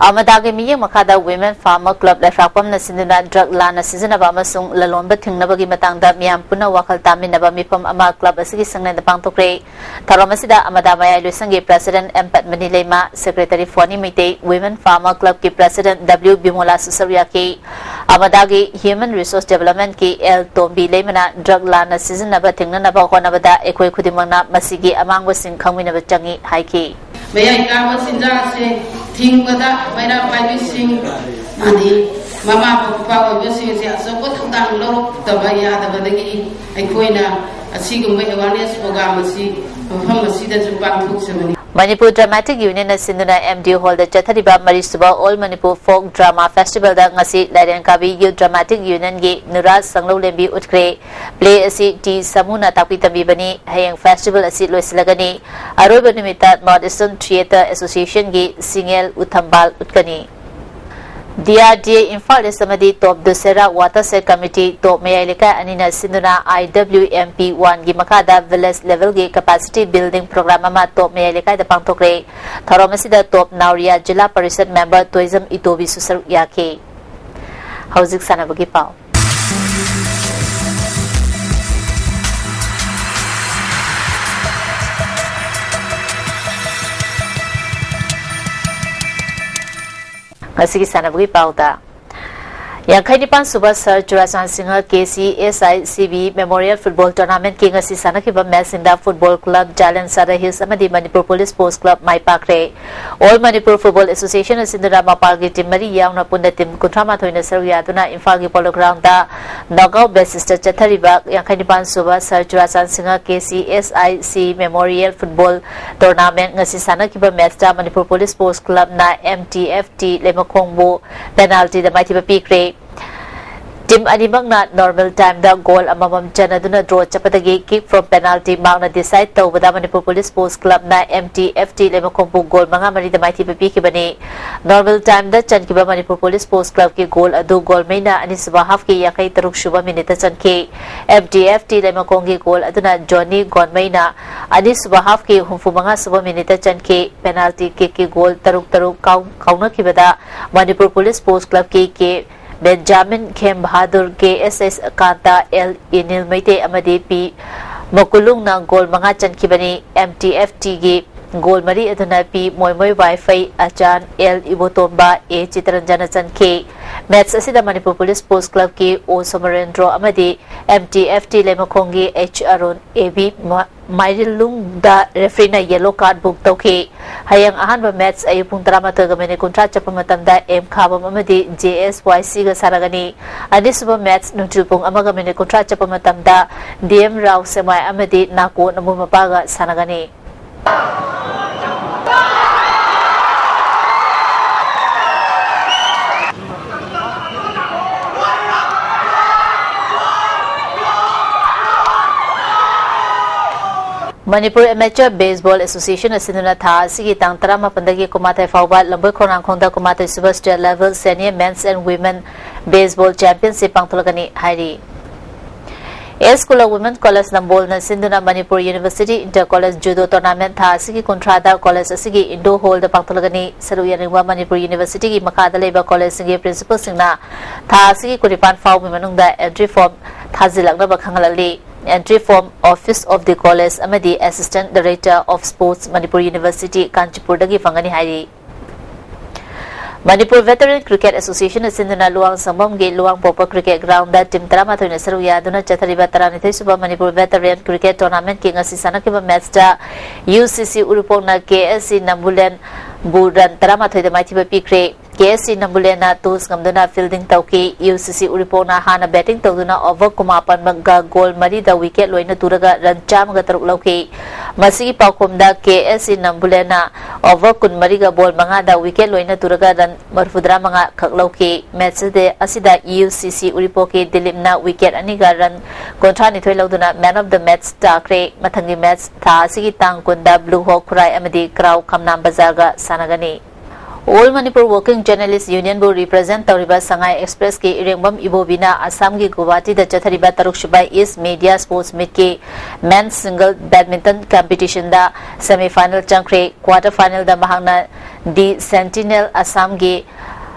ꯑꯃꯗꯥꯒꯤ ꯃꯤꯠꯌꯦꯡ ꯃꯈꯥꯗ Women Farmer Club ꯂꯩꯈ꯭ꯔꯥꯛꯄꯝꯅ ꯁꯤꯟꯗꯨꯅ drug ꯂꯥꯟꯅ ꯁꯤꯖꯤꯟꯅꯕ ꯑꯃꯁꯨꯡ ꯂꯂꯣꯟꯕ ꯊꯤꯡꯅꯕꯒꯤ ꯃꯇꯥꯡꯗ ꯃꯤꯌꯥꯝ ꯄꯨꯟꯅ ꯋꯥꯈꯜ ꯇꯥꯃꯤꯟꯅꯕ ꯃꯤꯐꯝ ꯑꯃ club ꯑꯁꯤꯒꯤ ꯁꯪꯂꯦꯟꯗ ꯄꯥꯡꯊꯣꯛꯈ꯭ꯔꯦ꯫ ꯊꯧꯔꯝ ꯑꯁꯤꯗ ꯑꯃꯗꯥ ꯃꯌꯥꯏ ꯂꯣꯏꯁꯪꯒꯤ president M Padamani Leima, secretary Phoni Meitei, Women Farmer Club ꯀꯤ president ꯗꯕ꯭ꯂꯤꯎ ꯕꯤꯃꯣꯂꯥꯁꯨ ꯁꯔꯨꯛ ꯌꯥꯈꯤ꯫ ꯑꯃꯗꯥꯒꯤ human resource development ꯀꯤ ꯑꯦꯜ ꯇꯣꯝꯕꯤ ꯂꯩꯃꯅ drug ꯂꯥꯟꯅ ꯁꯤꯖꯤꯟꯅꯕ ꯊꯤꯡꯅꯅꯕ ꯍꯣꯠꯅꯕꯗ ꯑꯩꯈꯣꯏ ꯈꯨꯗꯤꯡꯃꯛꯅ ꯃꯁꯤꯒꯤ ꯑꯃꯥꯡꯕꯁꯤꯡ ꯈꯪꯃꯤꯟꯅꯕ ꯆꯪꯏ ꯍꯥꯏꯈꯤ꯫ ꯃꯌꯥꯏ ꯀꯥꯕ ꯆꯤꯟꯖꯥꯛ ꯑꯁꯤ ꯊꯤꯡꯕꯗ ꯃꯩꯔꯥ ꯄꯥꯏꯕꯤꯁꯤꯡ ꯑꯃꯗꯤ ꯃꯃꯥ ꯃꯄꯥ ꯑꯣꯏꯕꯁꯤꯡ ꯑꯁꯤ ꯑꯆꯧꯕ ꯊꯧꯗꯥꯡ ꯂꯧꯔꯛꯇꯕ ꯌꯥꯗꯕꯗꯒꯤ ꯑꯩꯈꯣꯏꯅ ꯑꯁꯤꯒꯨꯝꯕ awareness program ꯑꯁꯤ ꯃꯐꯝ ꯑꯁꯤꯗꯁꯨ ꯄꯥꯡꯊꯣꯛꯆꯕꯅꯤ꯫ ꯃꯅꯤꯄꯨꯔ Dramatic Union ꯅ ꯁꯤꯟꯗꯨꯅ ꯑꯦꯝ ꯗꯤ ꯍꯣꯜꯗ ꯆꯠꯊꯔꯤꯕ ꯃꯔꯤꯁꯨꯕ All Manipur Folk Drama Festival ꯗ ꯉꯁꯤ ꯂꯥꯏꯔꯦꯟꯀꯥꯕꯤ Youth Dramatic Union ꯒꯤ ꯅꯨꯔꯥ ꯁꯪꯂꯧꯂꯦꯝꯕꯤ ꯎꯠꯈ꯭ꯔꯦ꯫ Play ꯑꯁꯤ ꯇꯤ ꯁꯃꯨꯅ ꯇꯥꯛꯄꯤ ꯇꯝꯕꯤꯕꯅꯤ꯫ ꯍꯌꯦꯡ festival ꯑꯁꯤ ꯂꯣꯏꯁꯤꯜꯂꯒꯅꯤ꯫ ꯑꯔꯣꯏꯕ ꯅꯨꯃꯤꯠꯇ North Eastern Theatre Association ꯒꯤ ꯁꯤꯡꯉꯦꯜ ꯎꯊꯝꯕꯥꯜ ꯎꯠꯀꯅꯤ꯫ ꯗꯤ ꯑꯥꯔ ꯗꯤ ꯑꯦ ꯏꯝꯐꯥꯜ ꯏꯁ ꯑꯃꯗꯤ ꯇꯣꯞ ꯗꯨꯁꯦꯔꯥ ꯋꯥꯇꯔꯁꯦꯠ ꯀꯃꯤꯇꯤ, ꯇꯣꯞ ꯃꯌꯥꯏ ꯂꯩꯀꯥꯏ ꯑꯅꯤꯅ ꯁꯤꯟꯗꯨꯅ ꯑꯥꯏ ꯗꯕ꯭ꯂꯤꯎ ꯑꯦꯝ ꯄꯤ ꯋꯥꯟꯒꯤ ꯃꯈꯥꯗ village level ꯒꯤ capacity building program ꯑꯃ ꯇꯣꯞ ꯃꯌꯥꯏ ꯂꯩꯀꯥꯏꯗ ꯄꯥꯡꯊꯣꯛꯈ꯭ꯔꯦ꯫ ꯊꯧꯔꯝ ꯑꯁꯤꯗ ꯇꯣꯞ ꯅꯥꯎꯔꯤꯌꯥ ꯖꯤꯂꯥ ꯄꯔꯤꯁꯠ member ꯇꯣꯏꯖꯝ ꯏꯇꯣꯕꯤꯁꯨ ꯁꯔꯨꯛ ꯌꯥꯈꯤ꯫ ꯍꯧꯖꯤꯛ ꯁꯥꯟꯅꯕꯒꯤ ꯄꯥꯎ꯫ ꯉꯁꯤꯒꯤ ꯁꯥꯟꯅꯕꯒꯤ ꯄꯥꯎꯗ, ꯌꯥꯡꯈꯩ ꯅꯤꯄꯥꯟ ꯁꯨꯕ sir ꯆꯨꯔꯥꯆꯥꯟ Singh K C S I C B Memorial Football Tournament ꯀꯤ ꯉꯁꯤ ꯁꯥꯟꯅꯈꯤꯕ match ꯁꯤꯡꯗ Football Club Jalan Sadar Hills ꯑꯃꯗꯤ Manipur Police Sports Club ꯃꯥꯏ ꯄꯥꯛꯈ꯭ꯔꯦ꯫ All Manipur Football Association ꯑꯁꯤꯅ ꯃꯄꯥꯜꯒꯤ team ꯃꯔꯤ ꯌꯥꯎꯅ ꯄꯨꯟꯅ team ꯀꯨꯟꯊ꯭ꯔꯥ ꯃꯥꯊꯣꯏꯅ ꯁꯔꯨꯛ ꯌꯥꯗꯨꯅ ꯏꯝꯐꯥꯜꯒꯤ Polo Ground ꯗ knockout basis ꯇ ꯆꯠꯊꯔꯤꯕ ꯌꯥꯡꯈꯩ ꯅꯤꯄꯥꯟ ꯁꯨꯕ sir ꯆꯨꯔꯥꯆꯥꯟ Singh K C S I C Memorial Football Tournament ꯉꯁꯤ ꯁꯥꯟꯅꯈꯤꯕ match ꯇ Manipur Police Sports Club ꯅ M T F T ꯂꯩꯃꯈꯣꯡꯕꯨ penalty ꯗ ꯃꯥꯏꯊꯤꯕ ꯄꯤꯈ꯭ꯔꯦ꯫ Team ꯑꯅꯤꯃꯛꯅ normal time ꯗ goal ꯑꯃꯃꯝ ꯆꯟꯅꯗꯨꯅ draw ꯆꯠꯄꯗꯒꯤ kick from penalty ꯃꯥꯡꯅ decide ꯇꯧꯕꯗ ꯃꯅꯤꯄꯨꯔ ꯄꯨꯂꯤꯁ ꯁ꯭ꯄꯣꯔꯠꯁ ꯀ꯭ꯂꯕꯅ M T F T ꯂꯩꯃꯈꯣꯡꯕꯨ goal ꯃꯉꯥ ꯃꯔꯤꯗ ꯃꯥꯏꯊꯤꯕ ꯄꯤꯈꯤꯕꯅꯤ꯫ Normal time ꯗ ꯆꯟꯈꯤꯕ ꯃꯅꯤꯄꯨꯔ ꯄꯨꯂꯤꯁ ꯁ꯭ꯄꯣꯔꯠꯁ ꯀ꯭ꯂꯕꯀꯤ goal ꯑꯗꯨ ꯒꯣꯜꯃꯩꯅ ꯑꯅꯤꯁꯨꯕ half ꯀꯤ ꯌꯥꯡꯈꯩ ꯇꯔꯨꯛ ꯁꯨꯕ minute ꯇ ꯆꯟꯈꯤ꯫ M T F T ꯂꯩꯃꯈꯣꯡꯒꯤ goal ꯑꯗꯨꯅ ꯖꯣꯅꯤ ꯒꯣꯟꯃꯩꯅ ꯑꯅꯤꯁꯨꯕ half ꯀꯤ ꯍꯨꯝꯐꯨ ꯃꯉꯥ ꯁꯨꯕ minute ꯇ ꯆꯟꯈꯤ꯫ Penalty kick ꯀꯤ goal ꯇꯔꯨꯛ ꯇꯔꯨꯛ ꯀꯥꯎ-, ꯀꯥꯎꯅꯈꯤꯕꯗ ꯃꯅꯤꯄꯨꯔ ꯄꯨꯂꯤꯁ ꯁ꯭ꯄꯣꯔꯠꯁ ꯀ꯭ꯂꯕꯀꯤ ꯀꯦ ꯕꯦꯟꯖꯥꯃꯤꯟ ꯈꯦꯝ ꯕꯍꯥꯗꯨꯔ, ꯀꯦ ꯑꯦꯁ ꯑꯦꯁ ꯀꯥꯟꯇ, ꯑꯦꯜ ꯏꯅꯤꯜ ꯃꯩꯇꯩ ꯑꯃꯗꯤ ꯄꯤ ꯃꯀꯨꯂꯨꯡꯅ goal ꯃꯉꯥ ꯆꯟꯈꯤꯕꯅꯤ꯫ M T F T ꯒꯤ goal ꯃꯔꯤ ꯑꯗꯨꯅ ꯄꯤ ꯃꯣꯏꯃꯣꯏ ꯋꯥꯏꯐꯩ, ꯑꯆꯥꯟ ꯑꯦꯜ ꯏꯕꯣꯇꯣꯝꯕ, ꯑꯦ ꯆꯤꯇꯔꯟꯖꯅ ꯆꯟꯈꯤ꯫ Match ꯑꯁꯤꯗ ꯃꯅꯤꯄꯨꯔ ꯄꯨꯂꯤꯁ ꯁ꯭ꯄꯣꯔꯠꯁ ꯀ꯭ꯂꯕꯀꯤ ꯑꯣ ꯁꯣꯃꯔꯦꯟꯗ꯭ꯔꯣ ꯑꯃꯗꯤ M T F T ꯂꯩꯃꯈꯣꯡꯒꯤ ꯑꯩꯆ ꯑꯔꯨꯟ, ꯑꯦ ꯕꯤ ꯃ-, ꯃꯥꯏꯔꯤꯜꯂꯨꯡꯗ referee ꯅ yellow card book ꯇꯧꯈꯤ꯫ ꯍꯌꯦꯡ ꯑꯍꯥꯟꯕ match ꯑꯌꯨꯛ ꯄꯨꯡ ꯇꯔꯥꯃꯥꯊꯣꯏꯒ minute ꯀꯨꯟꯊ꯭ꯔꯥ ꯆꯠꯄ ꯃꯇꯝꯗ ꯑꯦꯝ ꯈꯥꯕꯝ ꯑꯃꯗꯤ J S Y C ꯒ ꯁꯥꯟꯅꯒꯅꯤ꯫ ꯑꯅꯤꯁꯨꯕ match ꯅꯨꯡꯊꯤꯜ ꯄꯨꯡ ꯑꯃꯒ minute ꯀꯨꯟꯊ꯭ꯔꯥ ꯆꯠꯄ ꯃꯇꯝꯗ D M ꯔꯥꯎ ꯁꯦꯛꯃꯥꯏ ꯑꯃꯗꯤ ꯅꯥꯀꯣ ꯅꯃꯨ ꯃꯄꯥꯒ ꯁꯥꯟꯅꯒꯅꯤ꯫ ꯃꯅꯤꯄꯨꯔ Amateur Baseball Association ꯑꯁꯤꯅ ꯊꯥ ꯑꯁꯤꯒꯤ ꯇꯥꯡ ꯇꯔꯥꯃꯥꯄꯟꯗꯒꯤ ꯀꯨꯟꯃꯥꯊꯣꯏ ꯐꯥꯎꯕ ꯂꯝꯕꯣꯏ ꯈꯣꯡꯅꯥꯡꯈꯣꯡꯗ ꯀꯨꯟꯃꯥꯊꯣꯏ ꯁꯨꯕ State Level Senior Men's and Women Baseball Championship ꯄꯥꯡꯊꯣꯛꯂꯒꯅꯤ ꯍꯥꯏꯔꯤ꯫ ꯑꯦꯁ ꯀꯨꯂ Women College ꯅꯝꯕꯣꯜꯅ ꯁꯤꯟꯗꯨꯅ Manipur University Inter College Judo Tournament ꯊꯥ ꯑꯁꯤꯒꯤ ꯀꯨꯟꯊ꯭ꯔꯥꯗ college ꯑꯁꯤꯒꯤ indoor hall ꯗ ꯄꯥꯡꯊꯣꯛꯂꯒꯅꯤ꯫ ꯁꯔꯨꯛ ꯌꯥꯅꯤꯡꯕ ꯃꯅꯤꯄꯨꯔ University ꯒꯤ ꯃꯈꯥꯗ ꯂꯩꯕ college ꯁꯤꯡꯒꯤ principal ꯁꯤꯡꯅ ꯊꯥ ꯑꯁꯤꯒꯤ ꯀꯨꯟꯅꯤꯄꯥꯟ ꯐꯥꯎꯕꯒꯤ ꯃꯅꯨꯡꯗ entry form ꯊꯥꯖꯤꯜꯂꯛꯅꯕ ꯈꯪꯍꯜꯂꯛꯂꯤ꯫ Entry form Office of the College ꯑꯃꯗꯤ Assistant Director of Sports, Manipur University, ꯀꯥꯟꯆꯤꯄꯨꯔꯗꯒꯤ ꯐꯪꯒꯅꯤ ꯍꯥꯏꯔꯤ꯫ ꯃꯅꯤꯄꯨꯔ Veteran Cricket Association ꯁꯤꯟꯗꯨꯅ ꯂꯨꯋꯥꯡ ꯁꯪꯕꯝꯒꯤ ꯂꯨꯋꯥꯡꯄꯣꯛꯄ cricket ground ꯗ team ꯇꯔꯥꯃꯥꯊꯣꯏꯅ ꯁꯔꯨꯛ ꯌꯥꯗꯨꯅ ꯆꯠꯊꯔꯤꯕ ꯇꯔꯥꯅꯤꯊꯣꯏ ꯁꯨꯕ ꯃꯅꯤꯄꯨꯔ Veteran Cricket Tournament ꯀꯤ ꯉꯁꯤ ꯁꯥꯟꯅꯈꯤꯕ match ꯇ U C C ꯎꯔꯤꯄꯣꯛꯅ K S C ꯅꯝꯕꯨꯂꯦꯟ ꯕꯨ run ꯇꯔꯥꯃꯥꯊꯣꯏꯗ ꯃꯥꯏꯊꯤꯕ ꯄꯤꯈ꯭ꯔꯦ꯫ ꯀꯦ ꯑꯦꯁ ꯁꯤ ꯅꯝꯕꯨꯂꯦꯟꯅ toss ꯉꯝꯗꯨꯅ fielding ꯇꯧꯈꯤ꯫ ꯌꯨ ꯁꯤ ꯁꯤ ꯎꯔꯤꯄꯣꯛꯅ ꯍꯥꯟꯅ batting ꯇꯧꯗꯨꯅ over ꯀꯨꯟꯃꯥꯄꯟꯒ goal ꯃꯔꯤꯗ wicket ꯂꯣꯏꯅ ꯇꯨꯔꯒ run ꯆꯥꯝꯃꯒ ꯇꯔꯨꯛ ꯂꯧꯈꯤ꯫ ꯃꯁꯤꯒꯤ ꯄꯥꯎꯈꯨꯝꯗ ꯀꯦ ꯑꯦꯁ ꯁꯤ ꯅꯝꯕꯨꯂꯦꯟꯅ over ꯀꯨꯟꯃꯔꯤꯒ ball ꯃꯉꯥꯗ wicket ꯂꯣꯏꯅ ꯇꯨꯔꯒ run ꯃꯔꯤꯐꯨꯇꯔꯥ ꯃꯉꯥ ꯈꯛ ꯂꯧꯈꯤ꯫ Match ꯑꯁꯤꯗ ꯌꯨ ꯁꯤ ꯁꯤ ꯎꯔꯤꯄꯣꯛꯀꯤ ꯗꯤꯂꯤꯞꯅ wicket ꯑꯅꯤꯒ run ꯀꯨꯟꯊ꯭ꯔꯥꯅꯤꯊꯣꯏ ꯂꯧꯗꯨꯅ man of the match ꯇꯥꯈ꯭ꯔꯦ꯫ ꯃꯊꯪꯒꯤ match ꯊꯥ ꯑꯁꯤꯒꯤ ꯇꯥꯡ ꯀꯨꯟꯗ Blue Hawk ꯈꯨꯔꯥꯏ ꯑꯃꯗꯤ ꯀ꯭ꯔꯥꯎ ꯈꯝꯅꯥꯝ ꯕꯖꯥꯔꯒ ꯁꯥꯟꯅꯒꯅꯤ꯫ All Manipur Working Journalist Unionꯕꯨ represent ꯇꯧꯔꯤꯕ ꯁꯉꯥꯏ ꯑꯦꯛꯁꯄ꯭ꯔꯦꯁꯀꯤ ꯏꯔꯦꯡꯕꯝ ꯏꯕꯣꯕꯤꯅ ꯑꯁꯥꯝꯒꯤ ꯒꯨꯋꯥꯍꯥꯇꯤꯗ ꯆꯠꯊꯔꯤꯕ ꯇꯔꯨꯛꯁꯨꯕ East Media Sports Meetꯀꯤ men's single badminton competitionꯗ semifinal ꯆꯪꯈ꯭ꯔꯦ꯫ Quarter finalꯗ ꯃꯍꯥꯛꯅ The Sentinel ꯑꯁꯥꯝꯒꯤ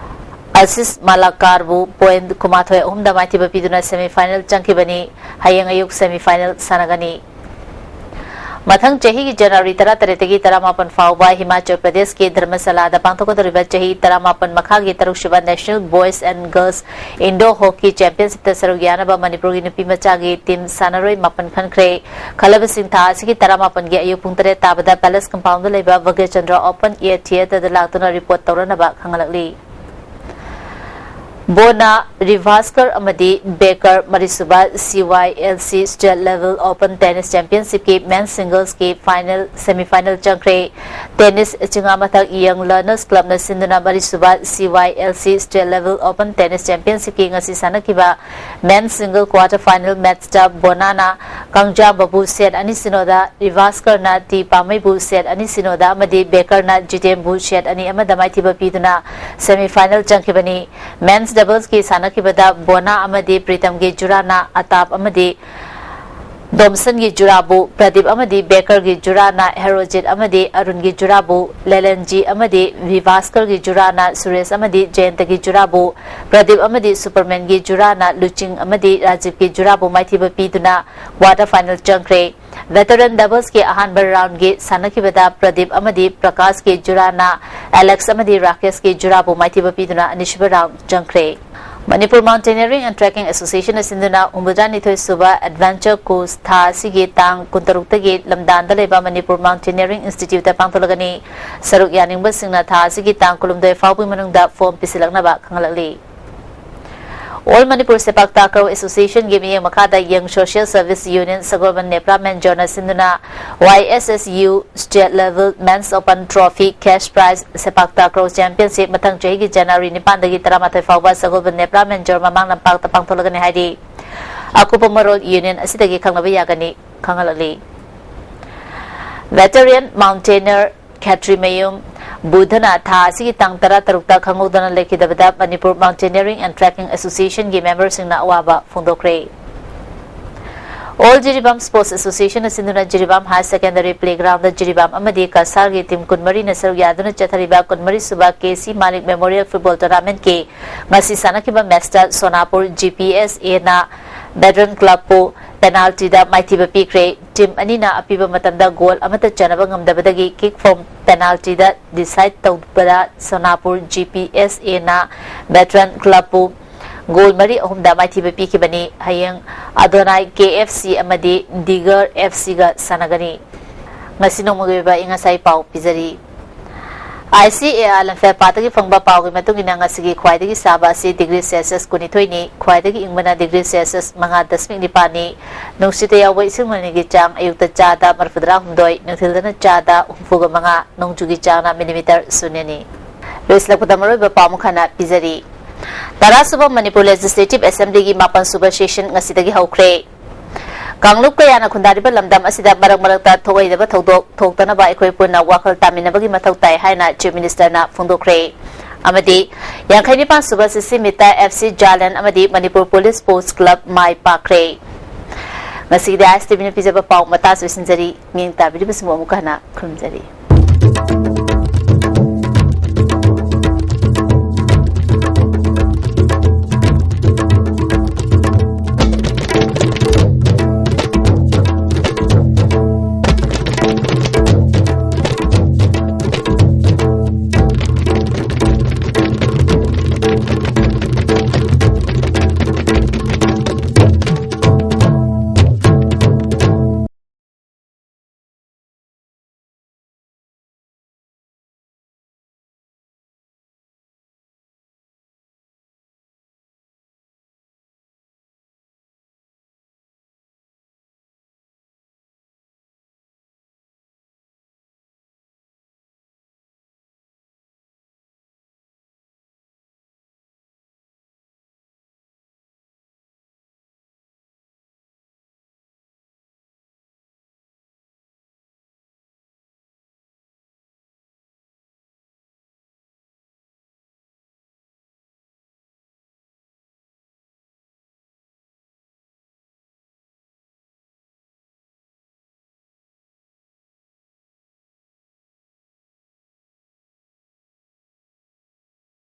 ꯑꯁꯤꯁ ꯃꯥꯂꯥꯀꯥꯔꯕꯨ point ꯀꯨꯟꯃꯥꯊꯣꯏ ꯑꯍꯨꯝꯗ ꯃꯥꯏꯊꯤꯕ ꯄꯤꯗꯨꯅ semifinal ꯆꯪꯈꯤꯕꯅꯤ꯫ ꯍꯌꯦꯡ ꯑꯌꯨꯛ semifinal ꯁꯥꯟꯅꯒꯅꯤ꯫ ꯃꯊꯪ ꯆꯍꯤꯒꯤ ꯖꯅꯋꯥꯔꯤ ꯇꯔꯥꯇꯔꯦꯠꯇꯒꯤ ꯇꯔꯥꯃꯥꯄꯟ ꯐꯥꯎꯕ ꯍꯤꯃꯥꯆꯜ ꯄ꯭ꯔꯗꯦꯁꯀꯤ ꯙꯔꯃꯁꯥꯂꯥꯗ ꯄꯥꯡꯊꯣꯛꯀꯗꯧꯔꯤꯕ ꯆꯍꯤ ꯇꯔꯥꯃꯥꯄꯟ ꯃꯈꯥꯒꯤ ꯇꯔꯨꯛꯁꯨꯕ National Boys and Girls Indoor Hockey Championshipꯇ ꯁꯔꯨꯛ ꯌꯥꯅꯕ ꯃꯅꯤꯄꯨꯔꯒꯤ ꯅꯨꯄꯤ ꯃꯆꯥꯒꯤ team ꯁꯥꯟꯅꯔꯣꯏ ꯃꯥꯄꯟ ꯈꯟꯈ꯭ꯔꯦ꯫ ꯈꯜꯂꯕꯁꯤꯡ ꯊꯥ ꯑꯁꯤꯒꯤ ꯇꯔꯥꯃꯥꯄꯟꯒꯤ ꯑꯌꯨꯛ ꯄꯨꯡ ꯇꯔꯦꯠ ꯇꯥꯕꯗ Palace Compoundꯗ ꯂꯩꯕ ꯚꯒꯦꯆꯟꯗ꯭ꯔ Open Air Theatreꯗ ꯂꯥꯛꯇꯨꯅ report ꯇꯧꯔꯅꯕ ꯈꯪꯍꯜꯂꯛꯂꯤ꯫ ꯕꯣꯅꯥ, ꯔꯤꯚꯥꯁꯀꯔ ꯑꯃꯗꯤ ꯕꯦꯀꯔ ꯃꯔꯤꯁꯨꯕ C Y L C State Level Open Tennis Championshipꯀꯤ men's singlesꯀꯤ final, semifinal ꯆꯪꯈ꯭ꯔꯦ꯫ Tennis ꯆꯤꯉꯥꯃꯊꯛ Young Learners Clubꯅ ꯁꯤꯟꯗꯨꯅ ꯃꯔꯤꯁꯨꯕ C Y L C State Level Open Tennis Championshipꯀꯤ ꯉꯁꯤ ꯁꯥꯟꯅꯈꯤꯕ men's single quarter final matchꯇ ꯕꯣꯅꯥꯅ ꯀꯪꯖꯥꯝꯕꯕꯨ set ꯑꯅꯤ ꯁꯤꯅꯣꯗ, ꯔꯤꯚꯥꯁꯀꯔꯅ ꯇꯤ ꯄꯥꯃꯩꯕꯨ set ꯑꯅꯤ ꯁꯤꯅꯣꯗ ꯑꯃꯗꯤ ꯕꯦꯀꯔꯅ ꯖꯤꯇꯦꯟꯕꯨ set ꯑꯅꯤ ꯑꯃꯗ ꯃꯥꯏꯊꯤꯕ ꯄꯤꯗꯨꯅ semifinal ꯆꯪꯈꯤꯕꯅꯤ꯫ Men's doubleꯁꯀꯤ ꯁꯥꯟꯅꯈꯤꯕꯗ ꯕꯣꯅꯥ ꯑꯃꯗꯤ ꯄ꯭ꯔꯤꯇꯝꯒꯤ ꯖꯨꯔꯥꯅ ꯑꯇꯥꯞ ꯑꯃꯗꯤ ꯗꯣꯝꯁꯟꯒꯤ ꯖꯨꯔꯥꯕꯨ, ꯄ꯭ꯔꯗꯤꯞ ꯑꯃꯗꯤ ꯕꯦꯀꯔꯒꯤ ꯖꯨꯔꯥꯅ ꯍꯦꯔꯣꯖꯤꯠ ꯑꯃꯗꯤ ꯑꯔꯨꯟꯒꯤ ꯖꯨꯔꯥꯕꯨ, ꯂꯦꯂꯦꯟꯖꯤ ꯑꯃꯗꯤ ꯚꯤꯚꯥꯁꯀꯔꯒꯤ ꯖꯨꯔꯥꯅ ꯁꯨꯔꯦꯁ ꯑꯃꯗꯤ ꯖꯌꯟꯇꯒꯤ ꯖꯨꯔꯥꯕꯨ, ꯄ꯭ꯔꯗꯤꯞ ꯑꯃꯗꯤ ꯁꯨꯄꯔꯃꯦꯟꯒꯤ ꯖꯨꯔꯥꯅ ꯂꯨꯆꯤꯡ ꯑꯃꯗꯤ ꯔꯥꯖꯤꯕꯀꯤ ꯖꯨꯔꯥꯕꯨ ꯃꯥꯏꯊꯤꯕ ꯄꯤꯗꯨꯅ quarter final ꯆꯪꯈ꯭ꯔꯦ꯫ Veteran doubleꯁꯀꯤ ꯑꯍꯥꯟꯕ roundꯒꯤ ꯁꯥꯟꯅꯈꯤꯕꯗ ꯄ꯭ꯔꯗꯤꯞ ꯑꯃꯗꯤ ꯄ꯭ꯔꯀꯥꯁꯀꯤ ꯖꯨꯔꯥꯅ ꯑꯦꯂꯦꯛꯁ ꯑꯃꯗꯤ ꯔꯥꯀꯦꯁꯀꯤ ꯖꯨꯔꯥꯕꯨ ꯃꯥꯏꯊꯤꯕ ꯄꯤꯗꯨꯅ ꯑꯅꯤꯁꯨꯕ round ꯆꯪꯈ꯭ꯔꯦ꯫ Manipur Mountaineering and Trekking Association ꯑꯁꯤꯟꯗꯨꯅ ꯍꯨꯝꯐꯨꯇꯔꯥꯅꯤꯊꯣꯏ ꯁꯨꯕ Adventure Course ꯊꯥ ꯑꯁꯤꯒꯤ ꯇꯥꯡ ꯀꯨꯟꯇꯔꯨꯛꯇꯒꯤ ꯂꯝꯗꯥꯟꯗ ꯂꯩꯕ Manipur Mountaineering Institute ꯇ ꯄꯥꯡꯊꯣꯛꯂꯒꯅꯤ꯫ ꯁꯔꯨꯛ ꯌꯥꯅꯤꯡꯕꯁꯤꯡꯅ ꯊꯥ ꯑꯁꯤꯒꯤ ꯇꯥꯡ ꯀꯨꯟꯍꯨꯝꯗꯣꯏ ꯐꯥꯎꯕꯒꯤ ꯃꯅꯨꯡꯗ form ꯄꯤꯁꯤꯜꯂꯛꯅꯕ ꯈꯪꯍꯜꯂꯛꯂꯤ꯫ All Manipur Sepak Takraw Association ꯒꯤ ꯃꯤꯠꯌꯦꯡ ꯃꯈꯥꯗ Young Social Service Union ꯁꯒꯣꯜꯕꯟ ꯅꯦꯄ꯭ꯔꯥ ꯃꯦꯟꯖꯣꯔꯅ ꯁꯤꯟꯗꯨꯅ Y S S U State Level Men's Open Trophy Cash Prize Sepak Takraw Championship ꯃꯊꯪ ꯆꯍꯤꯒꯤ January ꯅꯤꯄꯥꯟꯗꯒꯤ ꯇꯔꯥꯃꯥꯊꯣꯏ ꯐꯥꯎꯕ ꯁꯒꯣꯜꯕꯟ ꯅꯦꯄ꯭ꯔꯥ ꯃꯦꯟꯖꯣꯔ ꯃꯃꯥꯡ ꯂꯝꯄꯥꯛꯇ ꯄꯥꯡꯊꯣꯛꯂꯒꯅꯤ ꯍꯥꯏꯔꯤ꯫ ꯑꯀꯨꯞꯄ ꯃꯔꯣꯜ Union ꯑꯁꯤꯗꯒꯤ ꯈꯪꯅꯕ ꯌꯥꯒꯅꯤ꯫ ꯈꯪꯍꯜꯂꯛꯂꯤ꯫ Veteran Mountaineer ꯈꯦꯇ꯭ꯔꯤꯃꯌꯨꯝ ꯕꯨꯙꯅ ꯊꯥ ꯑꯁꯤꯒꯤ ꯇꯥꯡ ꯇꯔꯥꯇꯔꯨꯛꯇ ꯈꯪꯍꯧꯗꯅ ꯂꯩꯈꯤꯗꯕꯗ Manipur Mountaineering and Trekking Association ꯒꯤ member ꯁꯤꯡꯅ ꯑꯋꯥꯕ ꯐꯣꯡꯗꯣꯛꯈ꯭ꯔꯦ꯫ All Jiribam Sports Association ꯑꯁꯤꯟꯗꯨꯅ Jiribam Higher Secondary Playground ꯗ ꯖꯤꯔꯤꯕꯥꯝ ꯑꯃꯗꯤ ꯀꯁꯥꯔꯒꯤ team ꯀꯨꯟꯃꯔꯤꯅ ꯁꯔꯨꯛ ꯌꯥꯗꯨꯅ ꯆꯠꯊꯔꯤꯕ ꯀꯨꯟꯃꯔꯤ ꯁꯨꯕ K C Malik Memorial Football Tournament ꯀꯤ ꯉꯁꯤ ꯁꯥꯟꯅꯈꯤꯕ match ꯇ ꯁꯣꯅꯥꯄꯨꯔ G P S A ꯅ Veteran Club ꯄꯨ penalty ꯗ ꯃꯥꯏꯊꯤꯕ ꯄꯤꯈ꯭ꯔꯦ꯫ Team ꯑꯅꯤꯅ ꯑꯄꯤꯕ ꯃꯇꯝꯗ goal ꯑꯃꯠꯇ ꯆꯟꯅꯕ ꯉꯝꯗꯕꯗꯒꯤ kick from penalty the decide ꯇꯧꯕꯗ ꯁꯣꯅꯥꯄꯨꯔ G P S A ꯅ Veteran Club ꯄꯨ goal ꯃꯔꯤ ꯑꯍꯨꯝꯗ ꯃꯥꯏꯊꯤꯕ ꯄꯤꯈꯤꯕꯅꯤ꯫ ꯍꯌꯦꯡ ꯑꯗꯣꯅꯥꯏ K F C ꯑꯃꯗꯤ ꯗꯤꯒꯔ F C ꯒ ꯁꯥꯟꯅꯒꯅꯤ꯫ ꯉꯁꯤ ꯅꯣꯡꯃꯒꯤ ꯑꯣꯏꯕ ꯑꯏꯪ ꯑꯁꯥꯒꯤ ꯄꯥꯎ ꯄꯤꯖꯔꯤ꯫ I C A R ꯂꯝꯐꯦꯜ ꯄꯥꯠꯇꯒꯤ ꯐꯪꯕ ꯄꯥꯎꯒꯤ ꯃꯇꯨꯡ ꯏꯟꯅ ꯉꯁꯤꯒꯤ ꯈ꯭ꯋꯥꯏꯗꯒꯤ ꯁꯥꯕ ꯑꯁꯤ degree Celsius ꯀꯨꯟꯅꯤꯊꯣꯏꯅꯤ, ꯈ꯭ꯋꯥꯏꯗꯒꯤ ꯏꯪꯕꯅ degree Celsius ꯃꯉꯥ ꯗꯁꯃꯤꯛ ꯅꯤꯄꯥꯟꯅꯤ꯫ ꯅꯨꯡꯁꯤꯠꯇ ꯌꯥꯎꯕ ꯏꯁꯤꯡ ꯃꯅꯤꯒꯤ ꯆꯥꯡ ꯑꯌꯨꯛꯇ ꯆꯥꯗ ꯃꯔꯤꯐꯨꯇꯔꯥ ꯍꯨꯝꯗꯣꯏ, ꯅꯨꯡꯊꯤꯜꯗꯅ ꯆꯥꯗ ꯍꯨꯝꯐꯨꯒ ꯃꯉꯥ, ꯅꯣꯡꯖꯨꯒꯤ ꯆꯥꯡꯅ millimeter ꯁꯨꯟꯌꯅꯤ꯫ ꯂꯣꯏꯁꯤꯜꯂꯛꯄꯗ ꯃꯔꯨꯑꯣꯏꯕ ꯄꯥꯎ ꯑꯃꯈꯛꯅ ꯄꯤꯖꯔꯤ꯫ ꯇꯔꯥꯁꯨꯕ ꯃꯅꯤꯄꯨꯔ Legislative Assembly ꯒꯤ ꯃꯥꯄꯟꯁꯨꯕ session ꯉꯁꯤꯗꯒꯤ ꯍꯧꯈ꯭ꯔꯦ꯫ ꯀꯥꯡꯂꯨꯞ ꯀꯌꯥꯅ ꯈꯨꯟꯗꯥꯔꯤꯕ ꯂꯝꯗꯝ ꯑꯁꯤꯗ ꯃꯔꯛ ꯃꯔꯛꯇ ꯊꯣꯛꯂꯣꯏꯗꯕ ꯊꯧꯗꯣꯛ ꯊꯣꯛꯇꯅꯕ ꯑꯩꯈꯣꯏ ꯄꯨꯟꯅ ꯋꯥꯈꯜ ꯇꯥꯃꯤꯟꯅꯕꯒꯤ ꯃꯊꯧ ꯇꯥꯏ ꯍꯥꯏꯅ Chief Minister ꯅ ꯐꯣꯡꯗꯣꯛꯈ꯭ꯔꯦ꯫ ꯑꯃꯗꯤ ꯌꯥꯡꯈꯩ ꯅꯤꯄꯥꯟ ꯁꯨꯕ CC meet ꯇ F C Jaland ꯑꯃꯗꯤ Manipur Police Sports Club ꯃꯥꯏ ꯄꯥꯛꯈ꯭ꯔꯦ꯫ ꯉꯁꯤꯒꯤꯗꯤ I S T V ꯅ ꯄꯤꯖꯕ ꯄꯥꯎ ꯃꯇꯥꯡ ꯑꯁꯤꯗ ꯂꯣꯏꯁꯤꯟꯖꯔꯤ꯫ ꯃꯤꯠꯌꯦꯡ ꯇꯥꯕꯤꯔꯤꯕꯁꯤꯡꯕꯨ ꯑꯃꯨꯛꯀ ꯍꯟꯅ ꯈꯨꯔꯨꯝꯖꯔꯤ꯫